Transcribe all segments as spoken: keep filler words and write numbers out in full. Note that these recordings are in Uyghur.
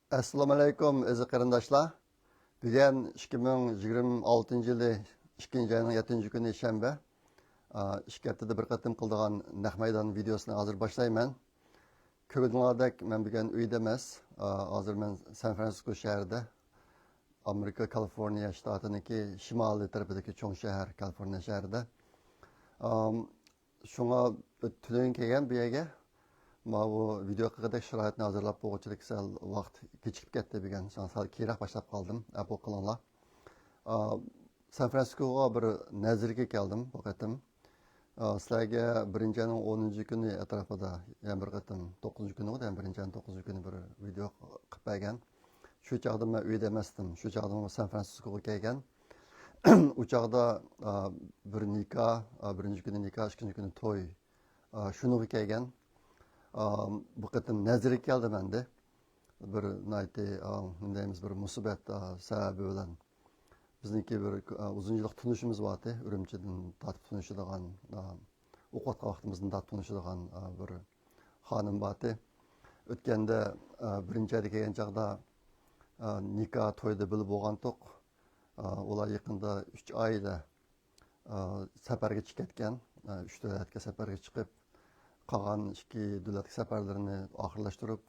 ئەسسالامۇ ئەلەيكۇم، ئەزىز قېرىنداشلار. بۈگۈن ئىككى مىڭ يىگىرمە ئالتىنچى يىلى ئىككىنچى ئاينىڭ يەتتىنچى كۈنى شەنبە. ئىككى ھەپتىدە بىر قېتىم قىلىدىغان نەق مەيدان ۋىدېئوسىنى ھازىر باشلايمەن. كۆرگىنىڭلاردەك، مەن بۈگۈن ئۆيدە ئەمەس. ھازىر مەن سان فرانسىسكو شەھىرىدە، ئامېرىكا كالىفورنىيە شتاتىنىڭكى شىمالىي تەرىپىدىكى چوڭ شەھەر، كالىفورنىيە شەھىرىدە. شۇڭا تۈنۈگۈن كەلگەن بۇ يەرگە. ماۋۇ ۋىدېئو قىلغۇدەك شارائىتنى ھازىرلاپ بولغۇچىلىك سەل ۋاقىت كېچىكىپ كەتتى بۈگۈن. سەل كېيىنرەك باشلاپ قالدىم. ئەپۇ قىلىڭلار. سان فرانسىسكوغا بىر نەزىرگە كەلدىم بۇ قېتىم. سىلەرگە بىرىنچى ئاينىڭ ئونىنچى كۈنى ئەتراپىدا يەنە بىر قېتىم، توققۇزىنچى كۈنى، يەنە بىرىنچى ئاينىڭ توققۇزىنچى كۈنى بىر ۋىدېئو قىلىپ بەرگەن. شۇ چاغدا مەن ئۆيدە ئەمەستىم. شۇ چاغدا سان فرانسىسكوغا كەلگەن. ئۇ چاغدا، ئا، بىر نىكاھ، ئا، بىرىنچى كۈنى نىكاھ، ئىككىنچى كۈنى توي. ئا، شۇنىڭغا كەلگەن. ئا، بۇ قېتىم نەزىرگە كەلدىم ئەمدى. بىر ناھايىتى، ئا، نېمە دەيمىز، بىر مۇسىبەت، ئا، سەۋەبى بىلەن. بىزنىڭكى بىر، ئا، ئۇزۇن يىللىق تونۇشىمىز بارتى. ئۈرۈمچىدىن تارتىپ تونۇشىدىغان، ئا، ئوقۇۋاتقان ۋاقتىمىزدىن تارتىپ تونۇشىدىغان، ئا، بىر خانىم بارتى. ئۆتكەندە، ئا، بىرىنچى ئايدا كەلگەن چاغدا، ئا، نىكاھ تويدا بىللە بولغانتۇق. ئا، ئۇلار يېقىندا ئۈچ ئائىلە، ئا، سەپەرگە چىقىپ كەتكەن. ئا، ئۈچ دۆلەتكە سەپەرگە چىقىپ، قالغان ئىككى دۆلەتكە سەپەرلىرىنى ئاخىرلاشتۇرۇپ،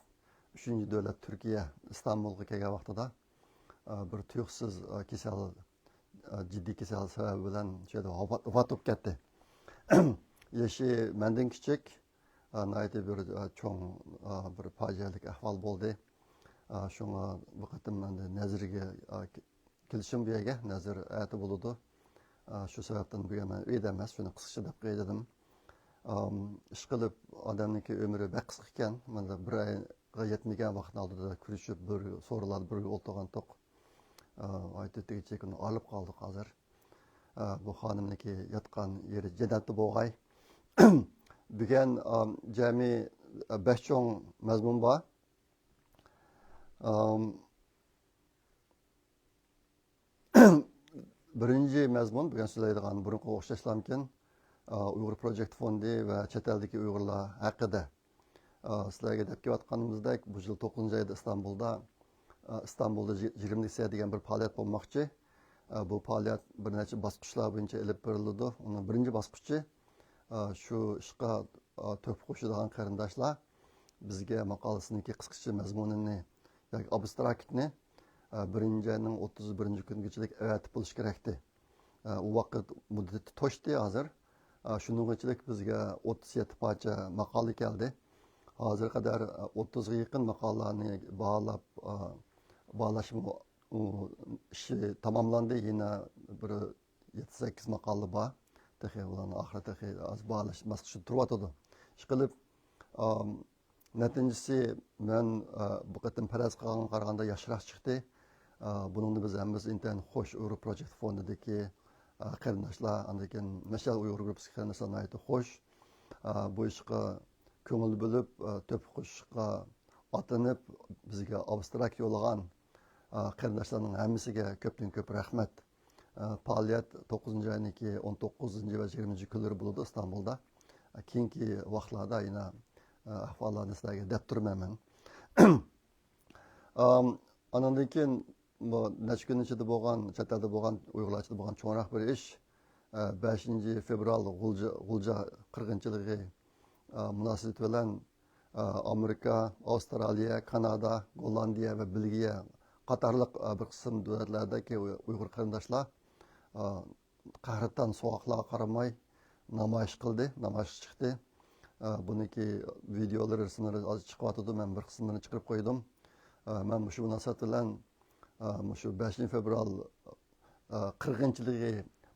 ئۈچىنچى دۆلەت تۈركىيە، ئىستانبۇلغا كەلگەن ۋاقتىدا، ئا، بىر تۇيۇقسىز، ئا، كېسەل، ئا، جىددىي كېسەل سەۋەبى بىلەن شۇ يەردە ۋاپات، ۋاپات بولۇپ كەتتى. يېشى مەندىن كىچىك، ئا، ناھايىتى بىر، ئا، چوڭ، ئا، بىر پاجىئەلىك ئەھۋال بولدى. ئا، شۇڭا بۇ قېتىم ئەمدى نەزىرگە، ئا، كېلىشىم بۇ يەرگە، نەزىر ئەتە بولىدۇ. ئا، شۇ سەۋەبتىن بۈگۈن مەن ئۆيدە ئەمەس، شۇنى قىسقىچە دەپ قوياي دېدىم. ئام، ئىشقىلىپ، ئادەمنىڭكى ئۆمرى بەك قىسقا ئىكەن. مانا بىر ئايغا يەتمىگەن ۋاقىتنىڭ ئالدىدا كۆرۈشۈپ، بىر سورۇنلاردا بىرگە ئولتۇرغانتۇق. ئا، ئايتىپ ئۆتكۈچە ئۇنى ئايرىلىپ قالدۇق ھازىر. ئا، بۇ خانىمنىڭكى ياتقان يېرى جەننەتتە بولغاي. بۈگۈن، ئام، جەمئىي، ئا، بەش چوڭ مەزمۇن بار. ئام، بىرىنچى مەزمۇن، بۈگۈن سۆزلەيدىغان بۇرۇنقىغا ئوخشاشلامكىن، ئا، ئۇيغۇر پروجېكت فوندى ۋە چەت ئەلدىكى ئۇيغۇرلار ھەققىدە. ئا، سىلەرگە دەپ كېلىۋاتقىنىمىزدەك، بۇ يىل توققۇزىنچى ئايدا ئىستانبۇلدا، ئا، ئىستانبۇلدا يىگىرمىلىك سەھىيە دېگەن بىر پائالىيەت بولماقچى. ئا، بۇ پائالىيەت بىر نەچچە باسقۇچلار بويىچە ئېلىپ بېرىلىدۇ. ئۇنىڭ بىرىنچى باسقۇچى، ئا، شۇ ئىشقا، ئا، تۆھپە قوشىدىغان قېرىنداشلار بىزگە ماقالىسىنىڭكى قىسقىچە مەزمۇنىنى ياكى ئابستراكتنى، ئا، بىرىنچى ئاينىڭ ئوتتۇز بىرىنچى كۈنىگىچىلىك ئەۋەتىپ بولۇشى كېرەكتى. ئا، ئۇ ۋاقىت مۇددىتى توشتى ھازىر. ئا، شۇنىڭغىچىلىك بىزگە ئوتتۇز يەتتە پارچە ماقالە كەلدى. ھازىرغا قەدەر، ئا، ئوتتۇزغا يېقىن ماقالىنى باھالاپ، ئا، باھالاشمۇ ئۇ ئىشى تاماملاندى. يەنە بىر يەتتە سەككىز ماقالە بار. تېخى ئۇلارنىڭ ئاخىرى تېخى ھازىر باھالاش باسقۇچىدا تۇرۇۋاتىدۇ. ئىشقىلىپ، ئام، نەتىجىسى مەن، ئا، بۇ قېتىم پەرەز قىلغانغا قارىغاندا ياخشىراق چىقتى. ئا، بۇنىڭدا بىز ھەممىمىز ئىنتايىن خوش، ئۇيغۇر پروجېكت فوندىدىكى، ئا، قېرىنداشلار، ئاندىن كېيىن مەشئەل ئۇيغۇر گۇرۇپپىسىدىكى قېرىنداشلار ناھايىتى خوش. ئا، بۇ ئىشقا كۆڭۈل بۆلۈپ، ئا، تۆھپە قوشۇشقا ئاتلىنىپ، بىزگە ئابستراكت يوللىغان، ئا، قېرىنداشلارنىڭ ھەممىسىگە كۆپتىن كۆپ رەھمەت. ئا، پائالىيەت توققۇزىنچى ئاينىڭكى ئون توققۇزىنچى ۋە يىگىرمىنچى كۈنلىرى بولىدۇ ئىستانبۇلدا. ئا، كېيىنكى ۋاقىتلاردا يەنە، ئا، ئەھۋاللارنى سىلەرگە دەپ تۇرىمەن مەن. ئام، ئانىڭدىن كېيىن بۇ نەچچە كۈن ئىچىدە بولغان، چەت ئەلدە بولغان، ئۇيغۇرلار ئىچىدە بولغان چوڭراق بىر ئىش. ئا، بەشىنچى فېۋرال غۇلجا، غۇلجا قىرغىنچىلىقى، ئا، مۇناسىۋىتى بىلەن، ئا، ئامېرىكا، ئاۋسترالىيە، كانادا، گوللاندىيە ۋە بېلگىيە قاتارلىق، ئا، بىر قىسىم دۆلەتلەردىكى ئۇيغۇر قېرىنداشلار، ئا، قەھرىتان سوغۇقلارغا قارىماي نامايىش قىلدى، نامايىشقا چىقتى. ئا، بۇنىڭكى ۋىدېئولىرى، رەسىملىرى ھازىر چىقىۋاتىدۇ، مەن بىر قىسىملىرىنى چىقىرىپ قويدۇم. ئا، مەن مۇشۇ مۇناسىۋەت بىلەن، ئا، مۇشۇ بەشىنچى فېۋرال، ئا، قىرغىنچىلىقى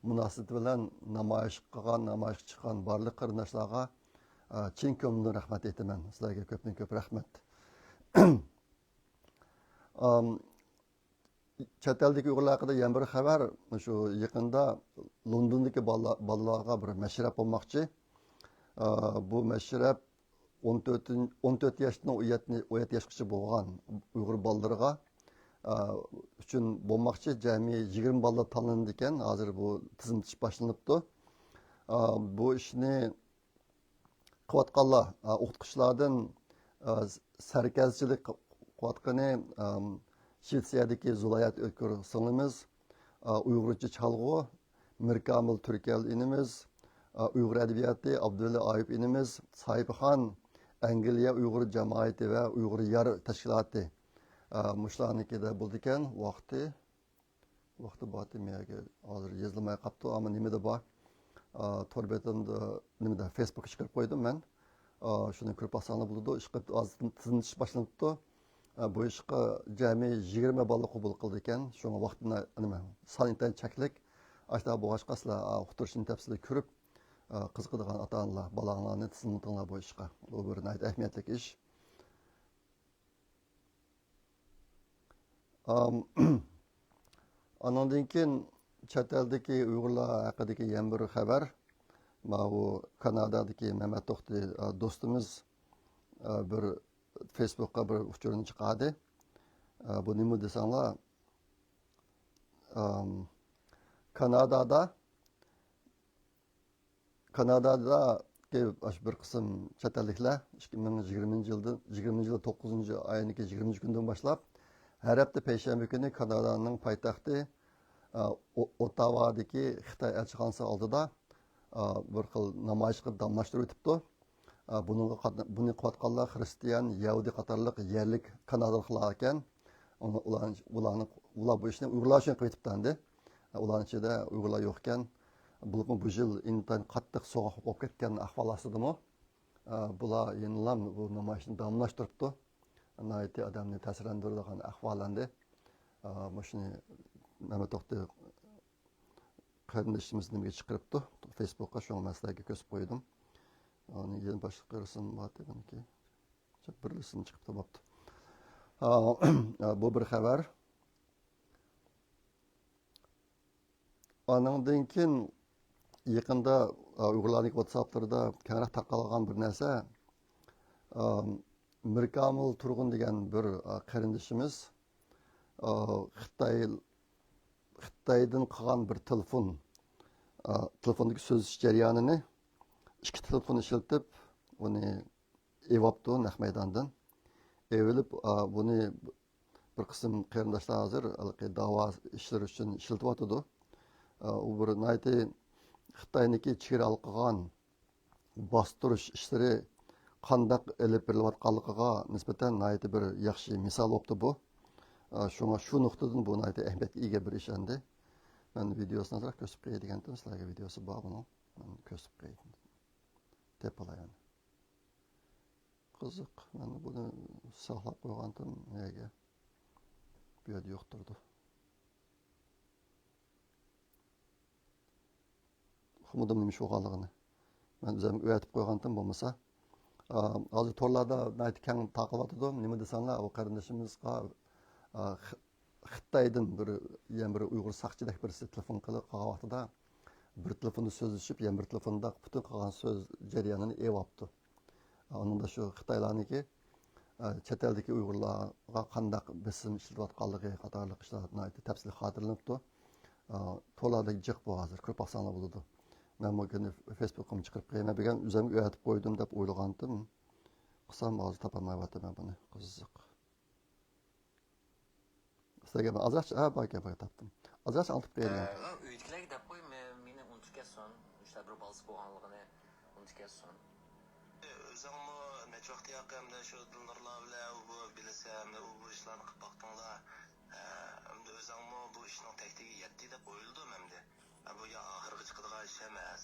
مۇناسىۋىتى بىلەن نامايىش قىلغان، نامايىشقا چىققان بارلىق قېرىنداشلارغا، ئا، چىن كۆڭلۈمدىن رەھمەت ئېيتىمەن. سىلەرگە كۆپتىن كۆپ رەھمەت. ئام، چەت ئەلدىكى ئۇيغۇرلار ھەققىدە يەنە بىر خەۋەر، شۇ يېقىندا لوندوندىكى بالا-، بالىلارغا بىر مەشرەپ بولماقچى. ئا، بۇ مەشرەپ ئون تۆت، ئون تۆت ياشتىن ئون يەتتە، ئون يەتتە ياشقىچە بولغان ئۇيغۇر بالىلىرىغا، ئا، ئۈچۈن بولماقچى. جەمئىي يىگىرمە بالا تاللىنىدىكەن. ھازىر بۇ تىزىملىتىش باشلىنىپتۇ. ئا، بۇ ئىشنى قىلىۋاتقانلار، ئا، ئوقۇتقۇچىلاردىن، ئا، سەركەزچىلىك قىلىپ قىلىۋاتقىنى، ئام، شىۋېتسىيەدىكى زۇلايات ئۆتكۈر سىڭلىمىز، ئا، ئۇيغۇرچە چالغۇ، مىركامىل تۈركەل ئىنىمىز، ئا، ئۇيغۇر ئەدەبىياتى، ئابدۇۋەلى ئايۇپ ئىنىمىز، ساھىبخان، ئەنگلىيە ئۇيغۇر جامائىتى ۋە ئۇيغۇر يار تەشكىلاتى. ئا، مۇشۇلارنىڭكىدە بولىدىكەن، ۋاقتى، ۋاقتى بارتى مەگە ھازىر يېزىلماي قاپتۇ، ئەمما نېمىدە بار؟ ئا، تور بېتىمدە، نېمىدە، فېيسبۇكقا چىقىرىپ قويدۇم مەن. ئا، شۇنى كۆرۈپ باقساڭلار بولىدۇ. ئىشقىلىپ ھازىر تىزىملىتىش باشلىنىپتۇ. ئا، بۇ ئىشقا جەمئىي يىگىرمە بالا قوبۇل قىلىدىكەن. شۇڭا ۋاقتىنى، نېمە، سان ئىنتايىن چەكلىك. ئاشۇنداق بولغاچقا سىلەر، ئا، ئۇقتۇرۇشنى تەپسىلىي كۆرۈپ، ئا، قىزىقىدىغان ئاتا-ئانىلار بالاڭلارنى تىزىملىتىڭلار بۇ ئىشقا. بۇ بىر ناھايىتى ئەھمىيەتلىك ئىش. ئام، ئانىڭدىن كېيىن چەت ئەلدىكى ئۇيغۇرلار ھەققىدىكى يەنە بىر خەۋەر. ماۋۇ كانادادىكى مەمەت توختى، ئا، دوستىمىز، ئا، بىر فېيسبۇكقا بىر ئۇچۇرنى چىقاردى. ئا، بۇ نېمە دېسەڭلار، ئام، كانادادا كانادادىكى ئاشۇ بىر قىسىم چەت ئەللىكلەر ئىككى مىڭ يىگىرمىنچى يىلدىن، يىگىرمىنچى يىل توققۇزىنچى ئاينىڭكى يىگىرمىنچى كۈنىدىن باشلاپ، ھەر ھەپتە پەيشەنبە كۈنى كانادانىڭ پايتەختى، ئا، ئو-، ئوتاۋادىكى خىتاي ئەلچىخانىسى ئالدىدا، ئا، بىر خىل نامايىش قىلىپ داملاشتۇرۇۋېتىپتۇ. ئا، بۇنىڭغا قاتنا-، بۇنى قىلىۋاتقانلار خىرىستىيان، يەھۇدىي قاتارلىق يەرلىك كانادالىقلار ئىكەن. ئۇلار، ئۇلارنى، ئۇلار بۇ ئىشنى ئۇيغۇرلار ئۈچۈن قىلىۋېتىپتۇ ئەمدى. ئۇلارنىڭ ئىچىدە ئۇيغۇرلار يوق ئىكەن. بولۇپمۇ بۇ يىل ئىنتايىن قاتتىق سوغۇق بولۇپ كەتكەن ئەھۋال ئاستىدىمۇ، ئا، بۇلار يەنىلا بۇ نامايىشنى داۋاملاشتۇرۇپتۇ. ناھايىتى ئادەمنى تەسىرلەندۈرىدىغان ئەھۋال ئەمدى. ئا، مۇشۇنى مەمەت توختى قېرىندىشىمىز نېمىگە چىقىرىپتۇ؟ فېيسبۇكقا، شۇڭا مەن سىلەرگە كۆرسىتىپ قويدۇم. ئۇنى يەنە باشقا قىرسىم بارتى بۇنىڭكى. بىرلىسىنى چىقىپتۇ، بوپتۇ. ئا، بۇ بىر خەۋەر. ئانىڭدىن كېيىن يېقىندا، ئا، ئۇيغۇرلارنىڭ ۋاتساپلىرىدا كەڭرەك تارقالغان بىر نەرسە، ئا، مىركامىل تۇرغۇن دېگەن بىر، ئا، قېرىندىشىمىز، ئا، خىتاي، خىتايدىن قىلغان بىر تېلېفون، ئا، تېلېفوندىكى سۆزلىشىش جەريانىنى ئىككى تېلېفون ئىشلىتىپ، ئۇنى ئېۋاپتۇ نەق مەيداندىن. ئېۋىلىپ، ئا، بۇنى بىر قىسىم قېرىنداشلار ھازىر ھېلىقى داۋا ئىشلىرى ئۈچۈن ئىشلىتىۋاتىدۇ. ئا، ئۇ بىر ناھايىتى خىتاينىڭكى چېگرا ھالقىغان باستۇرۇش ئىشلىرى قانداق ئېلىپ بېرىلىۋاتقانلىقىغا نىسبەتەن ناھايىتى بىر ياخشى مىسال بوپتۇ بۇ. ئا، شۇڭا شۇ نۇقتىدىن بۇ ناھايىتى ئەھمىيەتكە ئىگە بىر ئىش ئەمدى. مەن ۋىدېيوسىنى ئازراق كۆرسىتىپ قوياي دېگەنتىم، سىلەرگە ۋىدېيوسى بار بۇنىڭ. مەن كۆرسىتىپ قوياي. تېپىپ ئالاي ئۇنى. قىزىق، مەن بۇنى ساقلاپ قويغانتىم نەگە؟ بۇ يەردە يوق تۇرىدۇ. ئۇقمىدىم نېمە ئىش بولغانلىقىنى. مەن ئۆزۈم ئۆگىتىپ قويغانتىم بولمىسا. ئا، ھازىر تورلاردا ناھايىتى كەڭ تارقىلىۋاتىدۇ. نېمە دېسەڭلار، ئۇ قېرىندىشىمىزغا، ئا، خ-، خىتايدىن بىر، يەنە بىر ئۇيغۇر ساقچىدەك بىرسى تېلېفون قىلىپ قالغان ۋاقتىدا بىر تېلېفوندا سۆزلىشىپ، يەنە بىر تېلېفوندا پۈتۈن قىلغان سۆز جەريانىنى ئېۋاپتۇ. ئۇنىڭدا شۇ خىتايلارنىڭكى، ئە، چەت ئەلدىكى ئۇيغۇرلارغا قانداق بېسىم ئىشلىتىۋاتقانلىقى قاتارلىق ئىشلار ناھايىتى تەپسىلىي خاتىرىلىنىپتۇ. ئە، تورلاردا جىق بۇ ھازىر، كۆرۈپ باقساڭلار بولىدۇ. مەنمۇ كۈنى فېيسبۇكقىمۇ چىقىرىپ قويىمەن، بۈگۈن ئۆزۈمگە ئۆگىتىپ قويدۇم دەپ ئويلىغانتىم. قىلسام ھازىر تاپالمايۋاتىمەن بۇنى. قىزىق. سىلەرگە مەن ئازراقچە، ھە، باركەن، باركەن، تاپتىم. ئازراقچە ئاڭلىتىپ قويايلى. ئە، ئۆيدىكىلەرگە دەپ قوي، مە-، مېنى ئۇنتۇپ كەتسۇن. مۇشۇنداق بىر بالىسى بولغانلىقىنى ئۇنتۇپ كەتسۇن. ئۆزۈڭمۇ نەچچە ۋاقىت ياقى ئەمدى شۇ دىلنۇرلار بىلەن ئۇ بۇ بىلىسەن، ئەمدى ئۇ بۇ ئىشلارنى قىلىپ باقتىڭلار. ئە، ئەمدى ئۆزۈڭمۇ بۇ ئىشنىڭ تەكتىگە يەتتى دەپ ئويلىدىم ئەمدى. ئە، بۇ يا ئاخىرغا چىقىدىغان ئىش ئەمەس.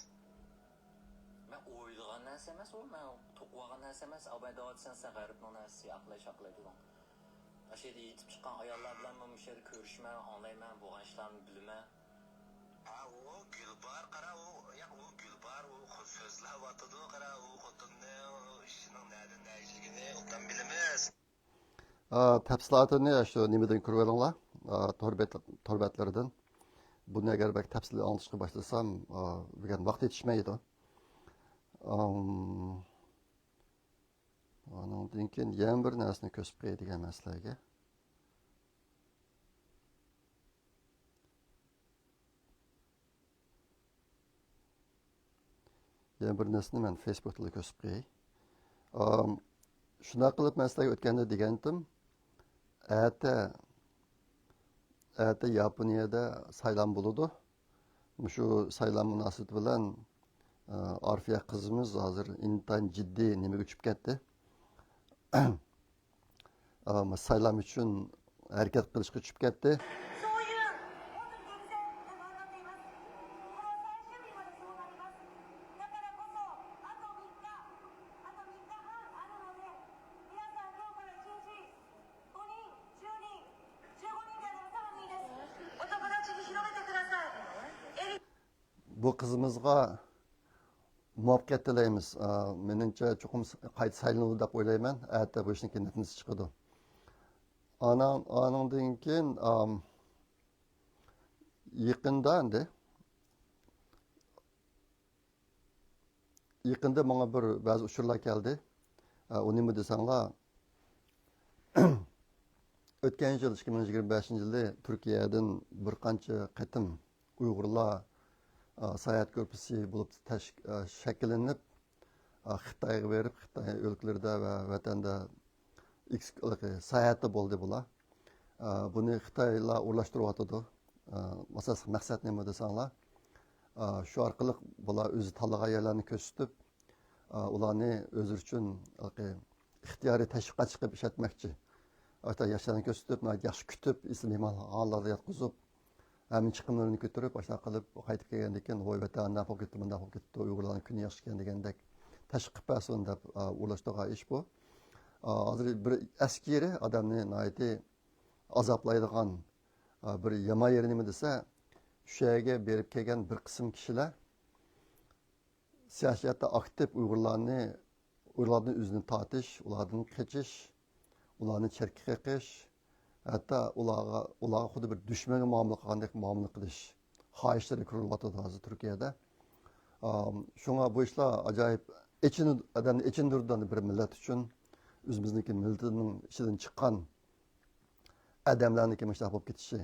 مەن ئويلىغان نەرسە ئەمەس ئۇ، مەن توقۇۋالغان نەرسە ئەمەس. ئاباي دەۋاتىسەن، سەن غەربنىڭ نەرسىسى ئاقلاي شاقلايدىغان. ئاشۇ يەردە يېتىپ چىققان ئاياللار بىلەن مەن مۇشۇ يەردە كۆرۈشىمەن، ئاڭلايمەن، بولغان ئىشلارنى بىلىمەن. ھە، ئۇ گۈلبار، قارا، ئۇ، ياق، ئۇ گۈلبار، ئۇ خۇ-، سۆزلەۋاتىدۇ، قارا، ئۇ خوتۇننىڭ، ئۇ ئىشىنىڭ نەدىن نەگىچىلىكىنى ئوبدان بىلىمىز. ئا، تەپسىلاتىنى شۇ نېمىدىن كۆرۈۋېلىڭلار، ئا، تور بەت-، تور بەتلىرىدىن. بۇنى ئەگەر بەك تەپسىلىي ئاڭلىتىشقا باشلىسام، ئا، بۈگۈن ۋاقىت يېتىشمەيدۇ. ئام، ئانىڭدىن كېيىن يەنە بىر نەرسىنى كۆرسىتىپ قوياي دېگەن مەن سىلەرگە. يەنە بىر نەرسىنى مەن فېيسبۇكتىلا كۆرسىتىپ قوياي. ئام، شۇنداق قىلىپ مەن سىلەرگە ئۆتكەندە دېگەنتىم، ئەتە، ئەتە ياپونىيەدە سايلام بولىدۇ. مۇشۇ سايلام مۇناسىۋىتى بىلەن، ئە، ئارفىيە قىزىمىز ھازىر ئىنتايىن جىددىي نېمىگە چۈشۈپ كەتتى. ئە، سايلام ئۈچۈن ھەرىكەت قىلىشقا چۈشۈپ كەتتى. 5人、10人でのサーフィンです。お友達に広めてください。 بۇ قىزىمىزغا مۇۋەپپەقىيەت تىلەيمىز. ئا، مېنىڭچە چوقۇم قايتا سايلىنىدۇ دەپ ئويلايمەن. ئەتە بۇ ئىشنىڭكى نەتىجىسى چىقىدۇ. ئانا-، ئانىڭدىن كېيىن، ئام، يېقىندا ئەمدى، يېقىندا ماڭا بىر بەزى ئۇچۇرلار كەلدى. ئا، ئۇ نېمە دېسەڭلار، ئۆتكەن يىل، ئىككى مىڭ يىگىرمە بەشىنچى يىلى تۈركىيەدىن بىر قانچە قېتىم ئۇيغۇرلار، ئا، ساياھەت گۇرۇپپىسى بولۇپ تەش-، ئا، شەكىللىنىپ، ئا، خىتايغا بېرىپ، خىتاي ئۆلكىلىرىدە ۋە ۋەتەندە ئېكس-، ساياھەتتە بولدى بۇلار. ئا، بۇنى خىتايلار ئورۇنلاشتۇرۇۋاتىدۇ. ئا، ئاساسلىق مەقسەت نېمە دېسەڭلار، ئا، شۇ ئارقىلىق بۇلار ئۆزى تاللىغان يەرلەرنى كۆرسىتىپ، ئا، ئۇلارنى ئۆزى ئۈچۈن ھېلىقى ئىختىيارىي تەشۋىقات چىقىپ ئىشلەتمەكچى. ئاشۇنداق ياشلارنى كۆرسىتىپ، ناھايىتى ياخشى كۈتۈپ، ئېسىل مېھمانخانىلاردا ياتقۇزۇپ، ھەممە چىقىملىرىنى كۆتۈرۈپ، ئاشۇنداق قىلىپ قايتىپ كەلگەندىن كېيىن، ۋوي ۋەتەن، ئانداق بولۇپ كەتتى، مۇنداق بولۇپ كەتتى، ئۇيغۇرلارنىڭ كۈنى ياخشى ئىكەن دېگەندەك تەشۋىق قىلىپ بەرسۇن دەپ، ئا، ئورۇنلاشتۇرغان ئىش بۇ. ئا، ھازىر بىر ئەسكىرى ئادەمنى ناھايىتى ئازابلايدىغان، ئا، بىر يامان يېرى نېمە دېسە، شۇ يەرگە بېرىپ كەلگەن بىر قىسىم كىشىلەر سىياسىي جەھەتتە ئاكتىپ ئۇيغۇرلارنى، ئۇيغۇرلاردىن ئۆزىنى تارتىش، ئۇلاردىن قېچىش، ئۇلارنى چەتكە قېقىش، ھەتتا ئۇلارغا، ئۇلارغا خۇددى بىر دۈشمەنگە مۇئامىلە قىلغاندەك مۇئامىلە قىلىش خاھىشلىرى كۆرۈلۈۋاتىدۇ ھازىر تۈركىيەدە. ئام، شۇڭا بۇ ئىشلار ئاجايىپ ئېچىنىدۇ، ئادەمنى ئېچىندۇرىدۇ بىر مىللەت ئۈچۈن. ئۆزىمىزنىڭكى مىللىتىنىڭ ئىچىدىن چىققان ئادەملەرنىڭكى مۇشۇنداق بولۇپ كېتىشى.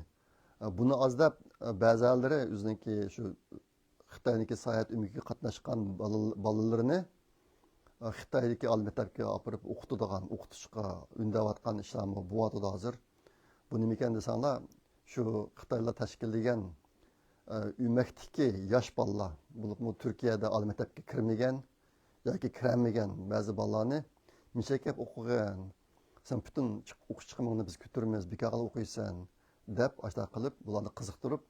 بۇنى ئاز دەپ، بەزىلىرى ئۆزىنىڭكى شۇ خىتاينىڭكى ساياھەت ئۆمىكىگە قاتناشقان بالا-، بالىلىرىنى خىتايدىكى ئالىي مەكتەپكە ئاپىرىپ ئوقۇتىدىغان، ئوقۇتۇشقا ئۈندەۋاتقان ئىشلارمۇ بولۇۋاتىدۇ ھازىر. بۇ نېمىكەن دېسەڭلار، شۇ خىتايلار تەشكىللىگەن، ئۆمەكتىكى ياش بالىلار، بولۇپمۇ تۈركىيەدە ئالىي مەكتەپكە كىرمىگەن، ياكى كىرەلمىگەن بەزى بالىلارنى مىشەكەپ ئوقۇغىن، سەن پۈتۈن چىق-، ئوقۇش چىقىمىڭنى بىز كۆتۈرىمىز، بىكارغىلا ئوقۇيسەن، دەپ ئاشۇنداق قىلىپ بۇلارنى قىزىقتۇرۇپ،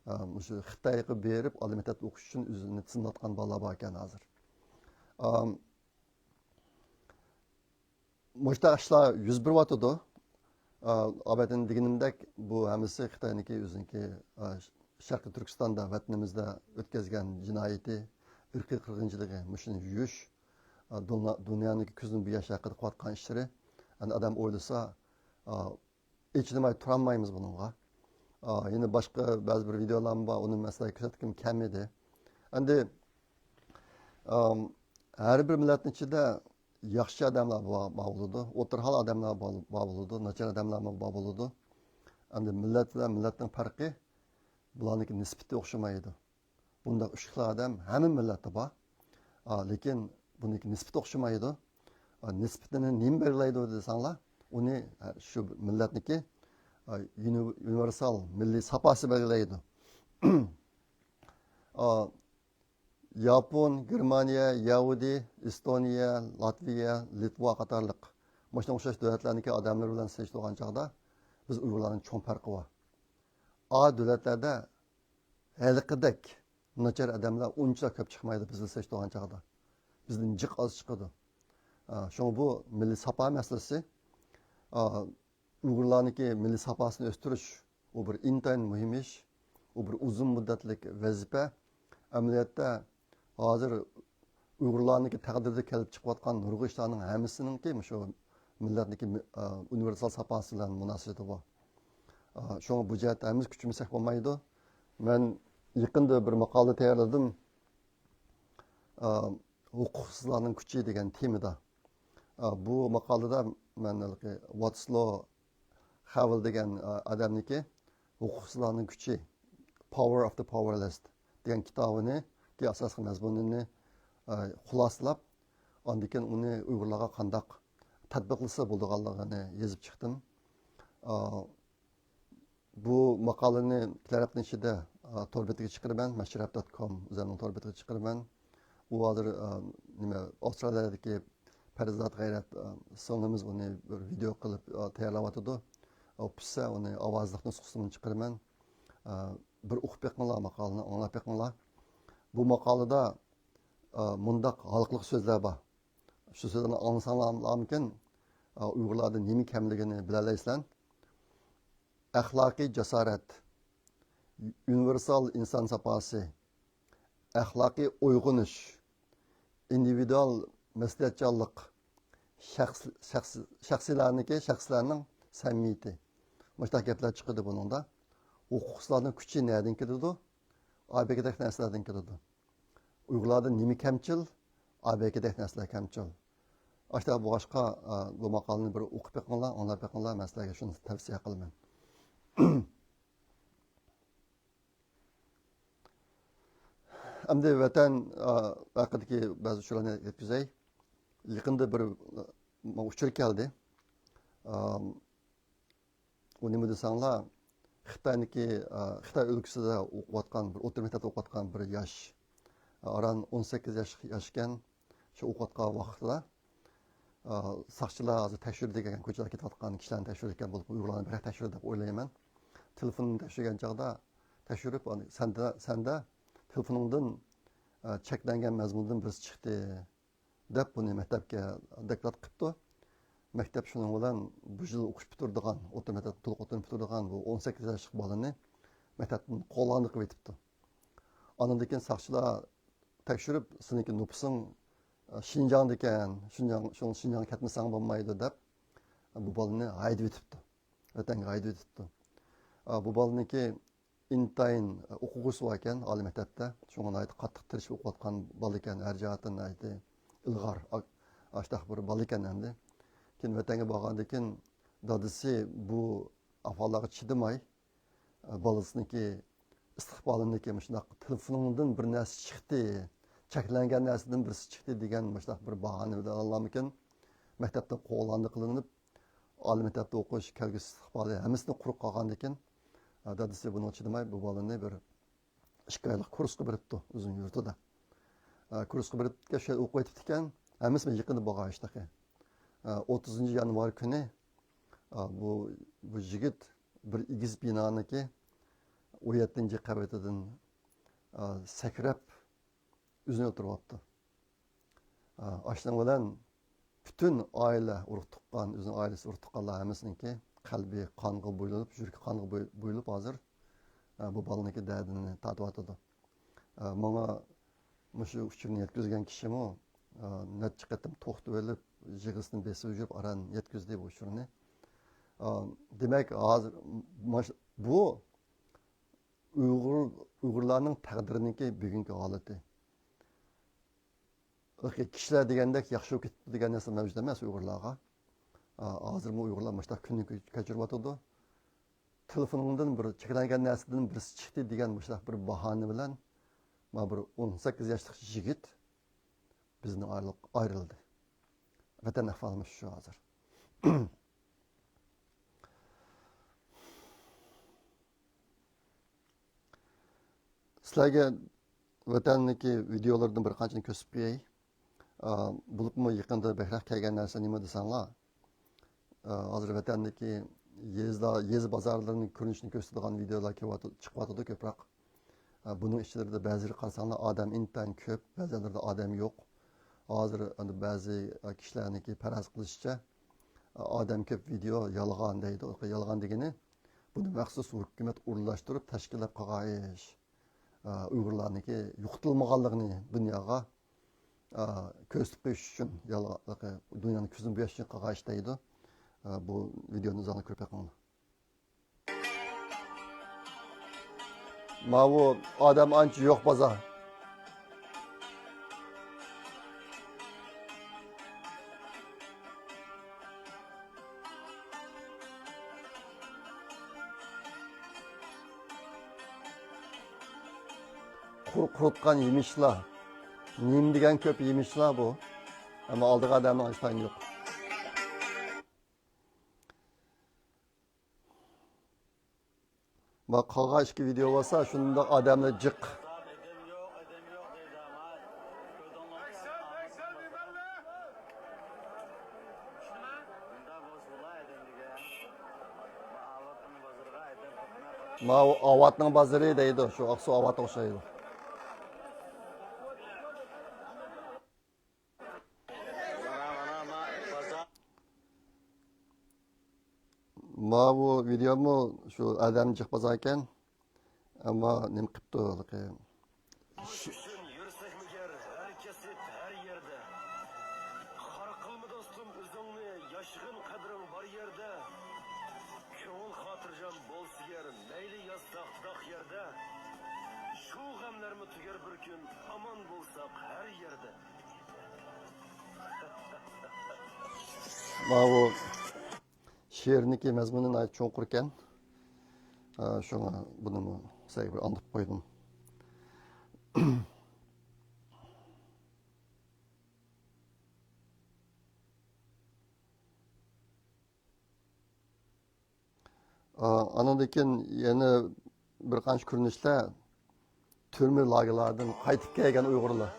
ئا، مۇشۇ خىتايغا بېرىپ ئالىي مەكتەپتە ئوقۇش ئۈچۈن ئۆزىنى سىناۋاتقان بالىلار بار ئىكەن ھازىر. ئا، مۇشۇنداق ئىشلار يۈز بېرىۋاتىدۇ. ئا، ئابەتتىن دېگىنىمدەك، بۇ ھەممىسى خىتاينىڭكى ئۆزىنىڭكى، ئا، شەرقىي تۈركىستاندا، ۋەتىنىمىزدە ئۆتكۈزگەن جىنايىتى، ئىرقىي قىرغىنچىلىقى، مۇشۇنى يۇيۇش، ئا، دۇنيا-، دۇنيانىڭكى كۆزىنى بوياش ھەققىدە قىلىۋاتقان ئىشلىرى. ئەمدى ئادەم ئويلىسا، ئا، ئېچىنماي تۇرالمايمىز بۇنىڭغا. ئا، يەنە باشقا بەزى بىر ۋىدېئولارمۇ بار، ئۇنى مەن سىلەرگە كۆرسەتكۈم كەلمىدى. ئەمدى، ئام، ھەر بىر مىللەتنىڭ ئىچىدە ياخشى ئادەملەر بار، بار بولىدۇ، ئوتتۇرا ھال ئادەملەر بار، بار بولىدۇ، ناچار ئادەملەرمۇ بار بولىدۇ. ئەمدى مىللەت بىلەن مىللەتنىڭ پەرقى، بۇلارنىڭكى نىسبىتى ئوخشىمايدۇ. بۇنداق ئۈچ خىل ئادەم ھەممە مىللەتتە بار. ئا، لېكىن بۇنىڭكى نىسبىتى ئوخشىمايدۇ. ئا، نىسبىتىنى نېمە بەلگىلەيدۇ دېسەڭلار، ئۇنى، ئا، شۇ مىللەتنىڭكى، ئا، يۇنى-، ئۇنىۋېرسال مىللىي ساپاسى بەلگىلەيدۇ. ئا، ياپون، گېرمانىيە، يەھۇدىي، ئېستونىيە، لاتۋىيە، لىتۋا قاتارلىق مۇشۇنىڭغا ئوخشاش دۆلەتلەرنىڭكى ئادەملىرى بىلەن سېلىشتۇرغان چاغدا بىز ئۇيغۇرلارنىڭ چوڭ پەرقى بار. ئا دۆلەتلەردە ھېلىقىدەك ناچار ئادەملەر ئۇنچىلا كۆپ چىقمايدۇ بىز بىلەن سېلىشتۇرغان چاغدا. بىزدىن جىق ئاز چىقىدۇ. ئا، شۇڭا بۇ مىللىي ساپا مەسىلىسى، ئا، ئۇيغۇرلارنىڭكى مىللىي ساپاسىنى ئۆستۈرۈش، ئۇ بىر ئىنتايىن مۇھىم ئىش، ئۇ بىر ئۇزۇن مۇددەتلىك ۋەزىپە. ئەمەلىيەتتە، ھازىر ئۇيغۇرلارنىڭكى تەقدىرىدە كېلىپ چىقىۋاتقان نۇرغۇن ئىشلارنىڭ ھەممىسىنىڭكى مۇشۇ مىللەتنىڭكى مى-، ئا، ئۇنىۋېرسال ساپاسى بىلەن مۇناسىۋىتى بار. ئا، شۇڭا بۇ جەھەتتە ھەممىمىز كۈچىمىسەك بولمايدۇ. مەن يېقىندا بىر ماقالە تەييارلىدىم. ئا، ھوقۇقسىزلارنىڭ كۈچى دېگەن تېمىدا. ئا، بۇ ماقالىدا مەن ھېلىقى ۋاتسلو خاۋېل دېگەن، ئا، ئادەمنىڭكى ھوقۇقسىزلارنىڭ كۈچى، Power of the Powerless دېگەن كىتابىنىڭكى ئاساسلىق مەزمۇنىنى، ئا، خۇلاسىلاپ، ئاندىن كېيىن ئۇنى ئۇيغۇرلارغا قانداق تەتبىقلىسا بولىدىغانلىقىنى يېزىپ چىقتىم. ئا، بۇ ماقالىنى كېلەر ھەپتىنىڭ ئىچىدە، ئا، تور بېتىگە چىقىرىمەن، مەشرەپ دوت كوم ئۆزۈمنىڭ تور بېتىگە چىقىرىمەن. ئۇ ھازىر، ئا، نېمە، ئاۋسترالىيەدىكى پەرىزات غەيرەت، ئا، سىڭلىمىز ئۇنى بىر ۋىدېئو قىلىپ، ئا، تەييارلاۋاتىدۇ. ئۇ پۈتسە، ئۇنى ئاۋازلىق نۇسخىسىنى چىقىرىمەن. ئا، بىر ئوقۇپ بېقىڭلار ماقالىنى، ئاڭلاپ بېقىڭلار. بۇ ماقالىدا، ئا، مۇنداق ھالقىلىق سۆزلەر بار. شۇ سۆزلەرنى ئاڭلىساڭلارمىكىن، ئا، ئۇيغۇرلاردا نېمە كەملىكىنى بىلەلەيسىلەر. ئەخلاقىي جاسارەت، ئۇنىۋېرسال ئىنسان ساپاسى، ئەخلاقىي ئويغىنىش، ئىندىۋىدۇئال مەسئۇلىيەتچانلىق، شەخس-، شەخس-، شەخسلەرنىڭكى، شەخسلەرنىڭ سەمىمىيىتى. مۇشۇنداق گەپلەر چىقىدۇ بۇنىڭدا. ھوقۇقسىزلارنىڭ كۈچى نەدىن كېلىدۇ؟ ئابەكىدەك نەرسىلەردىن كېلىدۇ. ئۇيغۇرلاردا نېمە كەمچىل؟ ئابەكىدەك نەرسىلەر كەمچىل. ئاشۇنداق بولغاچقا، ئا، بۇ ماقالىنى بىر ئوقۇپ بېقىڭلار، ئاڭلاپ بېقىڭلار، مەن سىلەرگە شۇنى تەۋسىيە قىلىمەن. ئەمدى ۋەتەن، ئا، ھەققىدىكى بەزى ئۇچۇرلارنى يەتكۈزەي. يېقىندا بىر، ئا، ئۇچۇر كەلدى. ئا، ئۇ نېمە دېسەڭلار، خىتاينىڭكى، ئا، خىتاي ئۆلكىسىدە ئوقۇۋاتقان بىر، ئوتتۇرا مەكتەپتە ئوقۇۋاتقان بىر ياش، ئاران ئون سەككىز ياش، ياش ئىكەن، شۇ ئوقۇۋاتقان ۋاقتىدا، ئا، ساقچىلار ھازىر تەكشۈرىدىكەن، كوچىدا كېتىۋاتقان كىشىلەرنى تەكشۈرىدىكەن بولۇپ، ئۇيغۇرلارنى بەكرەك تەكشۈرىدۇ دەپ ئويلايمەن. تېلېفوننى تەكشۈرگەن چاغدا، تەكشۈرۈپ، ئاندىن سەندە، سەندە تېلېفونۇڭدىن، ئا، چەكلەنگەن مەزمۇندىن بىرسى چىقتى. دەپ بۇنى مەكتەپكە دوكلات قىپتۇ. مەكتەپ شۇنىڭ بىلەن بۇ يىل ئوقۇش پۈتتۈرىدىغان، ئوتتۇرا مەكتەپنى تولۇق ئوتتۇرىنى پۈتتۈرىدىغان بۇ ئون سەككىز ياشلىق بالىنى مەكتەپتىن قوغلاندى قىلىۋېتىپتۇ. ئاندىن كېيىن ساقچىلار تەكشۈرۈپ، سېنىڭكى نوپۇسۇڭ، ئە، شىنجاڭدىكەن، شىنجاڭ، شۇڭا شىنجاڭغا كەتمىسەڭ بولمايدۇ دەپ، بۇ بالىنى ھەيدىۋېتىپتۇ. ۋەتەنگە ھەيدىۋېتىپتۇ. ئە، بۇ بالىنىڭكى ئىنتايىن ئوقۇغۇسى بار ئىكەن، ئالىي مەكتەپتە. شۇڭا ناھايىتى قاتتىق تىرىشىپ ئوقۇۋاتقان بالا ئىكەن، ھەر جەھەتتىن ناھايىتى ئىلغار، ئا-، ئاشتاق بىر بالا ئىكەن ئەمدى. كېيىن ۋەتەنگە بارغاندىن كېيىن دادىسى بۇ ئەھۋاللارغا چىدىماي، بالىسىنىڭكى ئىستىقبالىنىڭكى مۇشۇنداق تېلېفونۇڭدىن بىر نەرسە چىقتى، چەكلەنگەن نەرسىدىن بىرسى چىقتى دېگەن مۇشۇنداق بىر باھانە بىلەن ئاللامىكىن مەكتەپتىن قوغلاندى قىلىنىپ، ئالىي مەكتەپتە ئوقۇش، كەلگۈسى ئىستىقبالى ھەممىسىدىن قۇرۇق قالغاندىكىن، دادىسى بۇنىڭغا چىدىماي، بۇ بالىنى بىر ئىككى ئايلىق كۇرسقا بېرىپتۇ، ئۆزىنىڭ يۇرتىدا. كۇرسقا بېرىپ كەتكەچ ئوقۇۋېتىپتىكەن، ھەممىسى يېقىندا بولغان ئىش تېخى. ئوتتۇزىنچى يانۋار كۈنى، بۇ، بۇ يىگىت بىر ئېگىز بىنانىڭكى ئون يەتتىنچى قەۋىتىدىن سەكرەپ، ئۆزىنى ئۆلتۈرۈۋاپتۇ. ئاشۇنىڭ بىلەن پۈتۈن ئائىلە، ئۇرۇق-تۇغقان، ئۆزىنىڭ ئائىلىسى، ئۇرۇق-تۇغقانلار ھەممىسىنىڭكى قەلبى قانغا بويىلىپ، يۈرىكى قانغا بوي-، بويىلىپ ھازىر، بۇ بالىنىڭكى دەردىنى تارتىۋاتىدۇ. ماڭا مۇشۇ ئۇچۇرنى يەتكۈزگەن كىشىمۇ، نەچچە قېتىم توختىۋېلىپ، يىغىسىنى بېسىپ يۈرۈپ ئاران يەتكۈزدى بۇ ئۇچۇرنى. دېمەك، ھازىر ماش-، بۇ ئۇيغۇر، ئۇيغۇرلارنىڭ تەقدىرىنىڭكى بۈگۈنكى ھالىتى. كىشىلەر دېگەندەك ياخشى بولۇپ كېتىپتۇ دېگەن نەرسە مەۋجۇت ئەمەس ئۇيغۇرلارغا. ھازىرمۇ ئۇيغۇرلار مۇشۇنداق كۈننى كەچۈرۈۋاتىدۇ. تېلېفونۇڭدىن بىر چەكلەنگەن نەرسىدىن بىرسى چىقتى دېگەن مۇشۇنداق بىر باھانە بىلەن، مانا بىر ئون سەككىز ياشلىق يىگىت بىزدىن ئايرىلىپ، ئايرىلدى. ۋەتەن ئەھۋالىمىز شۇ ھازىر. سىلەرگە ۋەتەندىكى ۋىدېئولاردىن بىر قانچىنى كۆرسىتىپ قوياي. ئا، بولۇپمۇ يېقىندا بەكرەك كەلگەن نەرسە نېمە دېسەڭلار، ئا، ھازىر ۋەتەندىكى يېزا، يېزا بازارلىرىنىڭ كۆرۈنۈشىنى كۆرسىتىدىغان ۋىدېئولار كېلىۋاتىدۇ، چىقىۋاتىدۇ كۆپرەك. ئا، بۇنىڭ ئىچىلىرىدە بەزىلىرى قارىساڭلار ئادەم ئىنتايىن كۆپ، بەزى يەرلەردە ئادەم يوق. ھازىر ئەمدى بەزى، ئا، كىشىلەرنىڭكى پەرەز قىلىشىچە، ئا، ئادەم كۆپ ۋىدېئو يالغان دەيدۇ. يالغان دېگىنى بۇنى مەخسۇس ھۆكۈمەت ئورۇنلاشتۇرۇپ تەشكىللەپ قىلغان ئىش. ئۇيغۇرلارنىڭكى يوقىتىلمىغانلىقىنى دۇنياغا، ئا، كۆرسىتىپ قويۇش ئۈچۈن، يالغا-، دۇنيانىڭ كۆزىنى بوياش ئۈچۈن قىلغان ئىش دەيدۇ. ئا، بۇ ۋىدېونى ئۆزۈڭلار كۆرۈپ بېقىڭلار. ماۋۇ ئادەم ئانچە يوق بازار. قۇر-، قۇرۇتقان يېمىشلار. نېمە دېگەن كۆپ يېمىشلار بۇ. ئەمما ئالىدىغان ئادەمنىڭ ئىشتىھاسى يوق. ما قالغان ئىككى ۋىدېئو بولسا شۇنداق ئادەملەر جىق. ماۋۇ ئاۋاتنىڭ بازىرى دەيدۇ، شۇ ئاقسۇ ئاۋاتقا ئوخشايدۇ. ماۋۇ ۋىدېيومۇ شۇ ئادەم جىق بازار ئىكەن. ئەمما نېمە قىپتۇ ھېلىقى؟ ئاچ ئۈچۈن يۈرسەكمۇ گەر ھەر كەسىپ، ھەر يەردە. خار قىلما دوستۇم ئۆزۈڭنى، ياشىغىن قەدرىڭ بار يەردە. كۆڭۈل خاتىرجەم بولسا گەر مەيلى ياز تاغ، تاغ يەردە. شۇ غەملەرمۇ تۈگەر بىر كۈن، ئامان بولساق ھەر يەردە. ماۋۇ شېئىرنىڭكى مەزمۇنى ناھايىتى چوڭقۇر ئىكەن. ئە، شۇڭا بۇنىمۇ سىلەرگە بىر ئاڭلىتىپ قويدۇم. ئا، ئانىڭدىن كېيىن يەنە بىر قانچە كۆرۈنۈشلەر تۈرمە لاگېرلاردىن قايتىپ كەلگەن ئۇيغۇرلار.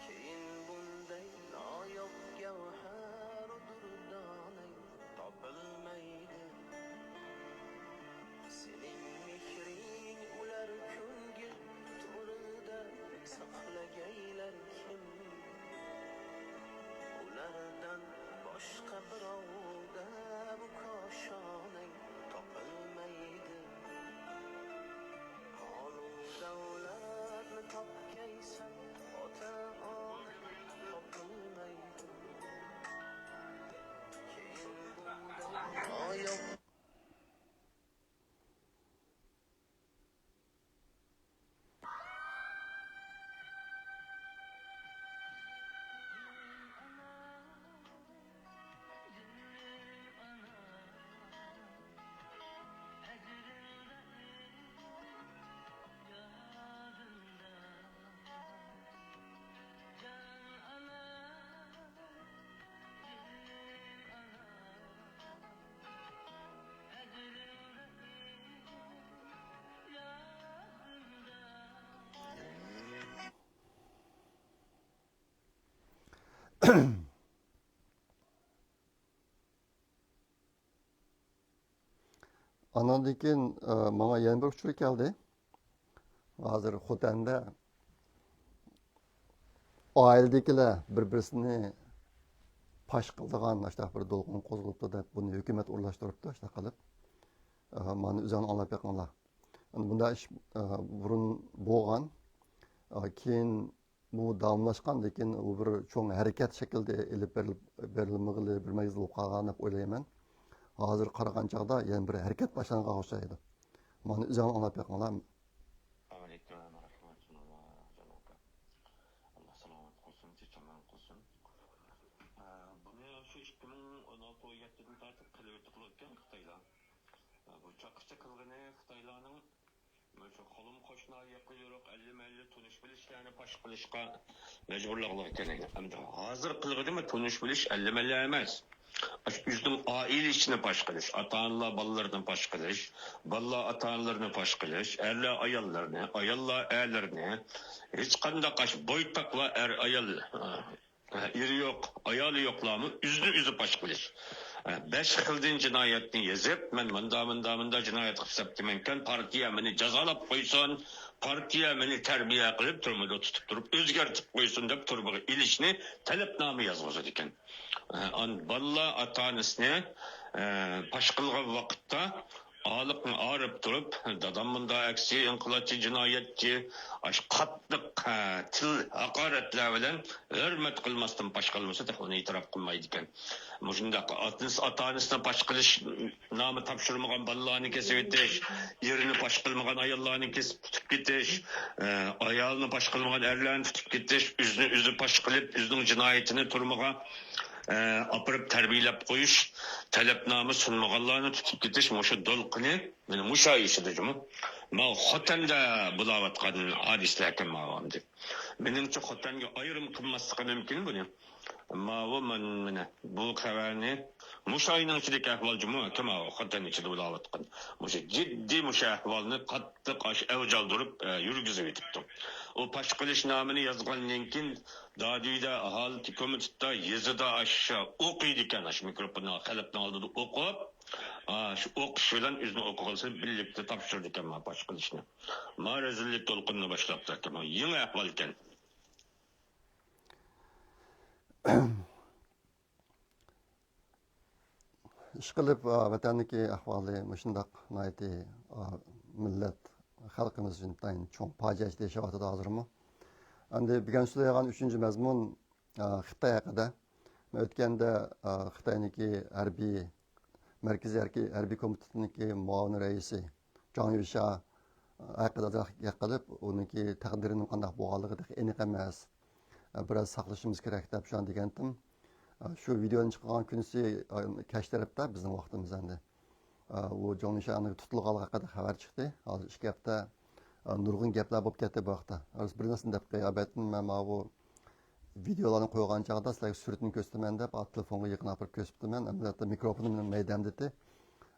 كېيىن بۇندەك نايوق گەۋھەر دۇردانەي تاپىلمايدۇ. سېنىڭ مېھرىڭ ئۇلار كۆڭۈل تورىدا ساقلىغايلار كىم؟ ئۇلاردىن باشقا بىراۋدا بۇ كاشانەي تاپىلمايدۇ. ئالۇ دەۋلەتنى تاپكەيسەن، ئاتا-ئاناڭ تاپىلمايدۇ. كېيىن بۇنداق ئاياغ ئانىڭدىن كېيىن، ئە، ماڭا يەنە بىر ئۇچۇر كەلدى. ھازىر خوتەندە ئائىلىدىكىلەر بىر-بىرسىنى پاش قىلىدىغان ئاشۇنداق بىر دولقۇن قوزغىلىپتۇ دەپ، بۇنى ھۆكۈمەت ئورۇنلاشتۇرۇپتۇ، ئاشۇنداق قىلىپ. ئە، مانا ئۆزۈڭلار ئاڭلاپ بېقىڭلار. بۇنداق ئىش، ئە، بۇرۇن بولغان. ئە، كېيىن بۇ داۋاملاشقان، لېكىن ئۇ بىر چوڭ ھەرىكەت شەكلىدە ئېلىپ بېرىلىپ، بېرىلمىغىلى بىر مەزگىل بولۇپ قالغان دەپ ئويلايمەن. ھازىر قارىغان چاغدا يەنە بىر ھەرىكەت باشلانغان ئوخشايدۇ. مانا ئۆزۈڭلار ئاڭلاپ بېقىڭلار. ئەمەلىيەتتە مانا شۇ ئۇچۇرلار جانابكا. ئاللا سالامەت قىلسۇن، چېچەنلەرنى قىلسۇن. ئە، بۇنى شۇ ئىككى مىڭ ئون ئالتە، ئون يەتتىدىن تارتىپ قىلىۋېتىپتىكەن خىتايلار. ئە، بۇ چاققىچە قىلغىنى خىتايلارنىڭ مۇشۇ قولۇم قوشنا يېقىن يورۇق، ئەللىمە ئەللى تونۇش بىلىشلەرنى پاش قىلىشقا مەجبۇرلىغىلى كېلىدۇ. ئەمدى ھازىر قىلغىنىمۇ تونۇش بىلىش ئەللىمە ئەللە ئەمەس. ئاشۇ ئۆزىنىڭ ئائىلە ئىچىنى پاش قىلىش، ئاتا-ئانىلار بالىلىرىنى پاش قىلىش، بالىلار ئاتا-ئانىلىرىنى پاش قىلىش، ئەرلەر ئاياللىرىنى، ئاياللار ئەرلىرىنى، ھېچقانداق ئاشۇ بويتاقلار ئەر-ئايال، ئېرى يوق، ئايالى يوقلارمۇ ئۆزىنى ئۆزى پاش قىلىش. بەش خىلدىن جىنايەتنى يېزىپ، مەن مۇندا، مۇندا، مۇندا جىنايەت قىلىپ سەپتىمەنكەن، پارتىيە مېنى جازالاپ قويسۇن، پارتىيە مېنى تەربىيە قىلىپ، تۈرمىدە تۇتۇپ تۇرۇپ، ئۆزگەرتىپ قويسۇن دەپ تۈرمىگە ئېلىشنى تەلەپنامە يازغۇزىدىكەن. ئان بالىلار ئاتا-ئانىسىنى، ئە، پاش قىلغان ۋاقىتتا ھالىقنى ئايرىپ تۇرۇپ، دادام مۇنداق ئەكسى، ئىنقىلابچى، جىنايەتچى، ئاشۇ قاتتىق، ھە، تىل ھاقارەتلەر بىلەن ھۆرمەت قىلماستىن پاش قىلمىسا، تېخى ئۇنى ئېتىراپ قىلمايدىكەن. مۇشۇنداق ئاتا-ئانىسىنى پاش قىلىش نامى تاپشۇرمىغان بالىلارنى كېسىۋېتىش، ئېرىنى پاش قىلمىغان ئاياللارنى كېسىپ تۇتۇپ كېتىش، ئە، ئايالىنى پاش قىلمىغان ئەرلەرنى تۇتۇپ كېتىش، ئۆزىنى ئۆزى پاش قىلىپ، ئۆزىنىڭ جىنايىتىنى تۈرمىگە، ئە، ئاپىرىپ تەربىيەلەپ قويۇش، تەلەپنامە سۇنمىغانلارنى تۇتۇپ كېتىش، مۇشۇ دولقۇنى مانا مۇشۇ ئاي ئىچىدە جۇمۇ. ماۋۇ خوتەندە بولاۋاتقان ھادىسىلەركەن ماۋۇ ئەمدى. مېنىڭچە خوتەنگە ئايرىم قىلماسلىقى مۇمكىن بۇنى. ماۋۇ مەن، مانا بۇ خەۋەرنى مۇشۇ ئاينىڭ ئىچىدىكى ئەھۋال جۇمۇ، كىم ئاۋۇ خوتەن ئىچىدە بولاۋاتقان مۇشۇ جىددىي مۇشۇ ئەھۋالنى قاتتىق ئاش ئەۋج ئالدۇرۇپ، ئە، يۈرگۈزۈۋېتىپتۇ. ئۇ پاش قىلىش نامىنى يازغاندىن كېيىن، دادۈيدە، ئاھالە كومىتېتتا، يېزىدا ئاشۇ ئوقۇيدىكەن، ئاشۇ مىكروفوننى خەلقنىڭ ئالدىدا ئوقۇپ، ئا، شۇ ئوقۇش بىلەن ئۆزىنىڭ ئوقۇغۇسىنى بىرلىكتە تاپشۇرىدىكەن، ما پاش قىلىشنى. ما رەزىللىك دولقۇنىنى باشلاپتۇ، يېڭى ئەھۋالكەن. ئىشقىلىپ، ئا، ۋەتەندىكى ئەھۋالى مۇشۇنداق ناھايىتى، ئا، مىللەت، خەلقىمىز ئۈچۈن ئىنتايىن چوڭ پاجىئە ئىچىدە ياشاۋاتىدۇ ھازىرمۇ. ئەمدى بۈگۈن سۆزلەيدىغان ئۈچىنچى مەزمۇن، ئا، خىتاي ھەققىدە. مەن ئۆتكەندە، ئا، خىتاينىڭكى ھەربىي، مەركىزىي ھەربىي، ھەربىي كومىتېتىنىڭكى مۇئاۋىن رەئىسى جاڭ يۈشيا ھەققىدە گەپ قىلىپ، ئۇنىڭكى تەقدىرىنىڭ قانداق بولغانلىقى تېخى ئېنىق ئەمەس. بىراز ساقلىشىمىز كېرەك دەپ شۇنداق دېگەنتىم. شۇ ۋىدېونى چىقارغان كۈنىسى، كەچ تەرەپتە بىزنىڭ ۋاقتىمىز ئەمدى. ئۇ جاڭ يۈشيانىڭ تۇتۇلغانلىقى ھەققىدە خەۋەر چىقتى. ھازىر ئىككى ھەپتە، نۇرغۇن گەپلەر بولۇپ كەتتى بۇ ھەقتە. بىر نەرسىنى دەپ قوياي، ئەلۋەتتە مەن ماۋۇ ۋىدېئولارنى قويغان چاغدا سىلەرگە سۈرىتىنى كۆرسىتىمەن دەپ، تېلېفونغا يېقىن ئاپىرىپ كۆرسىتىپتىمەن. ئەمدى مىكروفونۇم مەيدەمدىتى،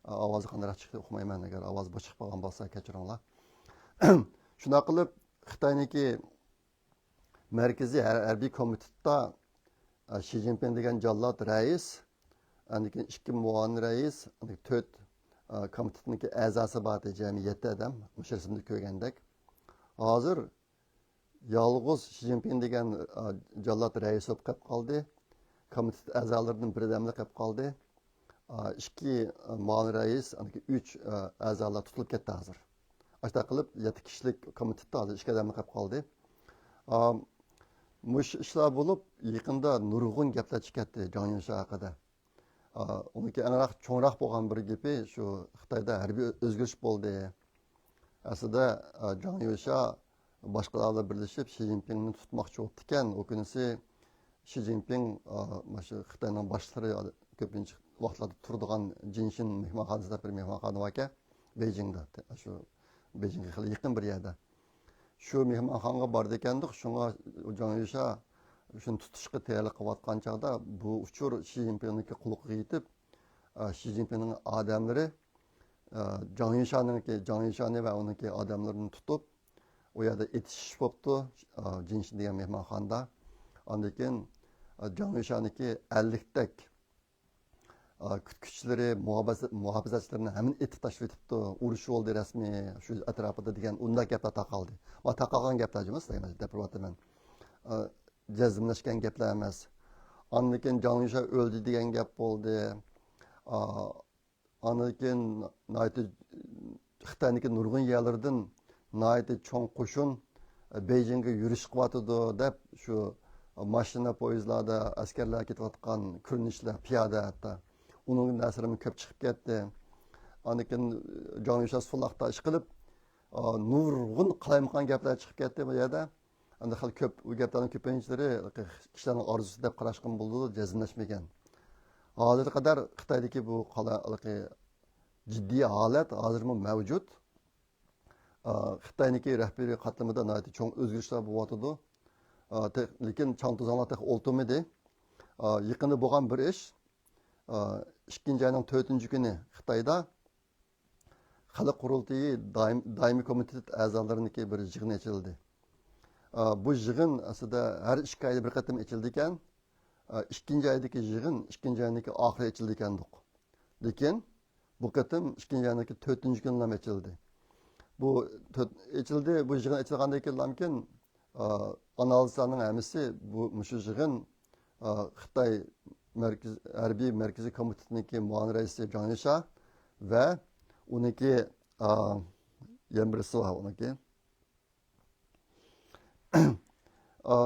ئاۋازى قانداقراق چىقتى ئۇقمايمەن. ئەگەر ئاۋاز بوشاپ قالغان بولسا كەچۈرۈڭلار. شۇنداق قىلىپ، خىتاينىڭكى مەركىزىي ھەر-، ھەربىي كومىتېتتا، ئە، شى جىنپىڭ دېگەن جاللات رەئىس، ئاندىن كېيىن ئىككى مۇئاۋىن رەئىس، ئاندىن كېيىن تۆت، ئە، كومىتېتنىڭكى ئەزاسى بار ئىدى، جەمئىي يەتتە ئادەم، مۇشۇ رەسىمدە كۆرگەندەك. ھازىر يالغۇز شى جىنپىڭ دېگەن، ئا، جاللات رەئىس بولۇپ قېلىپ قالدى. كومىتېت ئەزالىرىدىن بىر ئادەملا قېلىپ قالدى. ئا، ئىككى، ئا، مۇئاۋىن رەئىس، ئاندىن كېيىن ئۈچ، ئا، ئەزالار تۇتۇلۇپ كەتتى ھازىر. ئاشۇنداق قېلىپ، يەتتە كىشىلىك كومىتېتتا ھازىر ئىككى ئادەملا قېلىپ قالدى. ئا، مۇشۇ ئىشلار بولۇپ، يېقىندا نۇرغۇن گەپلەر چىقىپ كەتتى جاڭ يۈشيا ھەققىدە. ئا، ئۇنىڭكى ئەڭراق چوڭراق بولغان بىر گېپى شۇ، خىتايدا ھەربىي ئۆزگىرىش بولدى. ئەسلىدە، ئا، جاڭ يۈشيا باشقىلار بىلەن بىرلىشىپ شى جىنپىڭنى تۇتماقچى بوپتىكەن. ئۇ كۈنىسى شى جىنپىڭ، ئا، مانا شۇ خىتاينىڭ باشلىقلىرى كۆپىنچە ۋاقىتلاردا تۇرىدىغان جىنشىن مېھمانخانىسى دەپ بىر مېھمانخانا باركەن، بېيجىڭدا. شۇ بېيجىڭغا خېلى يېقىن بىر يەردە. شۇ مېھمانخانىغا بارىدىكەندۇق، شۇڭا جاڭ يۈشيا شۇنى تۇتۇشقا تەييارلىق قىلىۋاتقان چاغدا بۇ ئۇچۇر شى جىنپىڭنىڭكى قۇلىقىغا يېتىپ، ئا، شى جىنپىڭنىڭ ئادەملىرى، ئا، جاڭ يۈشيانىڭكى، جاڭ يۈشيانى ۋە ئۇنىڭكى ئادەملىرىنى تۇتۇپ، ئۇ يەردە ئېتىشىش بوپتۇ، ئا، جىنشىن دېگەن مېھمانخانىدا. ئاندىن كېيىن، ئا، جاڭ يۈشيانىڭكى ئەللىكتەك، ئا، كۈتكۈچىلىرى، مۇھاپىزە-، مۇھاپىزەتچىلىرىنى ھەممىنى ئېتىپ تاشلىۋېتىپتۇ، ئۇرۇش بولدى رەسمىي شۇ ئەتراپىدا دېگەن ئۇنداق گەپلەر تارقالدى. ما تارقالغان گەپلەر جۇمۇ، سىلەرگە دەپ بېرىۋاتىمەن. ئا، جەزملەشكەن گەپلەر ئەمەس. ئاندىن كېيىن جاڭ يۈشيا ئۆلدى دېگەن گەپ بولدى. ئا، ئاندىن كېيىن ناھايىتى خىتاينىڭكى نۇرغۇن يەرلىرىدىن ناھايىتى چوڭ قوشۇن بېيجىڭغا يۈرۈش قىلىۋاتىدۇ دەپ، شۇ ماشىنا، پويىزلاردا ئەسكەرلەر كېتىۋاتقان كۆرۈنۈشلەر، پىيادە ھەتتا. ئۇنىڭ نەرسىلىرىمۇ كۆپ چىقىپ كەتتى. ئاندىن كېيىن جاڭ يۈشيا سولاقتا ئىشقىلىپ، ئا، نۇرغۇن قالايمىقان گەپلەر چىقىپ كەتتى بۇ يەردە. ئەمدى خېلى كۆپ، ئۇ گەپلەرنىڭ كۆپىنچىلىرى كىشىلەرنىڭ ئارزۇسى دەپ قاراشقىمۇ بولىدۇ، جەزملەشمىگەن. ھازىرغا قەدەر خىتايدىكى بۇ قالا-، ھېلىقى جىددىي ھالەت ھازىرمۇ مەۋجۇت. ئا، خىتاينىڭكى رەھبىرىي قاتلىمىدا ناھايىتى چوڭ ئۆزگىرىشلەر بولۇۋاتىدۇ. ئا، تېخ-، لېكىن چاڭ-توزاڭلار تېخى ئولتۇرمىدى. ئا، يېقىندا بولغان بىر ئىش، ئا، ئىككىنچى ئاينىڭ تۆتىنچى كۈنى خىتايدا خەلق قۇرۇلتىيى دائىم-، دائىمىي كومىتېت ئەزالىرىنىڭكى بىر يىغىنى ئېچىلدى. ئا، بۇ يىغىن ئەسلىدە ھەر ئىككى ئايدا بىر قېتىم ئېچىلىدىكەن. ئا، ئىككىنچى ئايدىكى يىغىن ئىككىنچى ئاينىڭكى ئاخىرى ئېچىلىدىكەندۇق. لېكىن بۇ قېتىم ئىككىنچى ئاينىڭكى تۆتىنچى كۈنىلا ئېچىلدى. بۇ تۆت-، ئېچىلدى، بۇ يىغىن ئېچىلغاندىن كېيىنلامكىن، ئا، ئانالىزلارنىڭ ھەممىسى بۇ، مۇشۇ يىغىن، ئا، خىتاي مەركىز-، ھەربىي مەركىزىي كومىتېتىنىڭكى مۇئاۋىن رەئىسى جاڭ يۈشيا ۋە ئۇنىڭكى، ئا، يەنە بىرسى بار ئۇنىڭكى. ئا،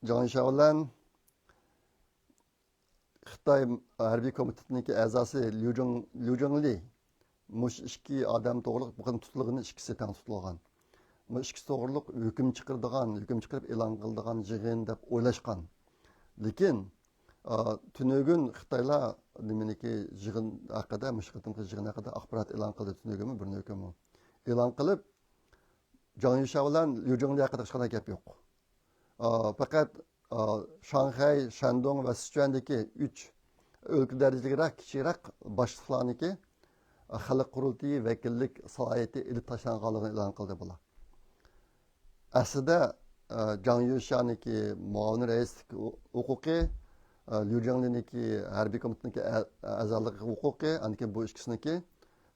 جاڭ يۈشيا بىلەن خىتاي ھەربىي كومىتېتىنىڭكى ئەزاسى ليۇ جۇڭ-، ليۇ جۇڭلى مۇشۇ ئىككى ئادەم توغرۇلۇق بۇ قېتىم تۇتۇلغىنى، ئىككىسى تەڭ تۇتۇلغان. بۇ ئىككىسى توغرۇلۇق ھۆكۈم چىقىرىدىغان، ھۆكۈم چىقىرىپ ئېلان قىلىدىغان يىغىن دەپ ئويلاشقان. لېكىن، ئا، تۈنۈگۈن خىتايلار نېمىنىكى يىغىن ھەققىدە، مۇشۇ قېتىمقى يىغىن ھەققىدە ئاخبارات ئېلان قىلدى تۈنۈگۈنمۇ، بىر كۈنمۇ. ئېلان قىلىپ، جاڭ يۈشيا بىلەن ليۇ جۇڭلى ھەققىدە ھېچقانداق گەپ يوق. ئا، پەقەت ئا، شاڭخەي، شەندۇڭ ۋە سىچۈەندىكى ئۈچ ئۆلكە دەرىجىلىكرەك، كىچىكرەك باشلىقلارنىڭكى، ئا، خەلق قۇرۇلتىيى ۋەكىللىك سالاھىيىتى ئېلىپ تاشلانغانلىقىنى ئېلان قىلدى بۇلار. ئەسلىدە، ئا، جاڭ يۈشيانىڭكى مۇئاۋىن رەئىسلىك ھوقۇقى، ئا، ليۇ جياڭلىنىڭكى ھەربىي كومىتېتنىڭكى ئە-، ئەزالىق ھوقۇقى، ئاندىن كېيىن بۇ ئىككىسىنىڭكى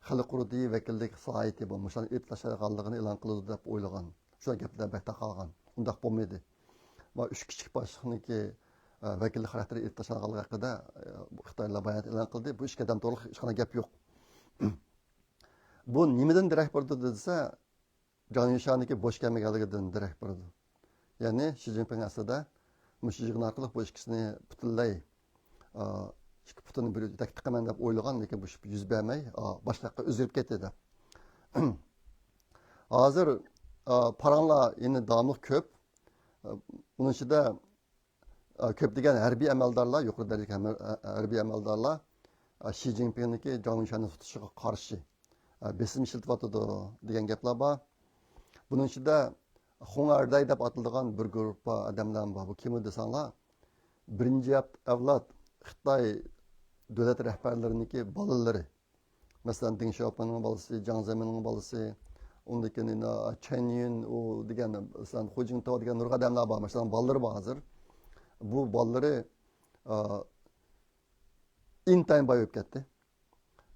خەلق قۇرۇلتىيى ۋەكىللىك سالاھىيىتى بار، مۇشۇلارنى ئېلىپ تاشلايدىغانلىقىنى ئېلان قىلىدۇ دەپ ئويلىغان. شۇ گەپلەر بەك تاقالغان. ئۇنداق بولمىدى. ما ئۈچ كىچىك باشلىقنىڭكى، ئە، ۋەكىللىك خاراكتېرى ئېلىپ تاشلانغانلىقى ھەققىدە، ئە، خىتايلار بايانات ئېلان قىلدى. بۇ ئىككى ئادەم توغرىلىق ھېچقانداق گەپ يوق. بۇ نېمىدىن دېرەك بېرىدۇ دېسە، جاڭ يۈشيانىڭكى بوش كەلمىگەنلىكىدىن دېرەك بېرىدۇ. يەنى شى جىنپىڭ ئەسلىدە مۇشۇ يىغىن ئارقىلىق بۇ ئىككىسىنى پۈتۈنلەي، ئا، ئىككى پۇتىنى بىر يېتەككە تىقىمەن دەپ ئويلىغان، لېكىن بۇ يۈز بەرمەي، ئا، باشقا ياققا ئۆزگىرىپ كەتتى دەپ. ھازىر، ئا، پاراڭلار يەنە داۋاملىق كۆپ. ئا، ئۇنىڭ ئىچىدە، ئا، كۆپلىگەن ھەربىي ئەمەلدارلار، يۇقىرى دەرىجىلىك ھەم-، ھەربىي ئەمەلدارلار، ئا، شى جىنپىڭنىڭكى جاڭ يۈشياننى تۇتۇشىغا قارشى، ئا، بېسىم ئىشلىتىۋاتىدۇ دېگەن گەپلەر بار. بۇنىڭ ئىچىدە خۇڭ ئەردەي دەپ ئاتىلىدىغان بىر گۇرۇپپا ئادەملەر بار. بۇ كىم دېسەڭلار، بىرىنچى ئەپ-، ئەۋلاد خىتاي دۆلەت رەھبەرلىرىنىڭكى بالىلىرى. مەسىلەن، دېڭ شياۋپىڭنىڭ بالىسى، جياڭ زېمىننىڭ بالىسى، ئۇندىن كېيىن يەنە چەن يۈن، ئۇ دېگەن، مەسىلەن، خۇ جىنتاۋ دېگەن نۇرغۇن ئادەملەر بار. مۇشۇلارنىڭ بالىلىرى بار ھازىر. بۇ بالىلىرى، ئا، ئىنتايىن باي بولۇپ كەتتى.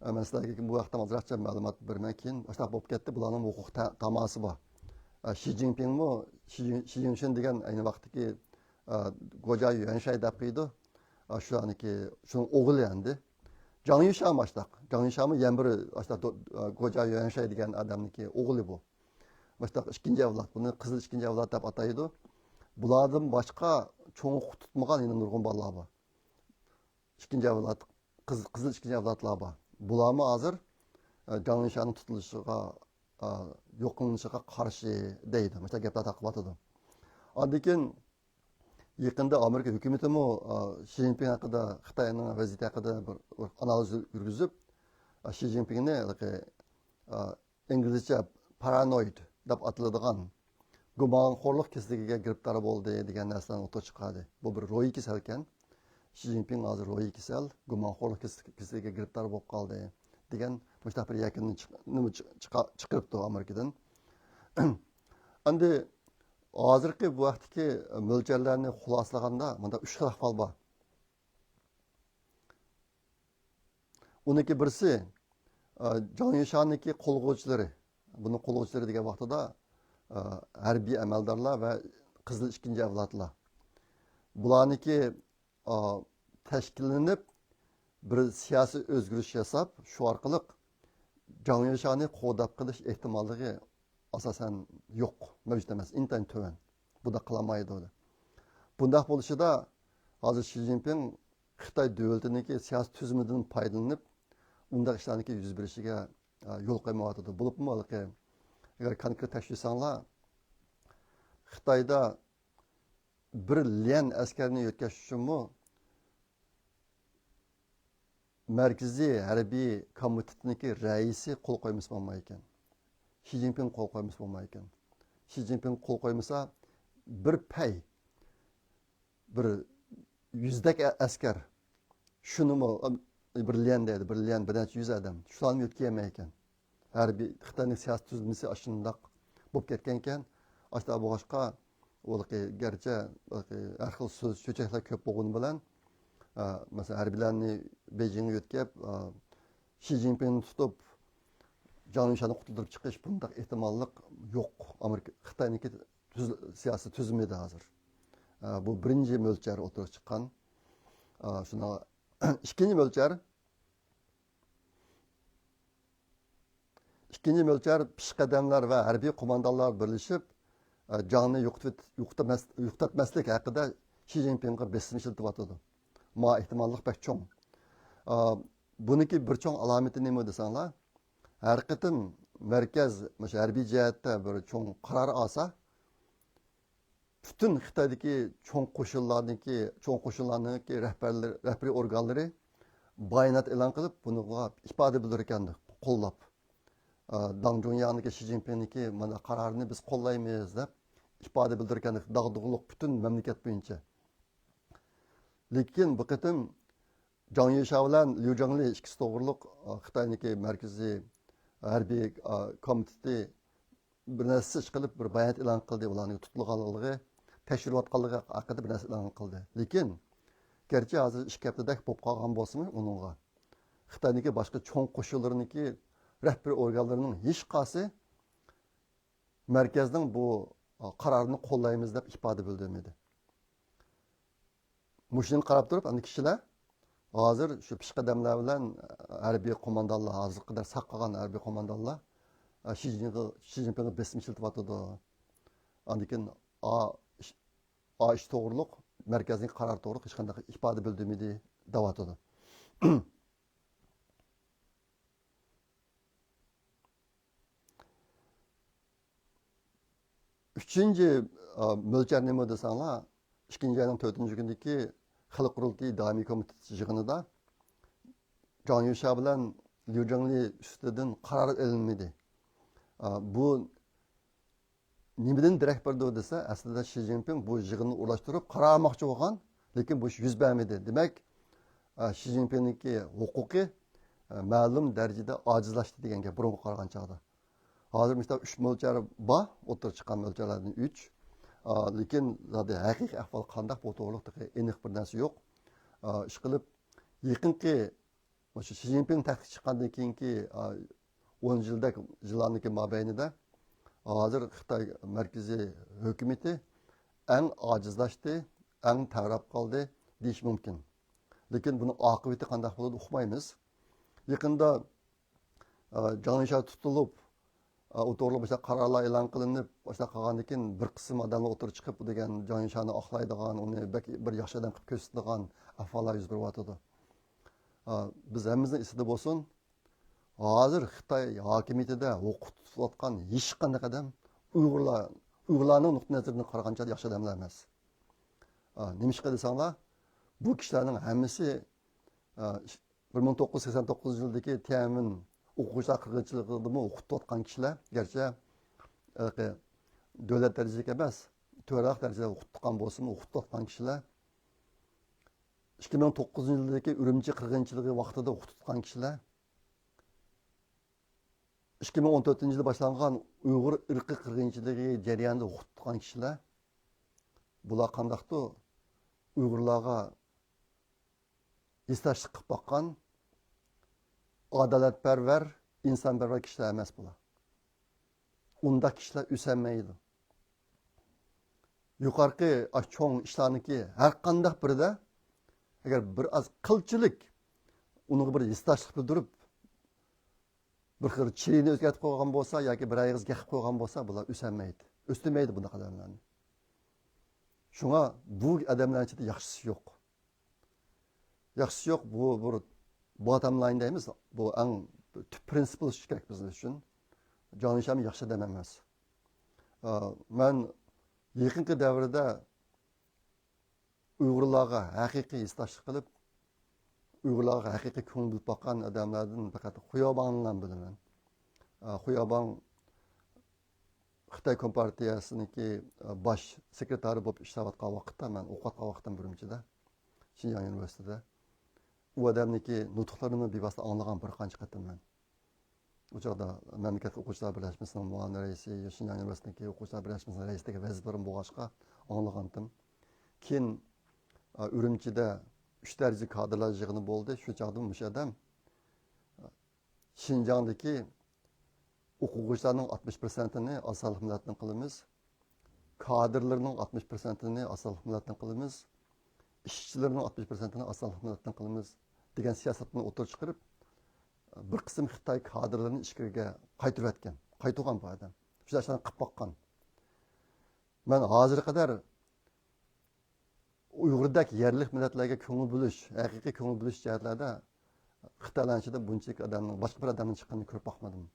ئە، مەن سىلەرگە بۇ ھەقتە ئازراقچە مەلۇمات بېرىمەن، كېيىن ئاشۇنداق بولۇپ كەتتى. بۇلارنىڭ ھوقۇق تا-، تاماسى بار. ئە، شى جىنپىڭمۇ، شى جىن-، شى جىنشىن دېگەن ئەينى ۋاقىتتىكى، ئە، گوجيا يۈەنشەي دەپ قويىدۇ. ئە، شۇلارنىڭكى، شۇنىڭ ئوغلى ئەمدى. جاڭ يۈشيانمۇ ئاشۇنداق. جاڭ يۈشيانمۇ يەنە بىر ئاشۇنداق دو-، ئە، گوجيا يۈەنشەي دېگەن ئادەمنىڭكى ئوغلى بۇ. ئاشۇنداق ئىككىنچى ئەۋلاد. بۇنى قىزىل ئىككىنچى ئەۋلاد دەپ ئاتايدۇ. بۇلاردىن باشقا چوڭ تۇتمىغان يەنە نۇرغۇن بالىلار بار. ئىككىنچى ئەۋلاد، قىز-، قىزىل ئىككىنچى ئەۋلادلار بار. بۇلارمۇ ھازىر، ئە، جاڭ يۈشياننىڭ تۇتۇلۇشىغا، ئە، يوق قىلىنىشىغا قارشى دەيدۇ. مۇشۇنداق گەپلەر تارقىلىۋاتىدۇ. ئاندىن كېيىن يېقىندا ئامېرىكا ھۆكۈمىتىمۇ، ئە، شى جىنپىڭ ھەققىدە، خىتاينىڭ ۋەزىيىتى ھەققىدە بىر، بىر ئانالىز يۈرگۈزۈپ، ئە، شى جىنپىڭنى ھېلىقى، ئە، ئىنگلىزچە پارانويد دەپ ئاتىلىدىغان گۇمانخورلۇق كېسىلىگە گىرىپتار بولدى دېگەن نەرسىلەرنى ئوتتۇرىغا چىقاردى. بۇ بىر روھىي كېسەلكەن. شى جىنپىڭ ھازىر روھىي كېسەل، گۇمانخورلۇق كېسىلىگە گىرىپتار بولۇپ قالدى دېگەن مۇشۇنداق بىر يەكۈننى چىق-، نېمە چىق-، چىقا-، چىقىرىپتۇ ئامېرىكىدىن. ئەمدى ھازىرقى بۇ ۋاقىتتىكى مۆلچەرلەرنى خۇلاسىلىغاندا مۇنداق ئۈچ خىل ئەھۋال بار. ئۇنىڭكى بىرسى، ئە، جاڭ يۈشياننىڭكى قوللىغۇچىلىرى. بۇنىڭ قوللىغۇچىلىرى دېگەن ۋاقتىدا، ئە، ھەربىي ئەمەلدارلار ۋە قىزىل ئىككىنچى ئەۋلادلار. بۇلارنىڭكى، ئە، تەشكىللىنىپ، بىر سىياسىي ئۆزگىرىش ياساپ، شۇ ئارقىلىق جاڭ يۈشياننى قوغداپ قېلىش ئېھتىماللىقى ئاساسەن يوق، مەۋجۇت ئەمەس، ئىنتايىن تۆۋەن. بۇنداق قىلالمايدۇ. بۇنداق بولۇشىدا ھازىر شى جىنپىڭ خىتاي دۆلىتىنىڭكى سىياسىي تۈزۈمىدىن پايدىلىنىپ، ئۇنداق ئىشلارنىڭكى يۈز بېرىشىگە، ئا، يول قويمايۋاتىدۇ. بولۇپمۇ ھېلىقى، ئەگەر كونكرېت تەكشۈرسەڭلار، خىتايدا بىر ليەن ئەسكەرنى يۆتكەش ئۈچۈنمۇ مەركىزىي ھەربىي كومىتېتنىڭكى رەئىسى قول قويمىسا بولمايدىكەن. شى جىنپىڭ قول قويمىسا بولمايدىكەن. شى جىنپىڭ قول قويمىسا، بىر پەي، بىر يۈزدەك ئە-، ئەسكەر، شۇنىمۇ، ئە، بىر ليەن دەيدۇ، بىر ليەن، بىر نەچچە يۈز ئادەم. شۇلارنى يۆتكىيەلمەيدىكەن. ھەربىي، خىتاينىڭ سىياسىي تۈزۈلمىسى ئاشۇنداق بولۇپ كەتكەنكەن، ئاشۇنداق بولغاچقا، ئۇلىقى گەرچە، ئۇلىقى ھەر خىل سۆز، چۆچەكلەر كۆپ بولغىنى بىلەن، ئە، مەسىلەن، ھەربىيلەرنى بېيجىڭغا يۆتكەپ، ئە، شى جىنپىڭنى تۇتۇپ، جاڭ يۈشياننى قۇتۇلدۇرۇپ چىقىش، بۇنداق ئېھتىماللىق يوق. ئامېرىكا، خىتاينىڭكى تۈز-، سىياسىي تۈزۈمىدە ھازىر. ئە، بۇ بىرىنچى مۆلچەر ئوتتۇرىغا چىققان. ئە، شۇنداق، ئىككىنچى مۆلچەر، ئىككىنچى مۆلچەر پېشقەدەملەر ۋە ھەربىي قوماندانلار بىرلىشىپ، ئە، جاڭنى يوقىتىۋېت-، يوقىتىمەس-، يوقىتىۋەتمەسلىك ھەققىدە شى جىنپىڭغا بېسىم ئىشلىتىۋاتىدۇ. ما ئېھتىماللىق بەك چوڭ. ئە، بۇنىڭكى بىر چوڭ ئالامىتى نېمە دېسەڭلار، ھەر قېتىم مەركەز مۇشۇ ھەربىي جەھەتتە بىر چوڭ قارار ئالسا، پۈتۈن خىتايدىكى چوڭ قوشۇنلارنىڭكى، چوڭ قوشۇنلارنىڭكى رەھبەرلىرى، رەھبىرىي ئورگانلىرى بايانات ئېلان قىلىپ، بۇنىڭغا ئىپادە بىلدۈرگەن قوللاپ. ئا، داڭ جۇڭياڭنىڭكى، شى جىنپىڭنىڭكى مانا قارارىنى بىز قوللايمىز دەپ ئىپادە بىلدۈرگەن داغدۇغىلىق پۈتۈن مەملىكەت بويىچە. لېكىن بۇ قېتىم جاڭ يۈشيا بىلەن ليۇ جاڭلى ئىككىسى توغرۇلۇق، ئا، خىتاينىڭكى مەركىزىي ھەربىي، ئا، كومىتېتى بىر نەرسە ئىش قىلىپ، بىر بايانات ئېلان قىلدى. ئۇلارنىڭ تۇتۇلغانلىقى، تەكشۈرۈۋاتقانلىقى ھەققىدە بىر نەرسە ئېلان قىلدى. لېكىن، گەرچە ھازىر ئىككى ھەپتىدەك بولۇپ قالغان بولسىمۇ، ئۇنىڭغا خىتاينىڭكى باشقا چوڭ قوشۇنلىرىنىڭكى رەھبىرىي ئورگانلىرىنىڭ ھېچقايسى مەركەزنىڭ بۇ، ئا، قارارىنى قوللايمىز دەپ ئىپادە بىلدۈرمىدى. مۇشۇنى قاراپ تۇرۇپ، ئەمدى كىشىلەر ھازىر شۇ پېشقەدەملەر بىلەن، ئە، ھەربىي قوماندانلار، ھازىرغا قەدەر ساق قالغان ھەربىي قوماندانلار، ئە، شى جىنپىڭ-، شى جىنپىڭغا بېسىم ئىشلىتىۋاتىدۇ. ئاندىن كېيىن ئا ئىش، ئا ئىش توغرۇلۇق، مەركەزنىڭ قارارى توغرۇلۇق ھېچقانداق ئىپادە بىلدۈرمىدى، دەۋاتىدۇ. ئۈچىنچى، ئا، مۆلچەر نېمە دېسەڭلار، ئىككىنچى ئاينىڭ تۆتىنچى كۈنىدىكى خەلق قۇرۇلتىيى دائىمىي كومىتېتى يىغىنىدا جاڭ يۈشيا بىلەن ليۇ جاڭلى ئۈستىدىن قارار ئېلىنمىدى. ئا، بۇ نېمىدىن دېرەك بېرىدۇ دېسە، ئەسلىدە شى جىنپىڭ بۇ يىغىننى ئورۇنلاشتۇرۇپ قارار ئالماقچى بولغان، لېكىن بۇ ئىش يۈز بەرمىدى. دېمەك، ئا، شى جىنپىڭنىڭكى ھوقۇقى، ئا، مەلۇم دەرىجىدە ئاجىزلاشتى دېگەن گەپ بۇرۇنقىغا قارىغان چاغدا. ھازىر مۇشۇنداق ئۈچ مۆلچەر بار، ئوتتۇرىغا چىققان مۆلچەرلەردىن ئۈچ. ئا، لېكىن زادى ھەقىقىي ئەھۋال قانداق، بۇ توغرۇلۇق تېخى ئېنىق بىر نەرسە يوق. ئا، ئىشقىلىپ، يېقىنقى مۇشۇ شى جىنپىڭ تەختكە چىققاندىن كېيىنكى، ئا، ئون يىلدەك يىللارنىڭكى مابەينىدە ھازىر خىتاي مەركىزىي ھۆكۈمىتى ئەڭ ئاجىزلاشتى، ئەڭ تەۋرەپ قالدى دېيىش مۇمكىن. لېكىن بۇنىڭ ئاقىۋىتى قانداق بولىدۇ، ئۇقمايمىز. يېقىندا، ئا، جاڭ يۈشيا تۇتۇلۇپ، ئا، ئۇ توغرىلىق مۇشۇنداق قارارلار ئېلان قىلىنىپ، مۇشۇنداق قىلغاندىن كېيىن بىر قىسىم ئادەملەر ئوتتۇرىغا چىقىپ، بۇ دېگەن جاڭ يۈشيانى ئاقلايدىغان، ئۇنى بەك بىر ياخشى ئادەم قىلىپ كۆرسىتىدىغان ئەھۋاللار يۈز بېرىۋاتىدۇ. ئا، بىز ھەممىمىزنىڭ ئېسىدە بولسۇن، ھازىر خىتاي ھاكىمىيىتىدە ھوقۇق تۇتۇۋاتقان ھېچقانداق ئادەم ئۇيغۇرلار، ئۇيغۇرلارنىڭ نۇقتىئى نەزىرىدىن قارىغان چاغدا ياخشى ئادەملەر ئەمەس. ئا، نېمىشقا دېسەڭلار، بۇ كىشىلەرنىڭ ھەممىسى، ئا، بىر مىڭ توققۇز يۈز سەكسەن توققۇزىنچى يىلدىكى تيەنئەنمېن ئوقۇغۇچىلار قىرغىنچىلىقىدىمۇ ئوقۇپ تۇرغان كىشىلەر، گەرچە، ھېلىقى، دۆلەت دەرىجىلىك ئەمەس، تۆۋەنرەك دەرىجىدە ئوقۇپ تۇرغان بولسىمۇ، ئوقۇپ تۇرغان كىشىلەر. ئىككى مىڭ توققۇزىنچى يىلدىكى ئۈرۈمچى قىرغىنچىلىقى ۋاقتىدا ئوقۇپ تۇتقان كىشىلەر. ئىككى مىڭ ئون تۆتىنچى يىلى باشلانغان ئۇيغۇر ئىرقىي قىرغىنچىلىقى جەريانىدا ئوقۇپ تۇتقان كىشىلەر. بۇلار قانداقتۇ؟ ئۇيغۇرلارغا ھېسداشلىق قىلىپ باققان ئادالەتپەرۋەر، ئىنسانپەرۋەر كىشىلەر ئەمەس بۇلار. ئۇنداق كىشىلەر ئۆسەلمەيدۇ. يۇقىرىقى ئاشۇ چوڭ ئىشلارنىڭكى ھەر قانداق بىرىدە، ئەگەر بىر ئاز قىلچىلىك ئۇنىڭغا بىر ھېسداشلىق بىلدۈرۈپ، بىر خىل چىرىنى ئۆزگەرتىپ قويغان بولسا ياكى بىر ئېغىز گەپ قىلىپ قويغان بولسا، بۇلار ئۆسەلمەيدۇ. ئۆستۈرمەيدۇ بۇنداق ئادەملەرنى. شۇڭا بۇ ئادەملەرنىڭ ئىچىدە ياخشىسى يوق. ياخشىسى يوق، بۇ بىر باتام لاين دەيمىز، بۇ ئەڭ تۈپ پرىنسىپ بولۇشى كېرەك بىز ئۈچۈن. جاڭ يۈشيا ياخشى ئادەم ئەمەس. ئا، مەن يېقىنقى دەۋردە ئۇيغۇرلارغا ھەقىقىي ھېسداشلىق قىلىپ، ئۇيغۇرلارغا ھەقىقىي كۆڭۈل بۆلۈپ باققان ئادەملەردىن پەقەت خۇياۋاڭلا بىلىمەن. ئا، خۇياۋاڭ خىتاي كومپارتىيەسىنىڭكى، ئا، باش سېكرېتارى بولۇپ ئىشلەۋاتقان ۋاقىتتا، مەن ئوقۇۋاتقان ۋاقتىم ئۈرۈمچىدە، شىنجاڭ يۇنىۋېرسىتېتىدا، ئۇ ئادەمنىڭكى نۇتۇقلىرىنى بىۋاسىتە ئاڭلىغان بىر قانچە قېتىم مەن. ئۇ چاغدا مەملىكەتلىك ئوقۇغۇچىلار بىرلەشمىسىنىڭ مۇئاۋىن رەئىسى، شىنجاڭ يۇنىۋېرسىتېتىنىڭكى ئوقۇغۇچىلار بىرلەشمىسىنىڭ رەئىسلىكى ۋەزىپىلىرىم بولغاچقا ئاڭلىغانتىم. كېيىن، ئا، ئۈرۈمچىدە ئۈچ دەرىجە كادىرلار يىغىنى بولدى. شۇ چاغدا مۇشۇ ئادەم، شىنجاڭدىكى ئوقۇغۇچىلارنىڭ ئاتمىش پىرسەنتىنى ئاز سانلىق مىللەتتىن قىلىمىز. كادىرلىرىنىڭ ئاتمىش پىرسەنتىنى ئاز سانلىق مىللەتتىن قىلىمىز. ئىشچىلىرىنىڭ ئاتمىش پىرسەنتىنى ئاز سانلىق مىللەتتىن قىلىمىز، دېگەن سىياسەتنى ئوتتۇرىغا چىقىرىپ، بىر قىسىم خىتاي كادىرلىرىنى ئىچكىرىگە قايتۇرۇۋەتكەن. قايتۇرغان بۇ ئادەم. شۇ ئىشلارنى قىلىپ باققان. مەن ھازىرغا قەدەر ئۇيغۇردەك يەرلىك مىللەتلەرگە كۆڭۈل بۆلۈش، ھەقىقىي كۆڭۈل بۆلۈش جەھەتلەردە خىتايلارنىڭ ئىچىدە بۇنچىلىك ئادەمنىڭ، باشقا بىر ئادەمنىڭ چىققىنىنى كۆرۈپ باقمىدىم.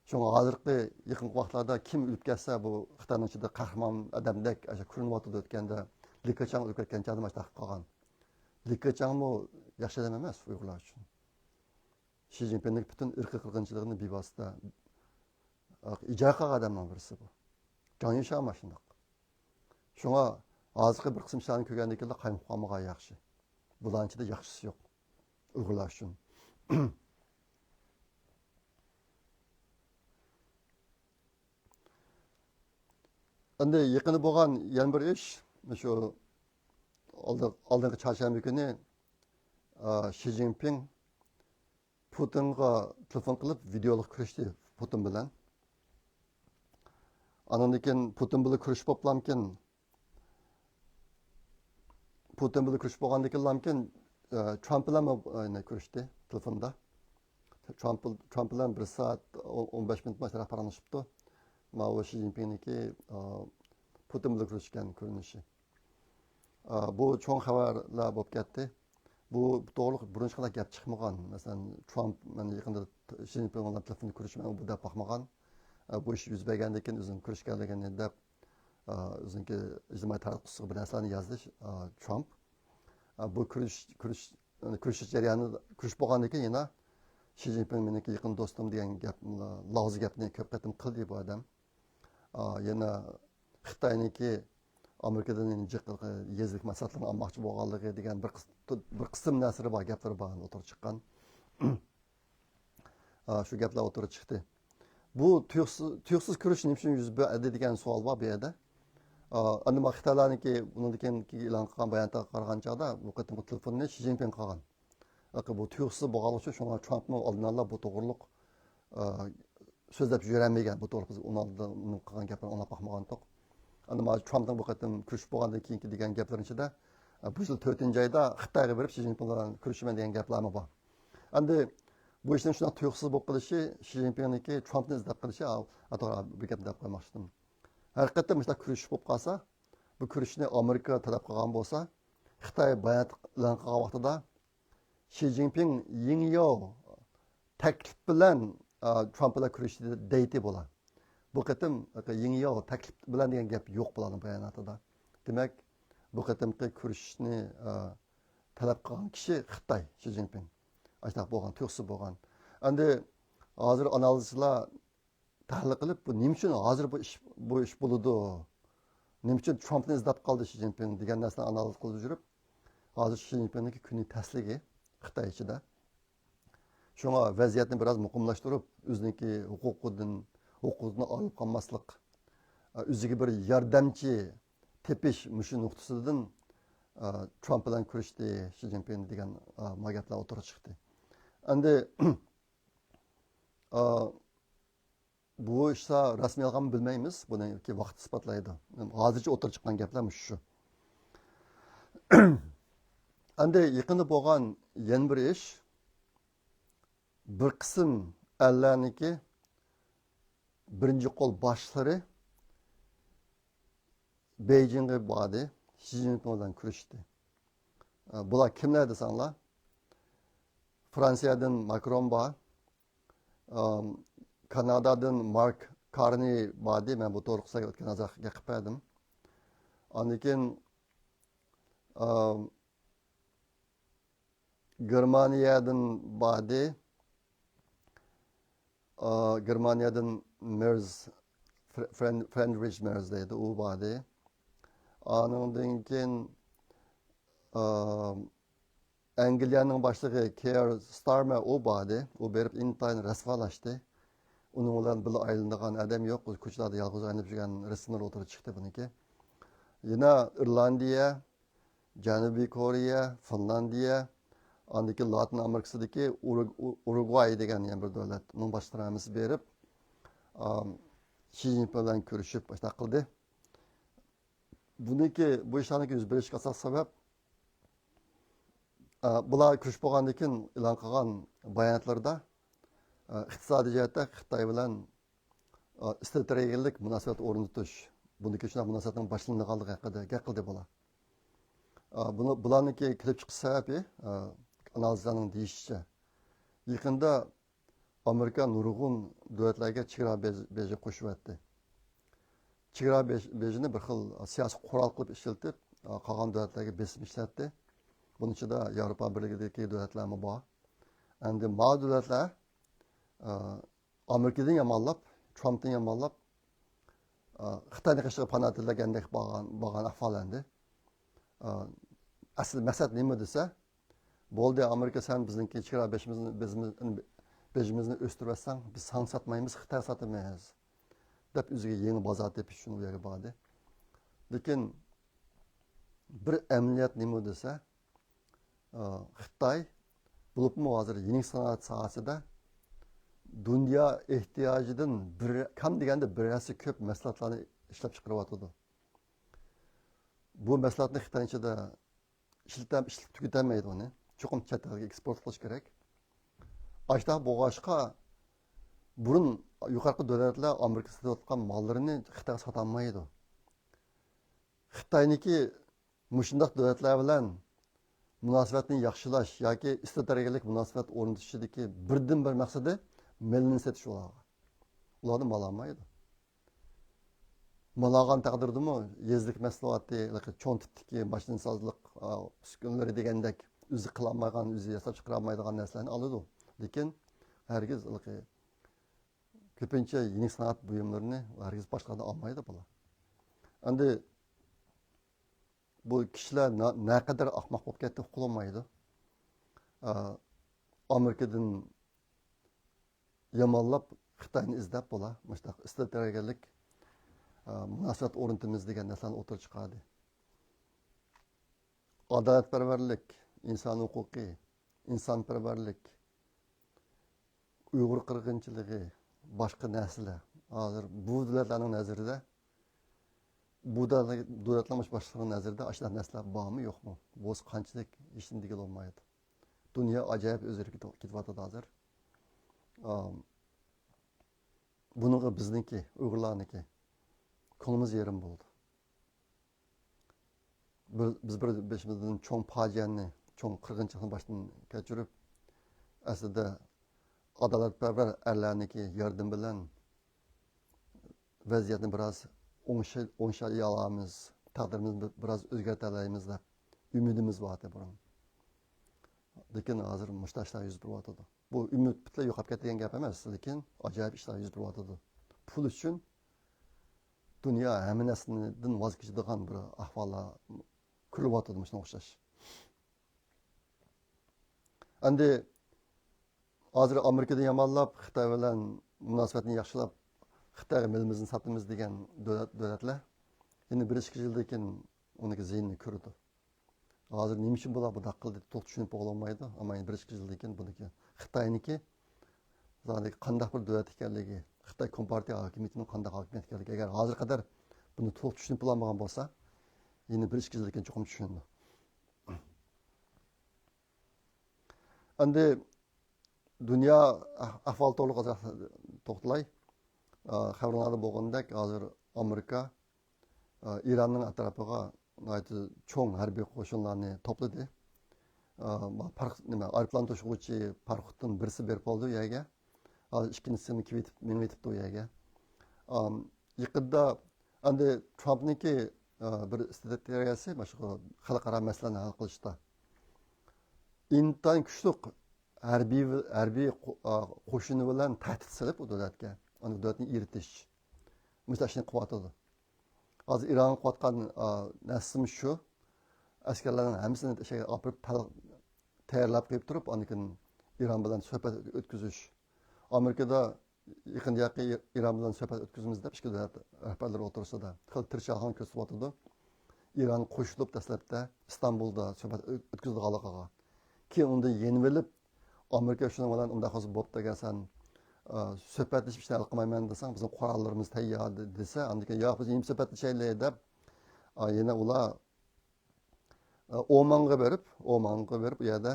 شۇڭا ھازىرقى يېقىنقى ۋاقىتلاردا كىم ئۆلۈپ كەتسە، بۇ خىتاينىڭ ئىچىدە قەھرىمان ئادەمدەك ئاشۇ كۆرۈنۈۋاتىدۇ. ئۆتكەندە لى كېچاڭ ئۆلۈپ كەتكەن چاغدا مۇشۇنداق قىلىپ قالغان. لى كېچاڭمۇ ياخشى ئادەم ئەمەس ئۇيغۇرلار ئۈچۈن. شى جىنپىڭنىڭ پۈتۈن ئىرقىي قىرغىنچىلىقىنى بىۋاسىتە ئىجرا قىلغان ئادەمنىڭ بىرسى بۇ. جاڭ يۈشيا مۇشۇنداق. شۇڭا ھازىرقى بىر قىسىم ئىشلارنى كۆرگەندىن كېيىن قايمۇقۇپ قالمىغان ياخشى. بۇلارنىڭ ئىچىدە ياخشىسى يوق ئۇيغۇرلار ئۈچۈن. ئەمدى يېقىندا بولغان يەنە بىر ئىش، شۇ ئالدى-، ئالدىنقى چارشەنبە كۈنى، ئا، شى جىنپىڭ پۇتىنغا تېلېفون قىلىپ ۋىدېئولۇق كۆرۈشتى پۇتىن بىلەن. ئاندىن كېيىن پۇتىن بىلەن كۆرۈشۈپ بوپلامكىن، پۇتىن بىلەن كۆرۈشۈپ بولغاندىن كېيىنلامكىن، ئە، ترامپ بىلەن، ئە، كۆرۈشتى تېلېفوندا. ترامپ، ترامپ بىلەن بىر سائەت ئون، ئون بەش مىنۇت مۇشۇنداق پاراڭلىشىپتۇ. ماۋۇ شى جىنپىڭنىڭكى، ئە، پۇتىن بىلەن كۆرۈشكەن كۆرۈنۈشى. ئە، بۇ چوڭ خەۋەرلەر بولۇپ كەتتى. بۇ توغرىلىق بۇرۇن ھېچقانداق گەپ چىقمىغان. مەسىلەن، ترامپ، مەن يېقىندا شى جىنپىڭ بىلەن تېلېفوندا كۆرۈشىمەن، بۇ دەپ باقمىغان. ئە، بۇ ئىش يۈز بەرگەندىن كېيىن ئۆزىنىڭ كۆرۈشكەنلىكىنى دەپ، ئە، ئۆزىنىڭكى ئىجتىمائىي تاراتقۇسىغا بىر نەرسىلەرنى يازدى، ئە، ترامپ. ئە، بۇ كۆرۈش-، كۆرۈش-، كۆرۈشۈش جەريانىدا، كۆرۈشۈپ بولغاندىن كېيىن يەنە شى جىنپىڭ مېنىڭكى يېقىن دوستۇم دېگەن گەپ، لاۋزا گەپنى كۆپ قېتىم قىلدى بۇ ئادەم. ئا، يەنە خىتاينىڭكى ئامېرىكىدىن يېزىلىك مەھسۇلاتلارنى ئالماقچى بولغانلىقى دېگەن بىر قىس-، بىر قىسىم نەرسىلىرى بار، گەپلىرى بار ئوتتۇرىغا چىققان. ئا، شۇ گەپلەر ئوتتۇرىغا چىقتى. بۇ تۇيۇقسىز، تۇيۇقسىز كۆرۈش نېمە ئۈچۈن يۈز بەردى دېگەن سوئال بار بۇ يەردە. ئا، ئەمدى مانا خىتايلارنىڭكى بۇنىڭدىن كېيىنكى ئېلان قىلغان باياناتىغا قارىغان چاغدا بۇ قېتىمقى تېلېفوننى شى جىنپىڭ قىلغان. بۇ تۇيۇقسىز بولغانلىقى ئۈچۈن شۇڭا ترامپمۇ ئالدىن ئالا بۇ توغرۇلۇق، ئا، سۆزلەپ يۈرەلمىگەن، بۇ توغرىلىق بىز ئۇنىڭ قىلغان گەپلىرىنى ئاڭلاپ باقمىغانتۇق. ئەمدى مانا ترامپنىڭ بۇ قېتىم كۆرۈشۈپ بولغاندىن كېيىنكى دېگەن گەپلىرىنىڭ ئىچىدە، ئە، بۇ يىل تۆتىنچى ئايدا خىتايغا بېرىپ شى جىنپىڭ بىلەن كۆرۈشىمەن دېگەن گەپلەرمۇ بار. ئەمدى بۇ ئىشنىڭ شۇنداق تۇيۇقسىز بولۇپ قېلىشى، شى جىنپىڭنىڭكى ترامپنى ئىزدەپ قېلىشى، ئا، ئا، توغرا، بىر گەپ دەپ قويماقچى ئىدىم. ھەر قېتىم مۇشۇنداق كۆرۈشۈش بولۇپ قالسا، بۇ كۆرۈشۈشنى ئامېرىكا تەلەپ قىلغان بولسا، خىتاي بايانات ئېلان قىلغان ۋاقتىدا، شى جىنپىڭ يىڭياۋ تەكلىپ بىلەن، ئا، ترامپ بىلەن كۆرۈشتى دەيتتى بۇلار. بۇ قېتىم يىڭياۋ تەكلىپ بىلەن دېگەن گەپ يوق بۇلارنىڭ باياناتىدا. دېمەك، بۇ قېتىمقى كۆرۈشۈشنى، ئا، تەلەپ قىلغان كىشى خىتاي، شى جىنپىڭ. ئاشۇنداق بولغان، تۇيۇقسىز بولغان. ئەمدى ھازىر ئانالىزچىلار تەھلىل قىلىپ، بۇ نېمە ئۈچۈن ھازىر بۇ ئىش، بۇ ئىش بولىدۇ؟ نېمە ئۈچۈن ترامپنى ئىزدەپ قالدى شى جىنپىڭ دېگەن نەرسىنى ئانالىز قىلىپ يۈرۈپ، ھازىر شى جىنپىڭنىڭكى كۈنى تەسلىكى خىتاي ئىچىدە. شۇڭا ۋەزىيەتنى بىراز مۇقىملاشتۇرۇپ، ئۆزىنىڭكى ھوقۇقىدىن، ھوقۇقىدىن ئايرىلىپ قالماسلىق، ئۆزىگە بىر ياردەمچى تېپىش مۇشۇ نۇقتىسىدىن، ترامپ بىلەن كۆرۈشتى شى جىنپىڭ دېگەن، ما گەپلەر ئوتتۇرىغا چىقتى. ئەمدى، بۇ ئىشتا راستمۇ يالغانمۇ بىلمەيمىز. بۇنى ۋاقىت ئىسپاتلايدۇ. ھازىرچە ئوتتۇرىغا چىققان گەپلەر مۇشۇ شۇ. ئەمدى يېقىندا بولغان يەنە بىر ئىش، بىر قىسىم ئەللەرنىڭكى بىرىنچى قول باشلىرى بېيجىڭغا باردى، شى جىنپىڭ بىلەن كۆرۈشتى. بۇلار كىملەر دېسەڭلار، فرانسىيەدىن ماكرون بار، ئام، كانادادىن مارك كارنى باردى. مەن بۇ توغرىلىق سىلەرگە ئۆتكەن ھازا گەپ قىلىپ بەردىم. ئاندىن كېيىن، ئام، گېرمانىيەدىن باردى. ئا، گېرمانىيەدىن مېرز، فرېن-، فرېن-، فرېدرىش مېرز دەيدۇ، ئۇ باردى. ئانىڭدىن كېيىن، ئا، ئەنگلىيەنىڭ باشلىقى كېيەر ستارمەر ئۇ باردى. ئۇ بېرىپ ئىنتايىن رەسۋالاشتى. ئۇنىڭ بىلەن بىللە ئايلىنىدىغان ئادەم يوق. كوچىلاردا يالغۇز ئايلىنىپ يۈرگەن رەسىملەر ئوتتۇرىغا چىقتى بۇنىڭكى. يەنە ئىرلاندىيە، جەنۇبىي كورېيە، فىنلاندىيە، ئاندىكى لاتىن ئامېرىكىسىدىكى ئۇرۇگ-، ئۇ-، ئۇرۇگۋاي دېگەن يەنە بىر دۆلەت. ئۇنىڭ باشلىقلىرى ھەممىسى بېرىپ، ئام، شى جىنپىڭ بىلەن كۆرۈشۈپ، ئاشۇنداق قىلدى. بۇنىڭكى، بۇ ئىشلارنىڭكى يۈز بېرىشىگە ئاساسلىق سەۋەب، ئا، بۇلار كۆرۈشۈپ بولغاندىن كېيىن ئېلان قىلغان باياناتلىرىدا، ئا، ئىقتىسادىي جەھەتتە خىتاي بىلەن، ئا، ئىستراتېگىيەلىك مۇناسىۋەت ئورنىتىش، بۇندىكى شۇنداق مۇناسىۋەتنىڭ باشلىنىدىغانلىقى ھەققىدە گەپ قىلدى بۇلار. ئا، بۇنى، بۇلارنىڭكى كېلىپ چىقىش سەۋەبى، ئا، ئانالىزلارنىڭ دېيىشىچە، يېقىندا ئامېرىكا نۇرغۇن دۆلەتلەرگە چېگرا بېج-، بېجى قوشۇۋەتتى. چېگرا بېج-، بېجىنى بىر خىل سىياسىي قورال قىلىپ ئىشلىتىپ، قالغان دۆلەتلەرگە بېسىم ئىشلەتتى. بۇنىڭ ئىچىدە ياۋروپا بىرلىكىدىكى دۆلەتلەرمۇ بار. ئەمدى ما دۆلەتلەر، ئامېرىكىدىن يامانلاپ، ترامپتىن يامانلاپ، خىتاينىڭ قېشىغا پانا تىلىگەندەك بولغان، بولغان ئەھۋال ئەمدى. ئا، ئەسلى مەقسەت نېمە دېسە، بولدى، ئامېرىكا، سەن بىزنىڭكى چېگرا بېجىمىزنى، بېجىمىز-، بېجىمىزنى ئۆستۈرۈۋەتسەڭ، بىز ساڭا ساتمايمىز، خىتايغا ساتىمىز، دەپ ئۆزىگە يېڭى بازار تېپىش ئۈچۈن ئۇ يەرگە باردى. لېكىن بىر ئەمەلىيەت نېمە دېسە، ئا، خىتاي، بولۇپمۇ ھازىر يېڭى سانائەت ساھەسىدە دۇنيا ئېھتىياجىدىن بىر، كەم دېگەندە بىر ھەسسە كۆپ مەھسۇلاتلارنى ئىشلەپ چىقىرىۋاتىدۇ. بۇ مەھسۇلاتنى خىتاينىڭ ئىچىدە ئىشلىتەم-، ئىشلىتىپ تۈگىتەلمەيدۇ ئۇنى. چوقۇم چەت ئەلگە ئېكسپورت قىلىش كېرەك. ئاشۇنداق بولغاچقا، بۇرۇن يۇقىرىقى دۆلەتلەر ئامېرىكا سېتىۋاتقان ماللىرىنى خىتايغا ساتالمايدۇ. خىتاينىڭكى مۇشۇنداق دۆلەتلەر بىلەن مۇناسىۋەتنى ياخشىلاش ياكى ئىستراتېگىيەلىك مۇناسىۋەت ئورنىتىشىدىكى بىردىنبىر مەقسىتى مېلىنى سېتىش ئۇلارغا. ئۇلاردىن مال ئالمايدۇ. مال ئالغان تەقدىردىمۇ يېزىلىك مەھسۇلاتى، چوڭ تىپتىكى ماشىنىسازلىق، ئا، ئۈسكۈنىلىرى دېگەندەك ئۆزى قىلالمايدىغان، ئۆزى ياساپ چىقىرالمايدىغان نەرسىلەرنى ئالىدۇ. لېكىن ھەرگىز كۆپىنچە يېڭىچە سانائەت بۇيۇملىرىنى ھەرگىز باشقىلاردىن ئالمايدۇ بۇلار. ئەمدى بۇ كىشىلەر نا-، نەقەدەر ئاخماق بولۇپ كەتتى، ئۇقۇلالمايدۇ. ئا، ئامېرىكىدىن يامانلاپ خىتاينى ئىزدەپ بۇلار مۇشۇنداق ئىستراتېگىيەلىك، ئا، مۇناسىۋەت ئورنىتىمىز دېگەن نەرسىلەرنى ئوتتۇرىغا چىقاردى. ئادالەتپەرۋەرلىك، ئىنسان ھوقۇقى، ئىنسانپەرۋەرلىك، ئۇيغۇر قىرغىنچىلىقى، باشقا نەرسىلەر. ھازىر بۇ دۆلەتلەرنىڭ نەزىرىدە، بۇ دۆلەتلەر، دۆلەتلەر باشلىقلىرىنىڭ نەزىرىدە ئاشۇنداق نەرسىلەر بارمۇ يوقمۇ؟ بولسا قانچىلىك، ھېچنېمە دېگىلى بولمايدۇ. دۇنيا ئاجايىپ ئۆزگىرىپ كېتىۋاتىدۇ ھازىر. ئام، بۇنىڭغا بىزنىڭكى، ئۇيغۇرلارنىڭكى كۆڭلىمىز يېرىم بولدى. بىر، بىز بىر بېشىمىزدىن چوڭ پاجىئەنى، چوڭ قىرغىنچىلىقنى باشتىن كەچۈرۈپ، ئەسلىدە ئادالەتپەرۋەر ئەرلەرنىڭكى ياردىمى بىلەن ۋەزىيەتنى بىراز ئوڭشاي-، ئوڭشىيالامىز، تەقدىرىمىزنى بىر-، بىراز ئۆزگەرتەلەيمىز دەپ ئۈمىدىمىز بار ئىدى بۇرۇن. لېكىن ھازىر مۇشۇنداق ئىشلار يۈز بېرىۋاتىدۇ. بۇ ئۈمىد پۈتۈنلەي يوقاپ كەتتى دېگەن گەپ ئەمەس، لېكىن ئاجايىپ ئىشلار يۈز بېرىۋاتىدۇ. پۇل ئۈچۈن دۇنيا ھەممە نەرسىدىن ۋاز كېچىدىغان بىر ئەھۋاللار كۆرۈلۈۋاتىدۇ مۇشۇنىڭغا ئوخشاش. ئەمدى ھازىر ئامېرىكىدىن يامانلاپ، خىتاي بىلەن مۇناسىۋەتنى ياخشىلاپ، خىتايغا مېلىمىزنى ساتىمىز دېگەن دۆلەت، دۆلەتلەر يەنە بىر ئىككى يىلدىن كېيىن ئۇنىڭكى زىيىنىنى كۆرىدۇ. ھازىر نېمە ئۈچۈن بۇلار بۇنداق قىلدى، توق چۈشىنىپ بولالمايدۇ. ئەمما يەنە بىر ئىككى يىلدىن كېيىن بۇنىڭكى خىتاينىڭكى زادى قانداق بىر دۆلەت ئىكەنلىكى، خىتاي كومپارتىيە ھاكىمىيىتىنىڭ قانداق ھاكىمىيەت ئىكەنلىكى، ئەگەر ھازىرغا قەدەر بۇنى توق چۈشىنىپ بولالمىغان بولسا، يەنە بىر ئىككى يىلدىن كېيىن چوقۇم چۈشىنىدۇ. ئەمدى دۇنيا ئەھ-، ئەھۋالى توغرىلىق ئازراق توختىلاي. ئا، خەۋەرلەردە بولغىنىدەك، ھازىر ئامېرىكا، ئا، ئىراننىڭ ئەتراپىغا ناھايىتى چوڭ ھەربىي قوشۇنلارنى توپلىدى. ئا، پار-، نېمە، ئايروپىلان توشۇغۇچى پاراخوتتىن بىرسى بېرىپ بولدى ئۇ يەرگە. ھازىر ئىككىنچىسى كېلىۋېتىپ، مېڭىۋېتىپتۇ ئۇ يەرگە. ئام، يېقىندا ئەمدى ترامپنىڭكى، ئا، بىر ئىستراتېگىيەسى، مانا شۇ خەلقئارا مەسىلىنى ھەل قىلىشتا ئىنتايىن كۈچلۈك ھەربىي، ھەربىي قو-، ئا، قوشۇنى بىلەن تەھدىت سېلىپ، ئۇ دۆلەتكە، ئۇ دۆلەتنى ئېرىتىش، مۇشۇنداق ئىشنى قىلىۋاتىدۇ. ھازىر ئىرانغا قىلىۋاتقان، ئا، نەرسىمۇ شۇ. ئەسكەرلەرنىڭ ھەممىسىنى ئىشىگە ئاپىرىپ، تەل-، تەييارلاپ قويۇپ تۇرۇپ، ئاندىن كېيىن ئىران بىلەن سۆھبەت ئۆتكۈزۈش. ئامېرىكىدا يېقىندا ياقى ئىران بىلەن سۆھبەت ئۆتكۈزىمىز دەپ ئىككى دۆلەت رەھبەرلىرى ئوتتۇرىسىدا خېلى تىرىشچانلىقنى كۆرسىتىۋاتىدۇ. ئىران قوشۇلۇپ دەسلەپتە ئىستانبۇلدا سۆھبەت ئۆ-، ئۆتكۈزىدىغانلىقىغا. كېيىن ئۇندىن يېنىۋېلىپ، ئامېرىكا شۇنىڭ بىلەن ئۇنداق قىلسا بوپتۇ، ئەگەر سەن، ئە، سۆھبەتلىشىپ ئىشنى ھەل قىلمايمەن دېسەڭ، بىزنىڭ قوراللىرىمىز تەييار، دېسە، ئاندىن كېيىن، ياق، بىز يېنىپ سۆھبەتلىشەيلى دەپ، ئا، يەنە ئۇلار، ئە، ئومانغا بېرىپ، ئومانغا بېرىپ، ئۇ يەردە،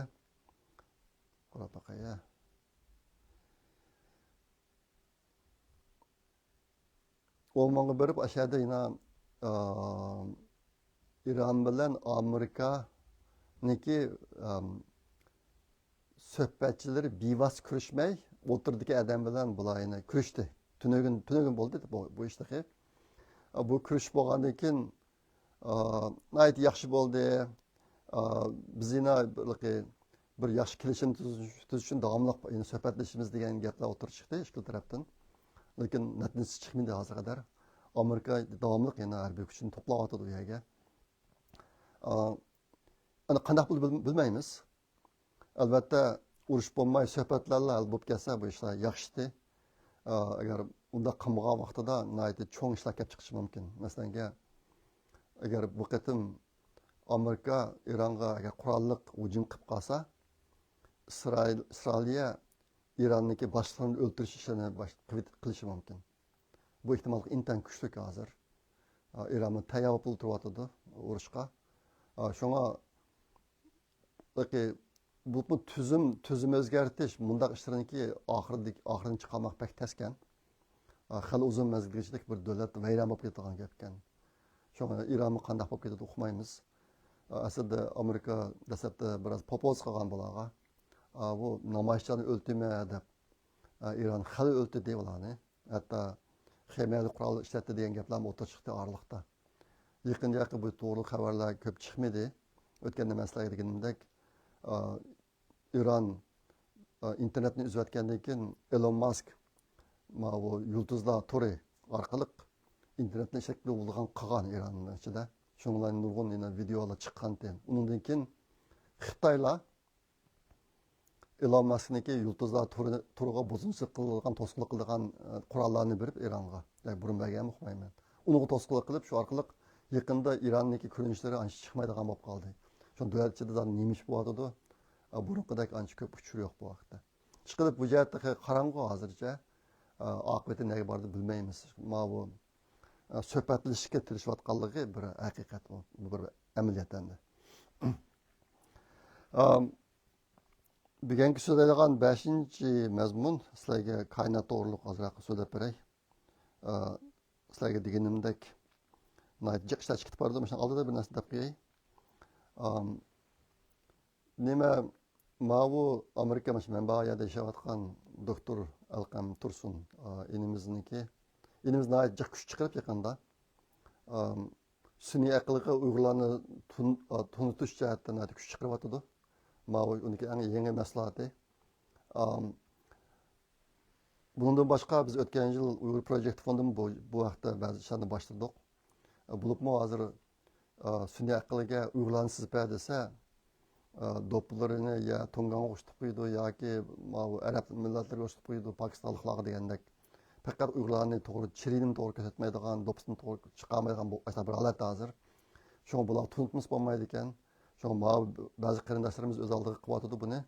قاراپ باقاي، ئومانغا بېرىپ، ئاشۇ يەردە يەنە، ئا، ئىران بىلەن ئامېرىكانىڭكى، ئا، سۆھبەتچىلىرى بىۋاسىتە كۆرۈشمەي، ئوتتۇرىدىكى ئادەم بىلەن بۇلار يەنە كۆرۈشتى. تۈنۈگۈن، تۈنۈگۈن بولدى بۇ، بۇ ئىش تېخى. ئا، بۇ كۆرۈشۈپ بولغاندىن كېيىن، ئا، ناھايىتى ياخشى بولدى. ئا، بىز يەنە بىر، بىر ياخشى كېلىشىم تۈزۈش، تۈزۈش ئۈچۈن داۋاملىق يەنە سۆھبەتلىشىمىز دېگەن گەپلەر ئوتتۇرىغا چىقتى ئىككىلا تەرەپتىن. لېكىن نەتىجىسى چىقمىدى ھازىرغا قەدەر. ئامېرىكا داۋاملىق يەنە ھەربىي كۈچىنى توپلاۋاتىدۇ ئۇ يەرگە. ئا، ئەنە قانداق بولىدۇ بىل-، بىلمەيمىز. ئەلۋەتتە، ئۇرۇش بولماي سۆھبەتلەرلا ھەل بولۇپ كەتسە، بۇ ئىشلار ياخشىتى. ئا، ئەگەر ئۇنداق قىلمىغان ۋاقتىدا ناھايىتى چوڭ ئىشلار كەپ چىقىشى مۇمكىن. مەسىلەنگە، ئەگەر بۇ قېتىم ئامېرىكا ئىرانغا ئەگەر قوراللىق ھۇجۇم قىلىپ قالسا، ئىسرائىل، ئىسرائىلىيە ئىراننىڭكى باشلىقلىرىنى ئۆلتۈرۈش ئىشلىرىنى باش-، قىلىشى مۇمكىن. بۇ ئېھتىماللىق ئىنتايىن كۈچلۈك ھازىر. ئا، ئىرانمۇ تەييار بولۇپ تۇرۇۋاتىدۇ ئۇرۇشقا. ئا، شۇڭا، بۇ تۈزۈم، تۈزۈم ئۆزگەرتىش، مۇنداق ئىشلارنىڭكى ئاخىرىدىكى، ئاخىرىنى چىقارماق بەك تەسكەن. ئا، خېلى ئۇزۇن مەزگىلگىچە بىر دۆلەت ۋەيران بولۇپ كېتىدىغان گەپكەن. شۇڭا ئىرانمۇ قانداق بولۇپ كېتىدۇ ئۇقمايمىز. ئا، ئەسلىدە ئامېرىكا دەسلەپتە بىراز پوپوز قىلغان بۇلارغا. ئا، بۇ نامايىشچىلارنى ئۆلتۈرمە دەپ، ئا، ئىران خېلى ئۆلتۈردى ئۇلارنى. ھەتتا خىمىيەلىك قورال ئىشلەتتى دېگەن گەپلەرمۇ ئوتتۇرىغا چىقتى ئارىلىقتا. يېقىندا بۇ توغرىلىق خەۋەرلەر كۆپ چىقمىدى. ئۆتكەندە مەن سىلەرگە دېگىنىمدەك، ئا، ئىران، ئا، ئىنتېرنېتنى ئۈزۈۋەتكەندىن كېيىن ئېلون ماسك ماۋۇ يۇلتۇزلار تورى ئارقىلىق ئىنتېرنېتنى ئىشلەتكىلى بولىدىغان قىلغان ئىراننىڭ ئىچىدە. شۇنىڭ بىلەن نۇرغۇن يەنە ۋىدېئولار چىققانتى. ئۇنىڭدىن كېيىن خىتايلار ئېلون ماسكنىڭكى يۇلتۇزلار تورى، تورىغا بۇزغۇنچىلىق قىلىدىغان، توسقۇنلۇق قىلىدىغان، ئە، قوراللارنى بېرىپ ئىرانغا، ياكى بۇرۇن بەرگەنمۇ ئۇقمايمەن. ئۇنىڭغا توسقۇنلۇق قىلىپ، شۇ ئارقىلىق يېقىندا ئىراننىڭكى كۆرۈنۈشلىرى ئانچە چىقمايدىغان بولۇپ قالدى. شۇ دۆلەت ئىچىدە زادى نېمە ئىش بولۇۋاتىدۇ؟ ئە، بۇرۇنقىدەك ئانچە كۆپ ئۇچۇر يوق بۇ ۋاقىتتا. ئىشقىلىپ، بۇ جەھەتتە خېلى قاراڭغۇ ھازىرچە. ئە، ئاقىۋىتى نەگە بارىدۇ بىلمەيمىز. ماۋۇ، ئە، سۆھبەتلىشىشكە تىرىشىۋاتقانلىقى بىر ھەقىقەت، بۇ، بۇ بىر ئەمەلىيەت ئەمدى. ئە، بۈگۈنكى سۆزلەيدىغان بەشىنچى مەزمۇن، سىلەرگە كائىنات توغرۇلۇق ئازراق سۆزلەپ بېرەي. ئا، سىلەرگە دېگىنىمدەك، ناھايىتى جىق ئىشلار چىقىپ بارىدۇ. مۇشۇنىڭ ئالدىدا بىر نەرسە دەپ قوياي. ئام، نېمە، ماۋۇ ئامېرىكا، مۇشۇ مەن بار يەردە ياشاۋاتقان دوكتور ئەلقەم تۇرسۇن، ئا، ئىنىمىزنىڭكى، ئىنىمىز ناھايىتى جىق كۈچ چىقىرىپ يېقىندا، ئام، سۈنئىي ئەقىلگە ئۇيغۇرلارنى تون-، ئا، تونۇتۇش جەھەتتە ناھايىتى كۈچ چىقىرىۋاتىدۇ. ماۋۇ ئۇنىڭكى ئەڭ يېڭى مەھسۇلاتى. ئام، بۇنىڭدىن باشقا، بىز ئۆتكەن يىل ئۇيغۇر پروجېكت فوندىمۇ بۇ، بۇ ھەقتە بەزى ئىشلارنى باشلىدۇق. بولۇپمۇ ھازىر، ئا، سۈنئىي ئەقىلگە ئۇيغۇرلارنى سىزىپ بەر دېسە، ئا، دوپپىلىرىنى يا تۇڭگانغا ئوخشىتىپ قويىدۇ ياكى ماۋۇ ئەرەب مىللەتلىرىگە ئوخشىتىپ قويىدۇ، پاكىستانلىقلارغا دېگەندەك. پەقەت ئۇيغۇرلارنى توغرا، چىرىيىنىمۇ توغرا كۆرسەتمەيدىغان، دوپپىسىنى توغرا چىقارمايدىغان بۇ، بىر ھالەت ھازىر. شۇڭا بۇلارغا تونۇتمىسا بولمايدىكەن. شۇڭا ماۋۇ بەزى قېرىنداشلىرىمىز ئۆز ئالدىغا قىلىۋاتىدۇ بۇنى.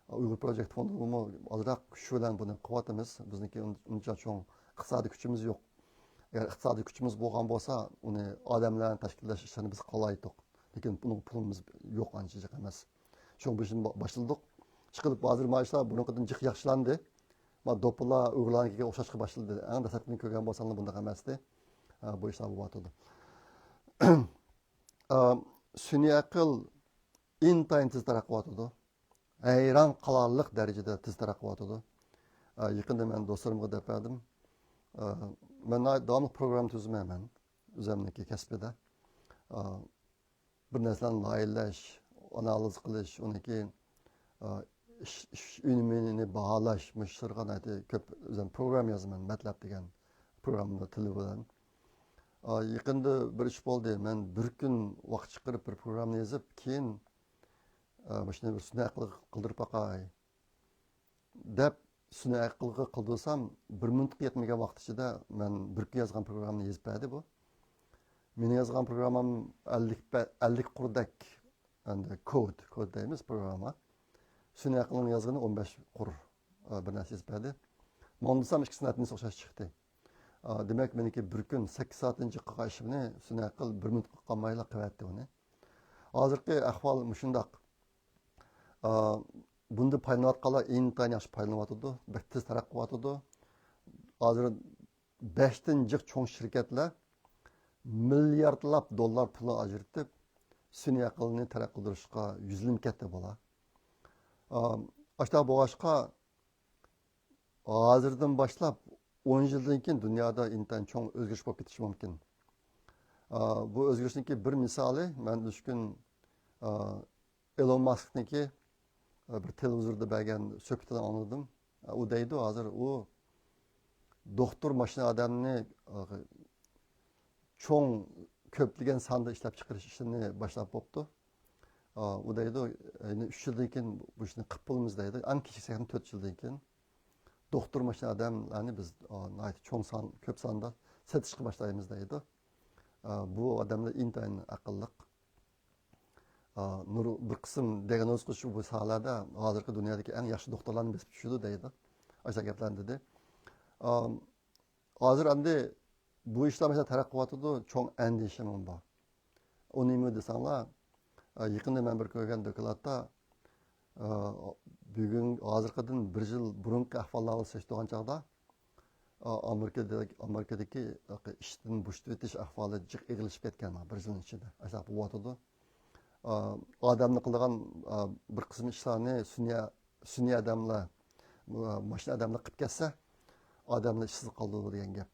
ئۇيغۇر پروجېكت فوندىمۇ ئازراق كۈچ بىلەن بۇنى قىلىۋاتىمىز. بىزنىڭكى ئۇن-، ئۇنچە چوڭ ئىقتىسادىي كۈچىمىز يوق. ئەگەر ئىقتىسادىي كۈچىمىز بولغان بولسا، ئۇنى ئادەملەرنى تەشكىللەش ئىشلىرىنى بىز قىلالايتتۇق. لېكىن بۇنىڭ پۇلىمىز يوق، ئانچە جىق ئەمەس. شۇڭا بۇ ئىشنى با-، باشلىدۇق. ئىشقىلىپ، ھازىر ما ئىشلار بۇرۇنقىدىن جىق ياخشىلاندى. ما دوپپىلار ئۇيغۇرلارنىڭكىگە ئوخشاشقا باشلىدى. ئەڭ دەسلەپكىدىن كۆرگەن بولساڭلار بۇنداق ئەمەستى. ھە، بۇ ئىشلار بولۇۋاتىدۇ. ئا، سۈنئىي ئەقىل ئىنتايىن تېز تەرەققىي قىلىۋاتىدۇ. ھەيران قالارلىق دەرىجىدە تېز تەرەققىي قىلىۋاتىدۇ. ئا، يېقىندا مەن دوستلىرىمغا دەپ بەردىم. ئا، مەن ناھايىتى داۋاملىق پروگرامما تۈزىمەن مەن ئۆزۈمنىڭكى كەسپىدە. ئا، بىر نەرسىلەرنى لايىھەلەش، ئانالىز قىلىش، ئۇنىڭكى، ئا، ئىش، ئىش ئۈنۈمىنى باھالاش، مۇشۇ ئىشلارغا ناھايىتى كۆپ ئۆزۈم پروگرامما يازىمەن، ماتلاپ دېگەن پروگرامما تىلى بىلەن. ئا، يېقىندا بىر ئىش بولدى. مەن بىر كۈن ۋاقىت چىقىرىپ بىر پروگراممىنى يېزىپ، كېيىن، ئا، مۇشۇنى بىر سۈنئىي ئەقىلگە قىلدۇرۇپ باقاي دەپ، سۈنئىي ئەقىلگە قىلدۇرسام، بىر مىنۇتقا يەتمىگەن ۋاقىت ئىچىدە مەن بىر كۈن يازغان پروگراممىنى يېزىپ بەردى بۇ. مېنىڭ يازغان پروگراممام ئەللىك پە-، ئەللىك قۇردەك، ئەندى كود، كود دەيمىز، پروگرامما. سۈنئىي ئەقىلنىڭ يازغىنى ئون بەش قۇر، ئا، بىر نەرسە يېزىپ بەردى. ماڭا دېسەم ئىككىسىنىڭ نەتىجىسى ئوخشاش چىقتى. ئا، دېمەك، مېنىڭكى بىر كۈن سەككىز سائەتتىن جىق قىلغان ئىشىمنى سۈنئىي ئەقىل بىر مىنۇتقا قالمايلا قىلىۋەتتى ئۇنى. ھازىرقى ئەھۋال مۇشۇنداق. ئا، بۇندا پايدىلىنىۋاتقانلار ئىنتايىن ياخشى پايدىلىنىۋاتىدۇ. بەك تېز تەرەققىي قىلىۋاتىدۇ. ھازىر بەشتىن جىق چوڭ شىركەتلەر مىلياردلاپ دوللار پۇلى ئاجرىتىپ، سۈنئىي ئەقىلنى تەرەققىي قىلدۇرۇشقا يۈزلىنىپ كەتتى بۇلار. ئا، ئاشۇنداق بولغاچقا، ھازىردىن باشلاپ ئون يىلدىن كېيىن دۇنيادا ئىنتايىن چوڭ ئۆزگىرىش بولۇپ كېتىشى مۇمكىن. ئا، بۇ ئۆزگىرىشنىڭكى بىر مىسالى، مەن ئۈچ كۈن، ئا، ئېلون ماسكنىڭكى، ئا، بىر تېلېۋىزوردا بەرگەن سۆھبىتىنى ئاڭلىدىم. ئا، ئۇ دەيدۇ، ھازىر ئۇ دوختۇر ماشىنا ئادەمنى، ئا، چوڭ كۆپلىگەن ساندا ئىشلەپچىقىرىش ئىشىنى باشلاپ بوپتۇ. ئۇ دەيدۇ، يەنە ئۈچ يىلدىن كېيىن بۇ ئىشنى قىلىپ بولىمىز دەيدۇ. ئەڭ كېچىكسە تۆت يىلدىن كېيىن. دوختۇر ماشىنا ئادەملەرنى بىز ناھايىتى چوڭ سان، كۆپ ساندا سېتىشقا باشلايمىز دەيدۇ. بۇ ئادەملەر ئىنتايىن ئەقىللىق. نۇر، بىر قىسىم دىياگنوز قىلىش بۇ ساھەلەردە ھازىرقى دۇنيادىكى ئەڭ ياخشى دوختۇرلارنى بېسىپ چۈشىدۇ دەيدۇ. ئاشۇنداق گەپلەرنى دېدى. ھازىر ئەمدى بۇ ئىشلار مەسىلەن تەرەققىي قىلىۋاتىدۇ، چوڭ ئەندىشىمۇ بار. ئۇ نېمە دېسەڭلار، يېقىندا مەن بىر كۆرگەن دوكلاتتا، بۈگۈن، ھازىرقىدىن بىر يىل بۇرۇنقى ئەھۋاللار بىلەن سېلىشتۇرغان چاغدا، ئامېرىكىدىكى، ئامېرىكىدىكى ئىشتىن بوشىتىۋېتىش ئەھۋالى جىق ئېغىرلىشىپ كەتكەن بىر يىلنىڭ ئىچىدە. ئاشۇنداق بولۇۋاتىدۇ. ئادەمنى قىلىدىغان، بىر قىسىم ئىشلارنى سۈنئىي، سۈنئىي ئادەملەر، ماشىنا ئادەملەر قىلىپ كەتسە، ئادەملەر ئىشسىز قالىدۇ دېگەن گەپ.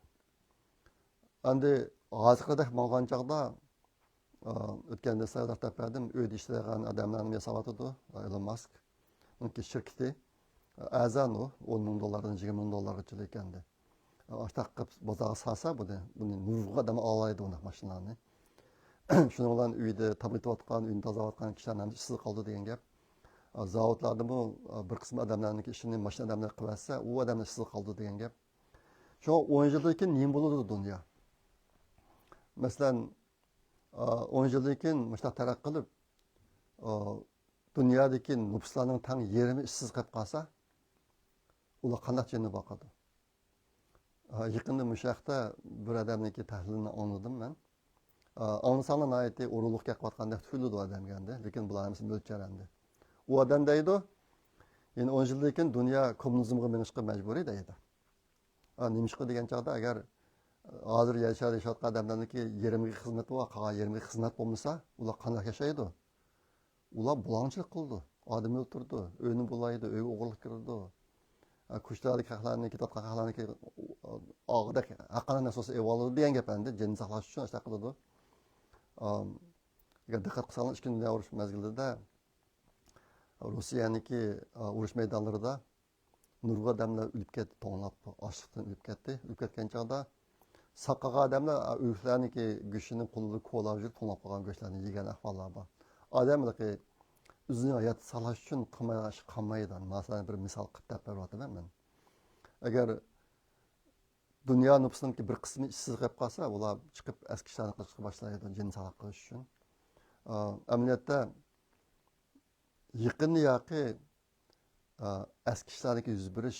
ئەمدى ھازىرقىدەك ماڭغان چاغدا، ئۆتكەندە سەۋەب بەردىم، ئۆيدە ئىشلەيدىغان ئادەملەرنى ياساۋاتىدۇ، ئېلون ماسك. ئۇنىڭكى شىركىتى ئەرزان ئۇ، ئون مىڭ دوللاردىن يىگىرمە مىڭ دوللارغىچە ئىكەندى. ئاشتاق قىلىپ بازارغا سالسا، بۇنى، بۇنى نۇرغۇن ئادەم ئالالايدۇ بۇنداق ماشىنىلارنى. شۇنىڭ بىلەن ئۆيدە تاماق ئېتىۋاتقان، ئۆيىنى تازىلاۋاتقان كىشىلەر ھەممىسى ئىشسىز قالىدۇ دېگەن گەپ. زاۋۇتلاردىمۇ بىر قىسىم ئادەملەرنىڭكى ئىشىنى ماشىنا ئادەملەر قىلىۋەتسە، ئۇ ئادەملەر ئىشسىز قالىدۇ دېگەن گەپ. شۇڭا ئون يىلدىن كېيىن نېمە بولىدۇ دۇنيا؟ مەسىلەن، ئون يىلدىن كېيىن مۇشۇنداق تەرەققىي قىلىپ، دۇنيادىكى نوپۇسلارنىڭ تەڭ يېرىمى ئىشسىز قېلىپ قالسا، ئۇلار قانداق جېنىنى باقىدۇ؟ يېقىندا مۇشۇ ھەقتە بىر ئادەمنىڭكى تەھلىلىنى ئاڭلىدىم مەن. ئاڭلىساڭلار ناھايىتى ئورۇنلۇق گەپ قىلىۋاتقاندەك تۇيۇلىدۇ ئادەمگە ئەمدى. لېكىن بۇلار ھەممىسى مۆلچەر ئەمدى. ئۇ ئادەم دەيدۇ، يەنە ئون يىلدىن كېيىن دۇنيا كوممۇنىزمغا مېڭىشقا مەجبۇرىي دەيدۇ. نېمىشقا دېگەن چاغدا، ئەگەر ھازىر يەر شارىدا ياشاۋاتقان ئادەملەرنىڭكى يېرىمىگە خىزمەت بار، قالغان يېرىمىگە خىزمەت بولمىسا، ئۇلار قانداق ياشايدۇ؟ ئۇلار بۇلاڭچىلىق قىلىدۇ. ئادەم ئۆلتۈرىدۇ، ئۆينى بۇلايدۇ، ئۆيگە ئوغرىلىق كىرىدۇ. كوچىلاردىكى خەقلەرنى، كېتىۋاتقان خەقلەرنىڭكى ئاغدەك ھەققانە نەرسە بولسا ئېلىۋالىدۇ دېگەن گەپ ئەمدى. جېنىنى ساقلاش ئۈچۈن ئاشۇنداق قىلىدۇ. ئەگەر دىققەت قىلساڭلار، ئىككىنچى دۇنيا ئۇرۇشى مەزگىلىدە روسىيەنىڭكى ئۇرۇش مەيدانلىرىدا نۇرغۇن ئادەملەر ئۆلۈپ كەتتى، توڭلاپ، ئاچلىقتىن ئۆلۈپ كەتتى. ئۆلۈپ كەتكەن چاغدا ساق قالغان ئادەملەر ئۆلۈكلەرنىڭكى گۆشىنى قولىدا كولاپ يۈرۈپ، توڭلاپ قالغان گۆشلەرنى يېگەن ئەھۋاللار بار. ئادەم ھېلىقى ئۆزىنىڭ ھاياتىنى ساقلاش ئۈچۈن قىلمايدىغان ئىش قالمايدۇ. مانا سىلەرگە بىر مىسال قىلىپ دەپ بېرىۋاتىمەن مەن. ئەگەر دۇنيا نوپۇسىنىڭكى بىر قىسمى ئىشسىز قېلىپ قالسا، ئۇلار چىقىپ ئەسكى ئىشلارنى قىلىشقا باشلايدۇ، جېنىنى ساقلاپ قېلىش ئۈچۈن. ئەمەلىيەتتە، يېقىندا ياقى ئەسكى ئىشلاردىكى يۈز بېرىش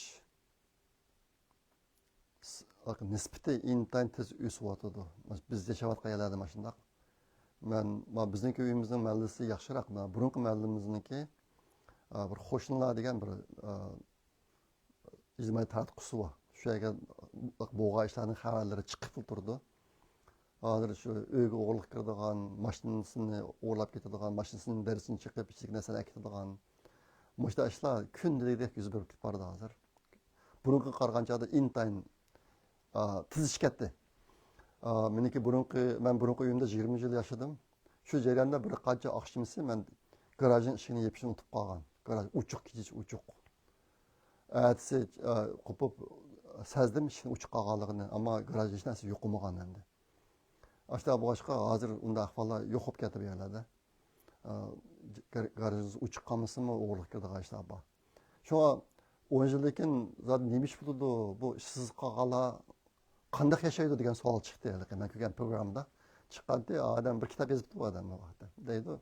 نىسبىتى ئىنتايىن تېز ئۆسۈۋاتىدۇ. بىز ياشاۋاتقان يەرلەردە مانا شۇنداق. مەن، ما، بىزنىڭكى ئۆيىمىزنىڭ مەھەللىسى ياخشىراق. ما، بۇرۇنقى مەھەللىمىزنىڭكى، بىر قوشنىلار دېگەن بىر ئىجتىمائىي تاراتقۇسى بار. شۇ يەرگە بولغان ئىشلارنىڭ خەۋەرلىرى چىقىپ تۇرىدۇ. ھازىر شۇ ئۆيگە ئوغرىلىق كىرىدىغان، ماشىنىسىنى ئوغرىلاپ كېتىدىغان، ماشىنىسىنىڭ دەرىسىنى چېقىپ، ئىچىدىكى نەرسىلەرنى ئەكېتىدىغان، مۇشۇنداق ئىشلار كۈندىلىكتەك يۈز بېرىپ كېتىپ بارىدۇ ھازىر. بۇرۇنقىغا قارىغان چاغدا ئىنتايىن، ئا، تېز ئىشىپ كەتتى. ئا، مېنىڭكى بۇرۇنقى، مەن بۇرۇنقى ئۆيۈمدە يىگىرمە يىل ياشىدىم. شۇ جەرياندا بىر قانچە ئاخشىمىسى مەن گاراژنىڭ ئىشىكىنى يېپىشنى ئۇنتۇپ قالغان. گاراژ ئوچۇق، كېچىچە ئوچۇق. ئەتىسى، ئا، قوپۇپ سەزدىم ئىشىكنىڭ ئوچۇق قالغانلىقىنى، ئەمما گاراژدا ھېچ نەرسە يوقىمىغان ئەمدى. ئاشۇنداق بولغاچقا، ھازىر ئۇنداق ئەھۋاللار يوق بولۇپ كەتتى بۇ يەرلەردە. ئا، گار-، گاراژىڭىز ئوچۇق قالمىسىمۇ، ئوغرىلىق كىرىدىغان ئىشلار بار. شۇڭا ئون يىلدىن كېيىن زادى نېمە ئىش بولىدۇ، بۇ ئىشسىز قالغانلار قانداق ياشايدۇ دېگەن سوئال چىقتى ھېلىقى. مەن كۆرگەن پروگراممىدا چىققانتى، ئادەم بىر كىتاب يېزىپتۇ بۇ ئادەم بۇ ۋاقىتتا. دەيدۇ،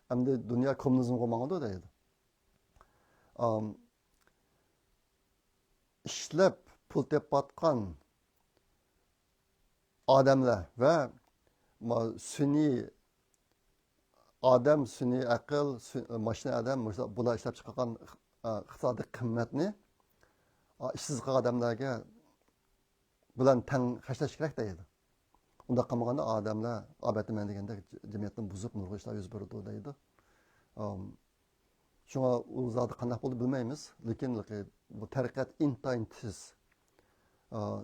ئەمدى دۇنيا كوممۇنىزمغا ماڭىدۇ دەيدۇ. ئام، ئىشلەپ پۇل تېپىۋاتقان ئادەملەر ۋە ما-، سۈنئىي ئادەم، سۈنئىي ئەقىل، سۈ-، ماشىنا ئادەم، مۇشۇ، بۇلار ئىشلەپ چىقارغان ئىق-، ئا، ئىقتىسادىي قىممەتنى، ئا، ئىشسىز قالغان ئادەملەرگە بىلەن تەڭ خەجلەش كېرەك دەيدۇ. ئۇنداق قىلمىغاندا ئادەملەر ئەلۋەتتە مەن دېگەندەك جەمئىيەتنى بۇزۇپ نۇرغۇن ئىشلار يۈز بېرىدۇ دەيدۇ. ئام، شۇڭا ئۇ زادى قانداق بولدى بىلمەيمىز، لېكىن بۇ تەرەققىيات ئىنتايىن تېز. ئا،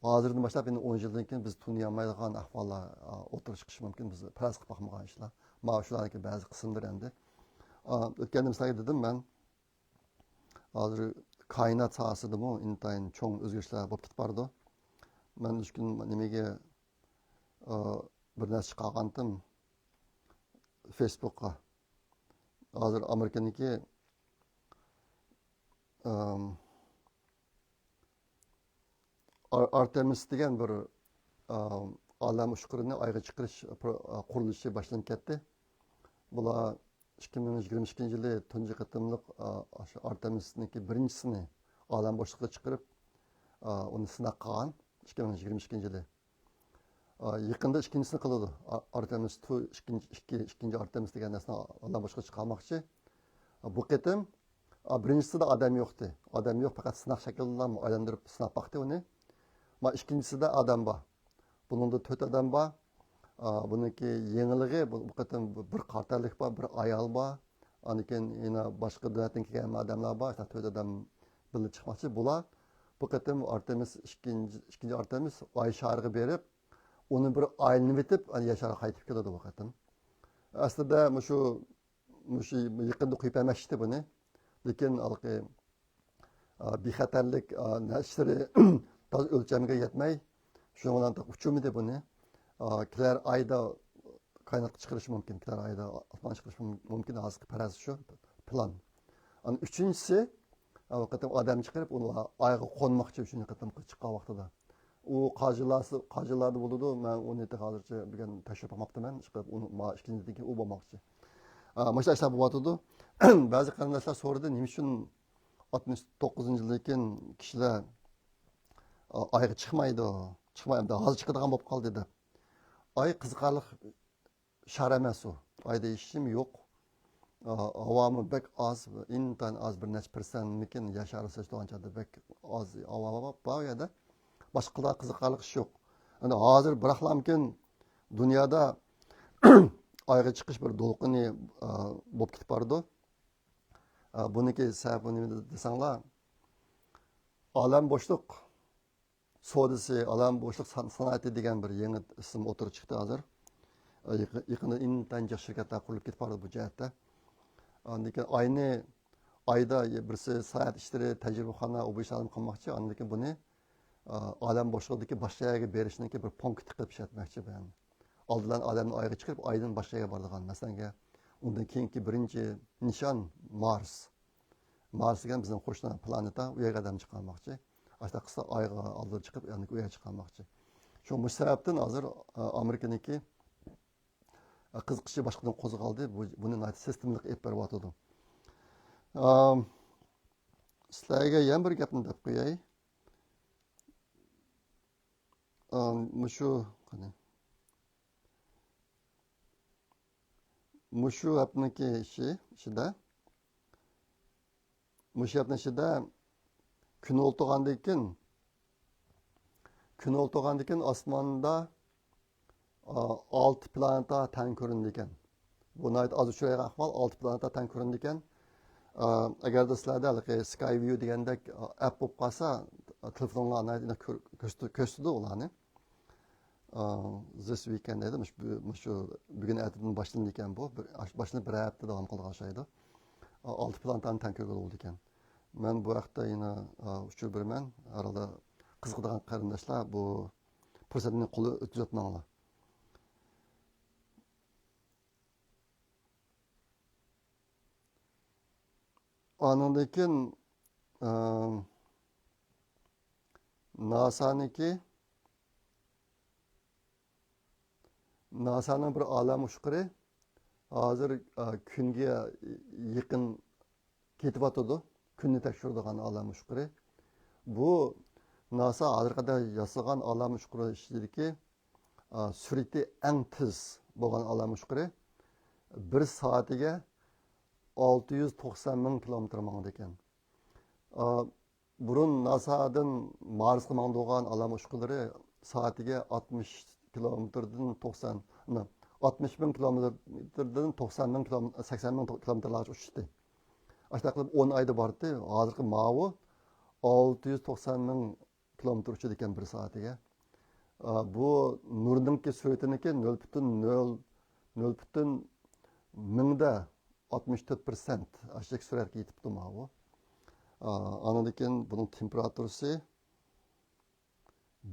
ھازىردىن باشلاپ يەنە ئون يىلدىن كېيىن بىز تونۇيالمايدىغان ئەھۋاللار، ئا، ئوتتۇرىغا چىقىشى مۇمكىن، بىز پەرەز قىلىپ باقمىغان ئىشلار. مانا شۇلارنىڭكى بەزى قىسىملىرى ئەمدى. ئا، ئۆتكەندە مىسالغا دېدىم مەن، ھازىر كائىنات ساھەسىدىمۇ ئىنتايىن چوڭ ئۆزگىرىشلەر بولۇپ كېتىپ بارىدۇ. مەن مۇشۇ كۈن نېمىگە، ئا، بىر نەرسە چىقارغانتىم فېيسبۇكقا. ھازىر ئامېرىكىنىڭكى، ئام، ئار-، ئارتېمىس دېگەن بىر، ئام، ئالەم ئۇچقۇرىنى ئايغا چىقىرىش پرو-، قۇرۇلۇشى باشلىنىپ كەتتى. بۇلار ئىككى مىڭ يىگىرمە ئىككىنچى يىلى تۇنجى قېتىملىق، ئا، ئاشۇ ئارتېمىسنىڭكى بىرىنچىسىنى ئالەم بوشلۇقىغا چىقىرىپ، ئا، ئۇنى سىناق قىلغان. ئىككى مىڭ يىگىرمە ئىككىنچى يىلى. ئا، يېقىندا ئىككىنچىسىنى قىلىدۇ. ئا-، ئارتېمىس تو ئىككىنچى، ئىككى، ئىككىنچى ئارتېمىس دېگەن نەرسىنى ئالەم بوشلۇقىغا چىقارماقچى. ئا، بۇ قېتىم، ئا، بىرىنچىسىدە ئادەم يوقتى. ئادەم يوق، پەقەت سىناق شەكلىدىلا ئايلاندۇرۇپ سىناپ باقتى ئۇنى. ما ئىككىنچىسىدە ئادەم بار. بۇنىڭدا تۆت ئادەم بار. ئا، بۇنىڭكى يېڭىلىقى، بۇ، بۇ قېتىم بىر قارا تەنلىك بار، بىر ئايال بار. ئاندىن كېيىن يەنە باشقا دۆلەتتىن كەلگەن ئادەملەر بار. تۆت ئادەم بىللە چىقماقچى. بۇلار بۇ قېتىم ئارتېمىس ئىككىنچى، ئىككىنچى ئارتېمىس ئاي شارىغا بېرىپ، ئۇنى بىر ئايلىنىۋېتىپ، يەر شارىغا قايتىپ كېلىدۇ بۇ قېتىم. ئەسلىدە مۇشۇ، مۇشۇ يېقىندا قويۇپ بەرمەكچى ئىدى بۇنى. لېكىن ھېلىقى، ئا، بىخەتەرلىك، ئا، نەشرى تازا ئۆلچەمگە يەتمەي، شۇنىڭ بىلەن ئۇچۇرمىدى بۇنى. ئا، كېلەر ئايدا كائىناتقا چىقىرىشى مۇمكىن، كېلەر ئايدا ئاسمانغا چىقىرىشى مۇمكىن، ھازىرقى پەرەز شۇ، پىلان. ئاندىن ئۈچىنچىسى، ئا، بۇ قېتىم ئادەم چىقىرىپ، ئۇلار ئايغا قونماقچى ئۈچىنچى قېتىمقى چىققان اقتىدا. ئۇ قاجىلارسى-، قاجىلاردا بولىدۇ، مەن ئۇنى ھازىرچە بىر تەكشۈرۈپ باقماپتىمەن، ئىشقىلىپ ئۇنى ما-، ئىككىنچىدىن كېيىن ئۇ بولماقچى. ئا، مۇشۇنداق ئىشلار بولۇۋاتىدۇ. بەزى قېرىنداشلار سورىدى، نېمە ئۈچۈن ئاتمىش توققۇزىنچى يىلدىن كېيىن كىشىلەر، ئا، ئايغا چىقمايدۇ، چىقماي، ئەمدى ھازىر چىقىدىغان بولۇپ قالدى دەپ. ئاي قىزىقارلىق شار ئەمەس ئۇ. ئايدا ھېچنېمە يوق. ئا، ھاۋامۇ بەك ئاز، ئىنتايىن ئاز، بىر نەچچە پىرسەنتمىكىن يەر شارى سېلىشتۇرغان چاغدا بەك ئاز ھاۋا بار، بار ئۇ يەردە. باشقا قىزىقارلىق ئىش يوق. ئەمدى ھازىر بىراقلامكىن دۇنيادا ئايغا چىقىش بىر دولقۇنى، ئا، بولۇپ كېتىپ بارىدۇ. ئا، بۇنىڭكى سەۋەبى نېمە دېسەڭلار، ئالەم بوشلۇق سودىسى، ئالەم بوشلۇق سان-، سانائىتى دېگەن بىر يېڭى ئىسىم ئوتتۇرىغا چىقتى ھازىر. ئا، يېقى-، يېقىندا ئىنتايىن جىق شىركەتلەر قۇرۇلۇپ كېتىپ بارىدۇ بۇ جەھەتتە. ئاندىن كېيىن ئاينى، ئايدا بىرسى ساياھەت ئىشلىرى، تەجرىبىخانا، ئۇ بۇ ئىشلارنى قىلماقچى. ئاندىن كېيىن بۇنى، ئا، ئالەم بوشلۇقىدىكى باشقا يەرگە بېرىشنىڭكى بىر پونكىتى قىلىپ ئىشلەتمەكچى بۇ يەرنى. ئالدى بىلەن ئادەمنى ئايغا چىقىرىپ، ئايدىن باشقا يەرگە بارىدىغان. مەسىلەنگە، ئۇندىن كېيىنكى بىرىنچى نىشان مارس. مارس دېگەن بىزنىڭ قوشنا پلانېتا، ئۇ يەرگە ئادەم چىقارماقچى. ئاشۇنداق قىلسا ئايغا ئالدىدا چىقىپ، يەنە ئۇ يەرگە چىقارماقچى. شۇ، مۇشۇ سەۋەبتىن ھازىر، ئا، ئامېرىكىنىڭكى، ئا، قىزىقىشى باشقىدىن قوزغالدى. بۇ، بۇنى ناھايىتى سىستېمىلىق ئېلىپ بېرىۋاتىدۇ. ئام، سىلەرگە يەنە بىر گەپنى دەپ قوياي. ئام، مۇشۇ، قېنى. مۇشۇ ھەپتىنىڭكى ئىشى، ئىچىدە، مۇشۇ ھەپتىنىڭ ئىچىدە كۈن ئولتۇرغاندىن كېيىن، كۈن ئولتۇرغاندىن كېيىن ئاسماندا، ئا، ئالتە پلانېتا تەڭ كۆرۈنىدىكەن. بۇ ناھايىتى ئاز ئۇچرايدىغان ئەھۋال، ئالتە پلانېتا تەڭ كۆرۈنىدىكەن. ئا، ئەگەردە سىلەردە ھېلىقى سكاي ۋىيۇ دېگەندەك، ئا، ئەپ بولۇپ قالسا، تېلېفونغا ناھايىتى كۆر-، كۆرسىتىدۇ، كۆرسىتىدۇ ئۇلارنى. ئا، this weekend دەيدۇ، مۇشۇ، مۇشۇ بۈگۈن ئەتىدىن باشلىنىدىكەن بۇ. بىر، ئاش-، باشلىنىپ بىر ھەپتە داۋام قىلىدىغان ئوخشايدۇ. ئا، ئالتە پلانېتانى تەڭ كۆرگىلى بولىدىكەن. مەن بۇ ھەقتە يەنە، ئا، ئۇچۇر بېرىمەن. ھەر ھالدا قىزىقىدىغان قېرىنداشلار بۇ پۇرسەتنى قولدىن ئۆتكۈزۈۋەتمەڭلار. ئانىڭدىن كېيىن، ئا، ناسانىڭكى، ناسانىڭ بىر ئالەم ئۇچقۇرى ھازىر، ئا، كۈنگە يېقىن كېتىۋاتىدۇ. كۈننى تەكشۈرىدىغان ئالەم ئۇچقۇرى. بۇ ناسا ھازىرغا قەدەر ياسىغان ئالەم ئۇچقۇرى ئىچىدىكى، ئا، سۈرئىتى ئەڭ تېز بولغان ئالەم ئۇچقۇرى. بىر سائىتىگە ئالتە يۈز توقسان مىڭ كىلومېتىر ماڭىدىكەن. ئا، بۇرۇن ناسادىن مارسقا ماڭىدىغان ئالەم ئۇچقۇنلىرى سائىتىگە ئاتمىش كىلومېتىردىن توقسان، نو، ئاتمىش مىڭ كىلومېتىردىن توقسان مىڭ كىلوم-، سەكسەن مىڭ كىلومېتىرلارغىچە ئۇچتى. ئاشۇنداق قىلىپ ئون ئايدا باردى. ھازىرقى ماۋۇ ئالتە يۈز توقسان مىڭ كىلومېتىر ئۇچىدىكەن بىر سائىتىگە. ئا، بۇ نۇرنىڭكى سۈرئىتىنىڭكى نۆل پۈتۈن نۆل، نۆل پۈتۈن مىڭدە ئاتمىش تۆت پىرسەنت ئاشۇ سۈرئەتكە يېتىپتۇ ماۋۇ. ئا، ئاندىن كېيىن بۇنىڭ تېمپېراتۇرىسى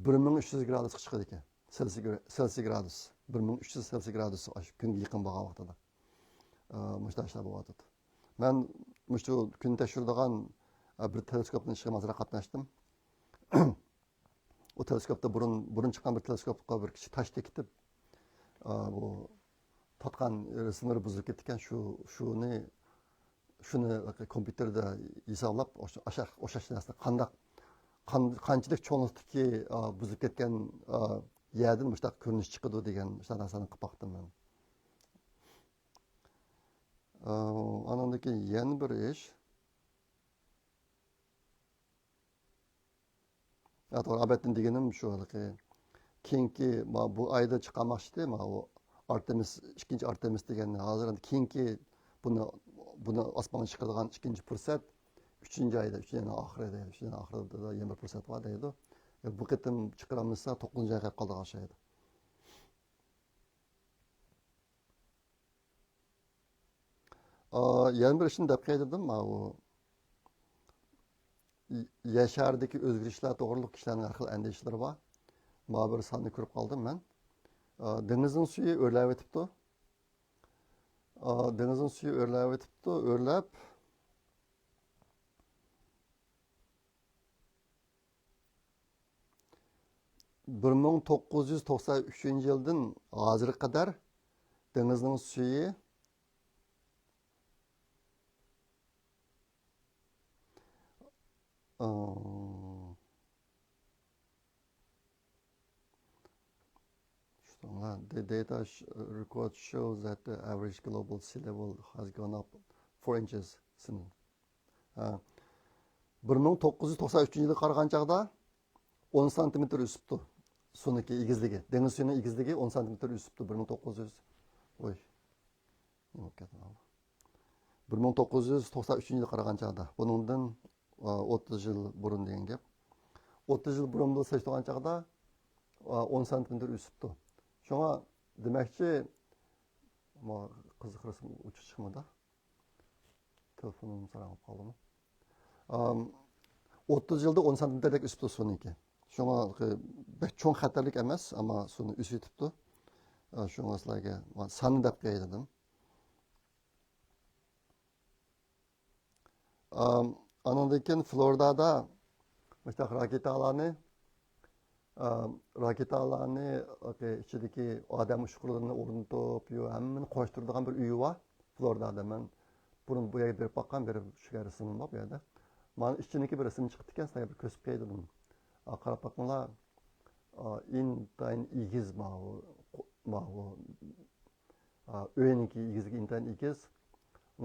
بىر مىڭ ئۈچ يۈز گرادۇسقا چىقىدىكەن. سېلسىي گرا-، سېلسىي گرادۇس. بىر مىڭ ئۈچ يۈز سېلسىيە گرادۇس، ئاشۇ كۈنگە يېقىن بولغان ۋاقتىدا، ئە، مۇشۇنداق ئىشلار بولۇۋاتىدۇ. مەن مۇشۇ كۈن تەكشۈرىدىغان، ئە، بىر تېلېسكوپنىڭ ئىشىغا مەسىلەن قاتناشتىم. ئۇ تېلېسكوپتا بۇرۇن، بۇرۇن چىققان بىر تېلېسكوپقا بىر كىشى تاش تېگىتىپ، ئا، بۇ تارتقان رەسىملىرى بۇزۇلۇپ كېتىپتىكەن. شۇ، شۇنى، شۇنى كومپيۇتېردا ھېسابلاپ، ئوشا-، ئاشا-، ئوخشاش نەرسىنى قانداق، قان-، قانچىلىك چوڭلۇقتىكى، ئا، بۇزۇلۇپ كەتكەن، ئا، يەردىن مۇشۇنداق كۆرۈنۈش چىقىدۇ دېگەن مۇشۇنداق نەرسىلەرنى قىلىپ باقتىم مەن. ئا، ئانىڭدىن كېيىن يەنە بىر ئىش. ھە، توغرا، ئەلۋەتتە دېگىنىم شۇ ھېلىقى كېيىنكى، ما-، بۇ ئايدا چىقارماقچى ئىدى، ما، ئۇ ئارتېمىس، ئىككىنچى ئارتېمىس دېگەننى. ھازىر ئەمدى كېيىنكى بۇنى، بۇنى ئاسمانغا چىقىرىدىغان ئىككىنچى پۇرسەت ئۈچىنچى ئايدا، ئۈچىنچى ئاينىڭ ئاخىرى دەيدۇ، ئۈچىنچى ئاينىڭ ئاخىرىدا يەنە بىر پۇرسەت بار دەيدۇ. بۇ قېتىم چىقىرالمىسا، توققۇزىنچى ئايغا قېلىپ قالىدىغان ئوخشايدۇ. ئا، يەنە بىر ئىشنى دەپ قوياي دېدىم، ماۋۇ يەر شارىدىكى ئۆزگىرىشلەر توغرۇلۇق كىشىلەرنىڭ ھەر خىل ئەندىشىلىرى بار. ماۋۇ بىر ساننى كۆرۈپ قالدىم مەن. ئا، دېڭىزنىڭ سۈيى ئۆرلەۋېتىپتۇ. ئا، دېڭىزنىڭ سۈيى ئۆرلەۋېتىپتۇ، ئۆرلەپ، بىر مىڭ توققۇز يۈز توقسان ئۈچىنچى يىلدىن ھازىرغا قەدەر دېڭىزنىڭ سۈيى، ئا، شۇڭا، the data sh-, record shows that the average global sea level has gone up four inches since. ھە. بىر مىڭ توققۇز يۈز توقسان ئۈچىنچى يىلغا قارىغان چاغدا ئون سانتىمېتىر ئۆسۈپتۇ. سۇنىڭكى ئېگىزلىكى، دېڭىز سۈيىنىڭ ئېگىزلىكى ئون سانتىمېتىر ئۆسۈپتۇ. بىر مىڭ توققۇز يۈز، ۋوي. نېمە بولۇپ كەتتى مانا بۇ؟ بىر مىڭ توققۇز يۈز توقسان ئۈچىنچى يىلغا قارىغان چاغدا، بۇنىڭدىن، ئا، ئوتتۇز يىل بۇرۇن دېگەن گەپ. ئوتتۇز يىل بۇرۇن بىلەن سېلىشتۇرغان چاغدا، ئا، ئون سانتىمېتىر ئۆسۈپتۇ. شۇڭا دېمەكچى، ما، قىزىق رەسىم ئوچۇق چىقمىدى. تېلېفونۇم ساراڭ بولۇپ قالدىمۇ؟ ئام، ئوتتۇز يىلدا ئون سانتىمېتىردەك ئۆسۈپتۇ سۇنىڭكى. شۇڭا بەك چوڭ خەتەرلىك ئەمەس، ئەمما سۇنى ئۆسۈۋېتىپتۇ. ئا، شۇڭا سىلەرگە ساننى دەپ قوياي دېدىم. ئام، ئانىڭدىن كېيىن فلورىدادا مۇشۇنداق راكېتالارنى، ئام، راكېتالارنى ئىچىدىكى ئادەم ئۇچقۇرلىرىنى ئورنىتىپ، يو، ھەممىنى قوشتۇرىدىغان بىر ئۆيى بار فلورىدادا. مەن بۇرۇن بۇ يەرگە بېرىپ باققان، بېرىپ چۈشكەن رەسىمىم بار بۇ يەردە. مانا ئىچىنىكى بىر رەسىم چىقىپتىكەن، سىلەرگە بىر كۆرسىتىپ قوياي دېدىم. ئا، قاراپ باقىڭلار. ئا، ئىنتايىن ئېگىز ماۋۇ، ماۋۇ، ئا، ئۆينىڭكى ئېگىزلىكى ئىنتايىن ئېگىز.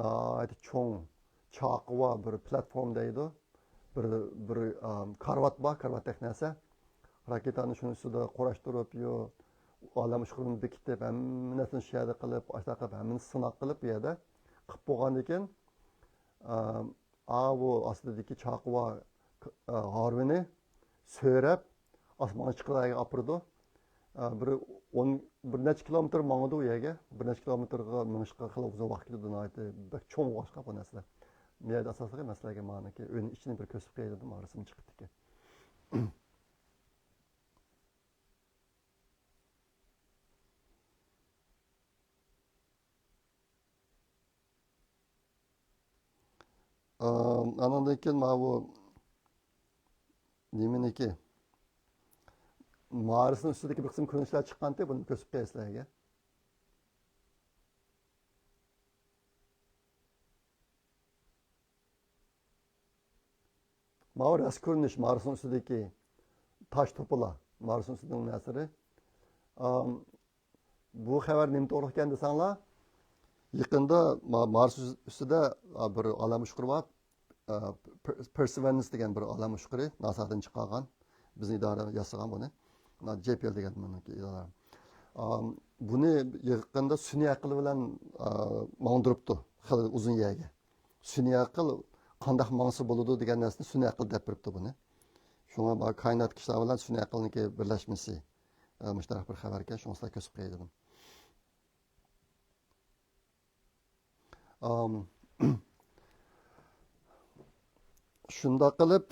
ناھايىتى چوڭ چاقى بار بىر پلاتفورما دەيدۇ. بىر، بىر، ئا، كارىۋات بار، كارىۋاتتەك نەرسە. راكېتانى شۇنىڭ ئۈستىدە قۇراشتۇرۇپ، يو، ئالەم ئۇچقۇرىنى بېكىتىپ، ھەممە نەرسىنى شۇ يەردە قىلىپ، ئاشۇنداق قىلىپ، ھەممىنى سىناق قىلىپ، بۇ يەردە قىلىپ بولغاندىن كېيىن، ئا، ئاۋۇ ئاستىدىكى چاقىۋا، ئا، ھارۋىنى سۆرەپ، ئاسمانغا چىقىدىغان يەرگە ئاپىرىدۇ. ئا، بىر ئون، بىر نەچچە كىلومېتىر ماڭىدۇ ئۇ يەرگە. بىر نەچچە كىلومېتىرغا مېڭىشقا خېلى ئۇزۇن ۋاقىت كېتىدۇ، ناھايىتى بەك چوڭ بولغاچقا بۇ نەرسىلەر. بۇ يەردە ئاساسلىقى مەن سىلەرگە مانىكى ئۆينىڭ ئىچىنى بىر كۆرسىتىپ قوياي دېدىم، رەسىم چىقىپتىكەن. ئانىڭدىن كېيىن ماۋۇ نېمىنىكى؟ مارسنىڭ ئۈستىدىكى بىر قىسىم كۆرۈنۈشلەر چىققانتى، بۇنى كۆرسىتىپ قوياي سىلەرگە. ماۋۇ راست كۆرۈنۈش، مارسنىڭ ئۈستىدىكى تاش توپىلار، مارسنىڭ ئۈستىدىكى نەرسىلىرى. ئام، بۇ خەۋەر نېمە توغرىلىق ئىكەن دېسەڭلار، يېقىندا ما-، مارس ئۈستىدە، ئا، بىر ئالەم ئۇچقۇرى بار. ئا، پېر-، پېرسېۋېرنس دېگەن بىر ئالەم ئۇچقۇرى، ناسادىن چىقارغان. بىزنىڭ ئىدارە ياسىغان بۇنى. مانا جي پي ئېل دېگەن مېنىڭكى ئىدارە. ئام، بۇنى يېقىندا سۈنئىي ئەقىل بىلەن، ئا، ماڭدۇرۇپتۇ خېلى ئۇزۇن يەرگە. سۈنئىي ئەقىل قانداق ماڭسا بولىدۇ دېگەن نەرسىنى سۈنئىي ئەقىل دەپ بېرىپتۇ بۇنى. شۇڭا بۇ كائىناتتىكى ئىشلار بىلەن سۈنئىي ئەقىلنىڭكى بىرلەشمىسى، ئە، مۇشۇنداق بىر خەۋەركەن، شۇڭا سىلەرگە كۆرسىتىپ قوياي دېدىم. ئام، شۇنداق قىلىپ،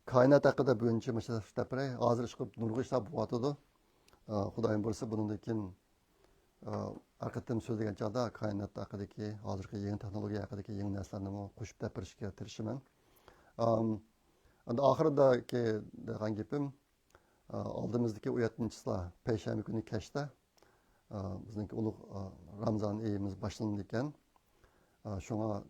كائىنات ھەققىدە بۈگۈنچە مۇشۇ دەپ بېرەي. ھازىر ئىشقىلىپ نۇرغۇن ئىشلار بولۇۋاتىدۇ. ئا، خۇدايىم بۇيرۇسا بۇنىڭدىن كېيىن، ئا، ھەر قېتىم سۆزلىگەن چاغدا كائىنات ھەققىدىكى ھازىرقى يېڭى تېخنولوگىيە ھەققىدىكى يېڭى نەرسىلەرنىمۇ قوشۇپ دەپ بېرىشكە تىرىشىمەن. ئام، ئەمدى ئاخىرىدىكى دەيدىغان گېپىم، ئا، ئالدىمىزدىكى ئون يەتتىنچى چىسلا پەيشەنبە كۈنى كەچتە، ئا، بىزنىڭكى ئۇلۇغ، ئا، رامزان ئېيىمىز باشلىنىدىكەن. ئا، شۇڭا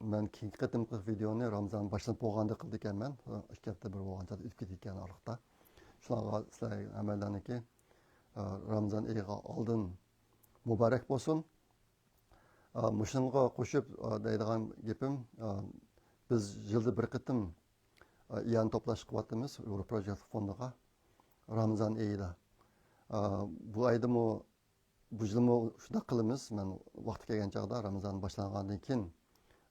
مەن كېيىنكى قېتىمقى ۋىدېئونى رامزان باشلىنىپ بولغاندا قىلىدىكەنمەن. ئىككى ھەپتە بىر بولغان چاغدا ئۆتۈپ كېتىدىكەن ئارىلىقتا. شۇنىڭغا سىلەر ھەممەيلەننىڭكى، ئا، رامزان ئېيىغا ئالدىن مۇبارەك بولسۇن. ئا، مۇشۇنىڭغا قوشۇپ، ئا، دەيدىغان گېپىم، ئا، بىز يىلدا بىر قېتىم، ئا، ئىئانە توپلاش قىلىۋاتىمىز ئۇيغۇر پروجېكت فوندىغا رامزان ئېيىدا. ئا، بۇ ئايدىمۇ بۇ يىلمۇ شۇنداق قىلىمىز. مەن ۋاقتى كەلگەن چاغدا، رامىزان باشلانغاندىن كېيىن،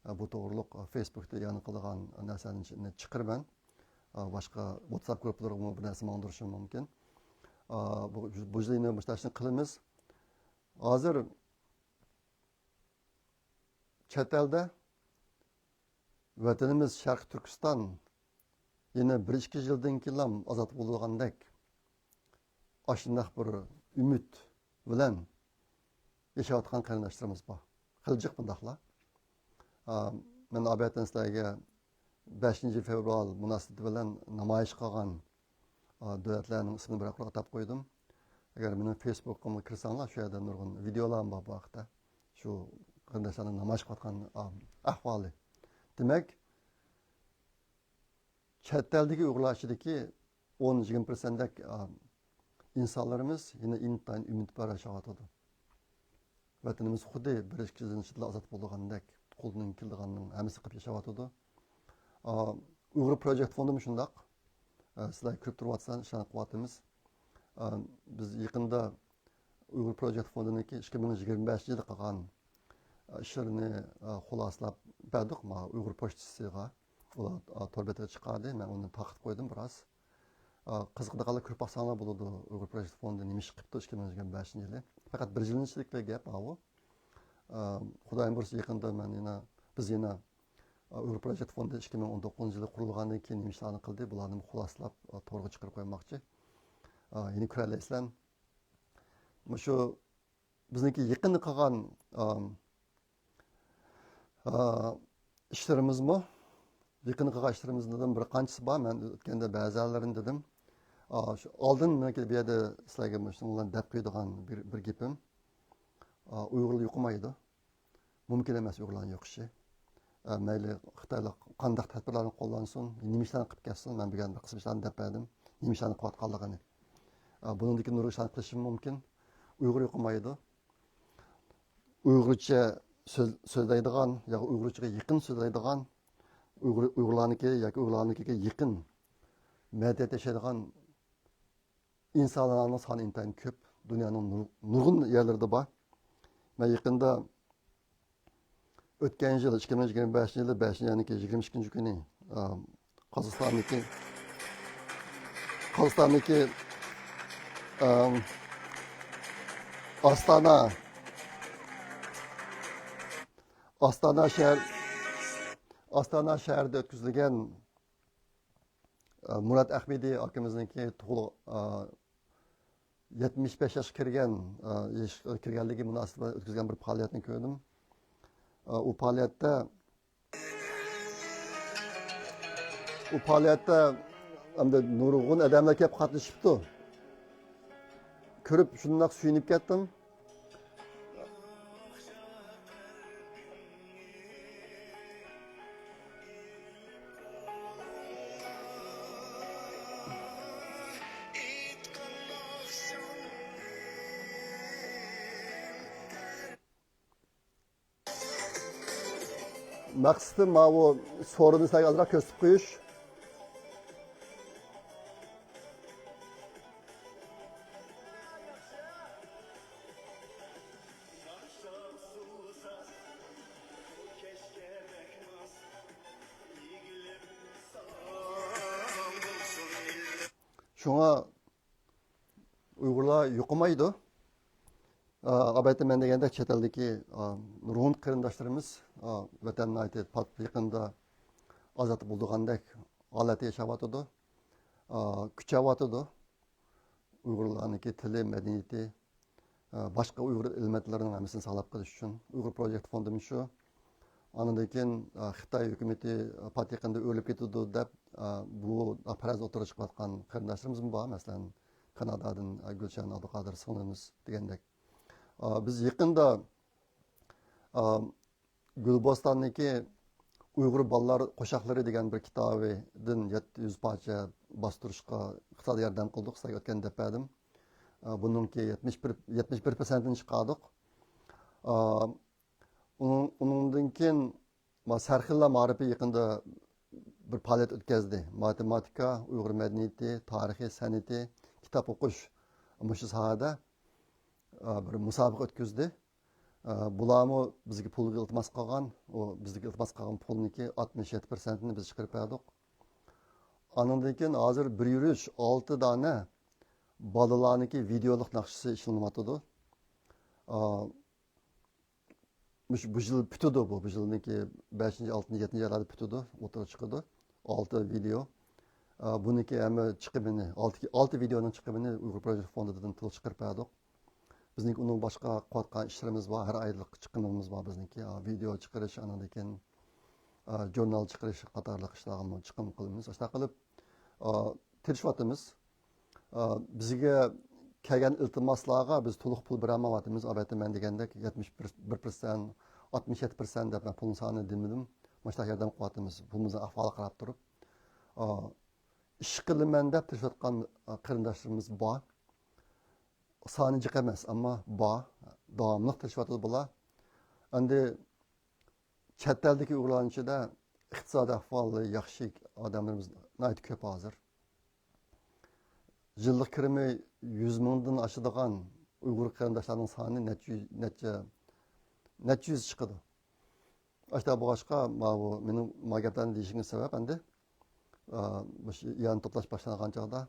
ئە، بۇ توغرۇلۇق، ئە، فېيسبۇكتا ئېلان قىلىدىغان نەرسىلەرنى چىقىرىمەن. ئە، باشقا ۋاتساپ گۇرۇپپىلىرىغىمۇ بىر نەرسە ماڭدۇرۇشۇم مۇمكىن. ئە، بۇ، بۇ يىل يەنە مۇشۇ ئىشنى قىلىمىز. ھازىر چەت ئەلدە ۋەتىنىمىز شەرقىي تۈركىستان يەنە بىر ئىككى يىلدىن كېيىنلا ئازاد بولىدىغاندەك، ئاشۇنداق بىر ئۈمىد بىلەن ياشاۋاتقان قېرىنداشلىرىمىز بار. خېلى جىق بۇنداقلار. ئا، مەن ئابەتتىن سىلەرگە بەشىنچى فېۋرال مۇناسىۋىتى بىلەن نامايىش قىلغان، ئا، دۆلەتلەرنىڭ ئىسمىنى بىر قۇرغا ئاتاپ قويدۇم. ئەگەر مېنىڭ فېيسبۇكىمغا كىرسەڭلار، شۇ يەردە نۇرغۇن ۋىدېئولارمۇ بار بۇ ھەقتە. شۇ قېرىنداشلارنىڭ نامايىش قىلىۋاتقان، ئا، ئەھۋالى. دېمەك، چەت ئەلدىكى ئۇيغۇرلار ئىچىدىكى ئون يىگىرمە پىرسەنتتەك، ئا، ئىنسانلىرىمىز يەنە ئىنتايىن ئۈمىدۋار ياشاۋاتىدۇ. ۋەتىنىمىز خۇددى بىر ئىككى يىلدىن ئىچىدىلا ئازاد بولىدىغاندەك، قولدىن كېلىدىغاننىڭ ھەممىسىنى قىلىپ ياشاۋاتىدۇ. ئا، ئۇيغۇر پروجېكت فوندىمۇ شۇنداق. ئا، سىلەر كۆرۈپ تۇرۇۋاتىسىلەر، ئىشلارنى قىلىۋاتىمىز. ئا، بىز يېقىندا ئۇيغۇر پروجېكت فوندىنىڭكى ئىككى مىڭ يىگىرمە بەشىنچى يىلى قىلغان، ئا، ئىشلىرىنى، ئا، خۇلاسىلاپ بەردۇق مانا ئۇيغۇر پوچتىسىغا. ئۇلار، ئا، تور بېتىگە چىقاردى، مەن ئۇنى تارقىتىپ قويدۇم بىراز. ئا، قىزىقىدىغانلار كۆرۈپ باقساڭلار بولىدۇ، ئۇيغۇر پروجېكت فوندى نېمە ئىش قىپتۇ ئىككى مىڭ يىگىرمە بەشىنچى يىلى. پەقەت بىر يىلنىڭ ئىچىدىكىلا گەپ ئاۋۇ. ئا، خۇدايىم بۇيرۇسا يېقىندا مەن يەنە، بىز يەنە، ئا، ئۇيغۇر پروجېكت فوندى ئىككى مىڭ ئون توققۇزىنچى يىلى قۇرۇلغاندىن كېيىن نېمە ئىشلارنى قىلدى، بۇلارنى خۇلاسىلاپ، ئا، تورغا چىقىرىپ قويماقچى. ئا، يەنە كۆرەلەيسىلەر. مۇشۇ بىزنىڭكى يېقىندا قىلغان، ئام، ئا، ئىشلىرىمىزمۇ، يېقىندا قىلغان ئىشلىرىمىزدىن بىر قانچىسى بار. مەن ئۆتكەندە بەزىلەرنى دېدىم. ئا، شۇ ئالدىن مەن بۇ يەردە سىلەرگە مۇشۇنىڭ بىلەن دەپ قويىدىغان بىر، بىر گېپىم. ئا، ئۇيغۇرلار يوقىمايدۇ. مۇمكىن ئەمەس ئۇيغۇرلارنىڭ يوقىشى. ئە، مەيلى خىتايلار قانداق تەدبىرلەرنى قوللانسۇن، نېمە ئىشلارنى قىلىپ كەتسۇن، مەن بۈگۈن بىر قىسىم ئىشلارنى دەپ بەردىم، نېمە ئىشلارنى قىلىۋاتقانلىقىنى. ئە، بۇنىڭدىن كېيىن نۇرغۇن ئىشلارنى قىلىشىمۇ مۇمكىن. ئۇيغۇر يوقىمايدۇ. ئۇيغۇرچە سۆز-، سۆزلەيدىغان ياكى ئۇيغۇرچىغا يېقىن سۆزلەيدىغان، ئۇيغۇر، ئۇيغۇرلارنىڭكى ياكى ئۇيغۇرلارنىڭكىگە يېقىن مەدەنىيەتتە ياشايدىغان ئىنسانلارنىڭ سانى ئىنتايىن كۆپ. دۇنيانىڭ نۇر-، نۇرغۇن يەرلىرىدە بار. مەن يېقىندا ئۆتكەن يىل، ئىككى مىڭ يىگىرمە بەشىنچى يىلى بەشىنچى ئاينىڭكى يىگىرمە ئىككىنچى كۈنى، ئا، قازاقىستاندىكى، قازاقىستاندىكى، ئام، ئاستانا، ئاستانا شەھەر، ئاستانا شەھىرىدە ئۆتكۈزۈلگەن ئا، مۇرات ئەخمىدى ئاكىمىزنىڭكى تۇغۇل-، ئا، يەتمىش بەش ياشقا كىرگەن، ئا، ياشقا كىرگەنلىكى مۇناسىۋىتى بىلەن ئۆتكۈزگەن بىر پائالىيەتنى كۆردۈم. ئا، ئۇ پائالىيەتتە، ئۇ پائالىيەتتە ئەمدى نۇرغۇن ئادەملەر كېلىپ قاتنىشىپتۇ. كۆرۈپ شۇنداق سۆيۈنۈپ كەتتىم. مەقسىتىم ماۋۇ سورۇننى سەل ئازراق كۆرسىتىپ قويۇش. شۇڭا ئۇيغۇرلار يوقىمايدۇ. ئا، ئەلۋەتتە، مەن دېگەندەك چەت ئەلدىكى، ئا، نۇرغۇن قېرىنداشلىرىمىز، ئا، ۋەتەن ناھايىتى پات يېقىندا ئازاد بولىدىغاندەك ھالەتتە ياشاۋاتىدۇ، ئا، كۈچەۋاتىدۇ. ئۇيغۇرلارنىڭكى تىلى، مەدەنىيىتى، ئا، باشقا ئۇيغۇر ئېلېمېنتلىرىنىڭ ھەممىسىنى ساقلاپ قېلىش ئۈچۈن ئۇيغۇر پروجېكت فوندىمۇ شۇ. ئاندىن كېيىن، ئا، خىتاي ھۆكۈمىتى پات يېقىندا ئۆرۈلۈپ كېتىدۇ دەپ، ئا، بۇ پەرەز ئوتتۇرىغا چىقىۋاتقان قېرىنداشلىرىمىزمۇ بار. مەسىلەن، كانادادىن، ئا، گۈلشەن ئابدۇقادىر سىڭلىمىز دېگەندەك. ئا، بىز يېقىندا، ئا، گۈلبوستاننىڭكى ئۇيغۇر بالىلار قوشاقلىرى دېگەن بىر كىتابىدىن يەتتە يۈز پارچە باستۇرۇشقا ئىقتىسادىي ياردەم قىلدۇق، سىلەرگە ئۆتكەندە دەپ بەردىم. ئا، بۇنىڭكى يەتمىش بىر، يەتمىش بىر پىرسەنتىنى چىقاردۇق. ئا، ئۇنىڭ-، ئۇنىڭدىن كېيىن ما-، سەرخىللە مائارىپى يېقىندا بىر پائالىيەت ئۆتكەزدى. ماتېماتىكا، ئۇيغۇر مەدەنىيىتى، تارىخى، سەنئىتى، كىتاب ئوقۇش مۇشۇ ساھەدە، ئا، بىر مۇسابىقە ئۆتكۈزدى. ئا، بۇلارمۇ بىزگە پۇلغا ئىلتىماس قىلغان. ئۇ بىزگە ئىلتىماس قىلغان پۇلنىڭكى ئاتمىش يەتتە پىرسەنتىنى بىز چىقىرىپ بەردۇق. ئانىڭدىن كېيىن ھازىر بىر يۈرۈش ئالتە دانە بالىلارنىڭكى ۋىدېئولۇق ناخشىسى ئىشلىنىۋاتىدۇ. ئا، مۇشۇ، بۇ يىل پۈتىدۇ بۇ. بۇ يىلنىڭكى بەشىنچى، ئالتىنچى، يەتتىنچى ئايلاردا پۈتىدۇ، ئوتتۇرىغا چىقىدۇ. ئالتە ۋىدېئو. ئا، بۇنىڭكى ھەممە چىقىمىنى، ئالتە، ئالتە ۋىدېئونىڭ چىقىمىنى ئۇيغۇر پروجېكت فوندىدىن پۇل چىقىرىپ بەردۇق. بىزنىڭكى ئۇنىڭ باشقا قىلىۋاتقان ئىشلىرىمىز بار، ھەر ئايلىق چىقىمىمىز بار بىزنىڭكى. ئا، ۋىدېئو چىقىرىش، ئاندىن كېيىن، ئا، ژۇرنال چىقىرىش قاتارلىق ئىشلارغىمۇ چىقىم قىلىمىز. ئاشۇنداق قىلىپ، ئا، تىرىشىۋاتىمىز. ئا، بىزگە كەلگەن ئىلتىماسلارغا بىز تولۇق پۇل بېرەلمەيۋاتىمىز. ئەلۋەتتە، مەن دېگەندەك يەتمىش بىر، بىر پىرسەنت، ئاتمىش يەتتە پىرسەنت دەپ مەن پۇلنىڭ سانىنى دېمىدىم. مۇشۇنداق ياردەم قىلىۋاتىمىز. پۇلىمىزنىڭ ئەھۋالىغا قاراپ تۇرۇپ. ئا، ئىش قىلىمەن دەپ تىرىشىۋاتقان، ئا، قېرىنداشلىرىمىز بار. سانى جىق ئەمەس، ئەمما بار. داۋاملىق تىرىشىۋاتىدۇ بۇلار. ئەمدى چەت ئەلدىكى ئۇيغۇرلارنىڭ ئىچىدە ئىقتىسادىي ئەھۋالى ياخشى ئادەملىرىمىز ناھايىتى كۆپ ھازىر. يىللىق كىرىمى يۈز مىڭدىن ئاشىدىغان ئۇيغۇر قېرىنداشلارنىڭ سانى نەچچە يۈز، نەچچە، نەچچە يۈز چىقىدۇ. ئاشۇنداق بولغاچقا، ماۋۇ مېنىڭ ما گەپلەرنى دېيىشىمگە سەۋەب ئەمدى، ئا، مۇشۇ ئىئانە توپلاش باشلانغان چاغدا،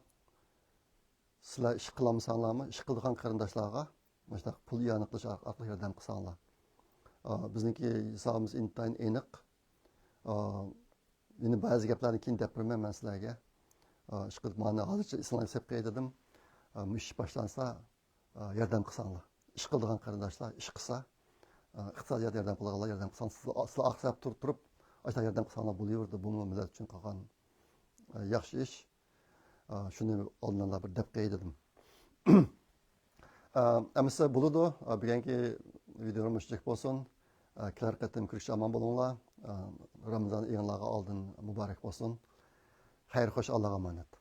سىلەر ئىش قىلالمىساڭلارمۇ، ئىش قىلىدىغان قېرىنداشلارغا مۇشۇنداق پۇل ئىئانە قىلىش ئارقىلىق ياردەم قىلساڭلار. ئا، بىزنىڭكى ھېسابىمىز ئىنتايىن ئېنىق. ئا، يەنە بەزى گەپلەرنى كېيىن دەپ بېرىمەن مەن سىلەرگە. ئا، ئىشقىلىپ، مانا ھازىرچە ئېسىڭلارغا سېلىپ قوياي دېدىم. ئا، مۇشۇ ئىش باشلانسا، ئا، ياردەم قىلساڭلار. ئىش قىلىدىغان قېرىنداشلار ئىش قىلسا، ئا، ئىقتىسادىي ياردەم قىلىدىغانلار ياردەم قىلساڭلار، سىلەر، سىلەر ئارقا سەپ تۇرۇپ، تۇرۇپ، ئاشۇنداق ياردەم قىلساڭلار بولۇۋېرىدۇ. بۇمۇ مىللەت ئۈچۈن قىلغان، ئا، ياخشى ئىش. ئا، شۇنى ئالدىنلا بىر دەپ قوياي دېدىم. ئا، ئەمىسە بولىدۇ. ئا، بۈگۈنكى ۋىدېيو مۇشۇنچىلىك بولسۇن. ئا، كېلەر قېتىم كۆرۈشكىچە ئامان بولۇڭلار. ئا، رامىزان ئېيىڭلارغا ئالدىن مۇبارەك بولسۇن. خەير خوش، ئاللاغا ئامانەت.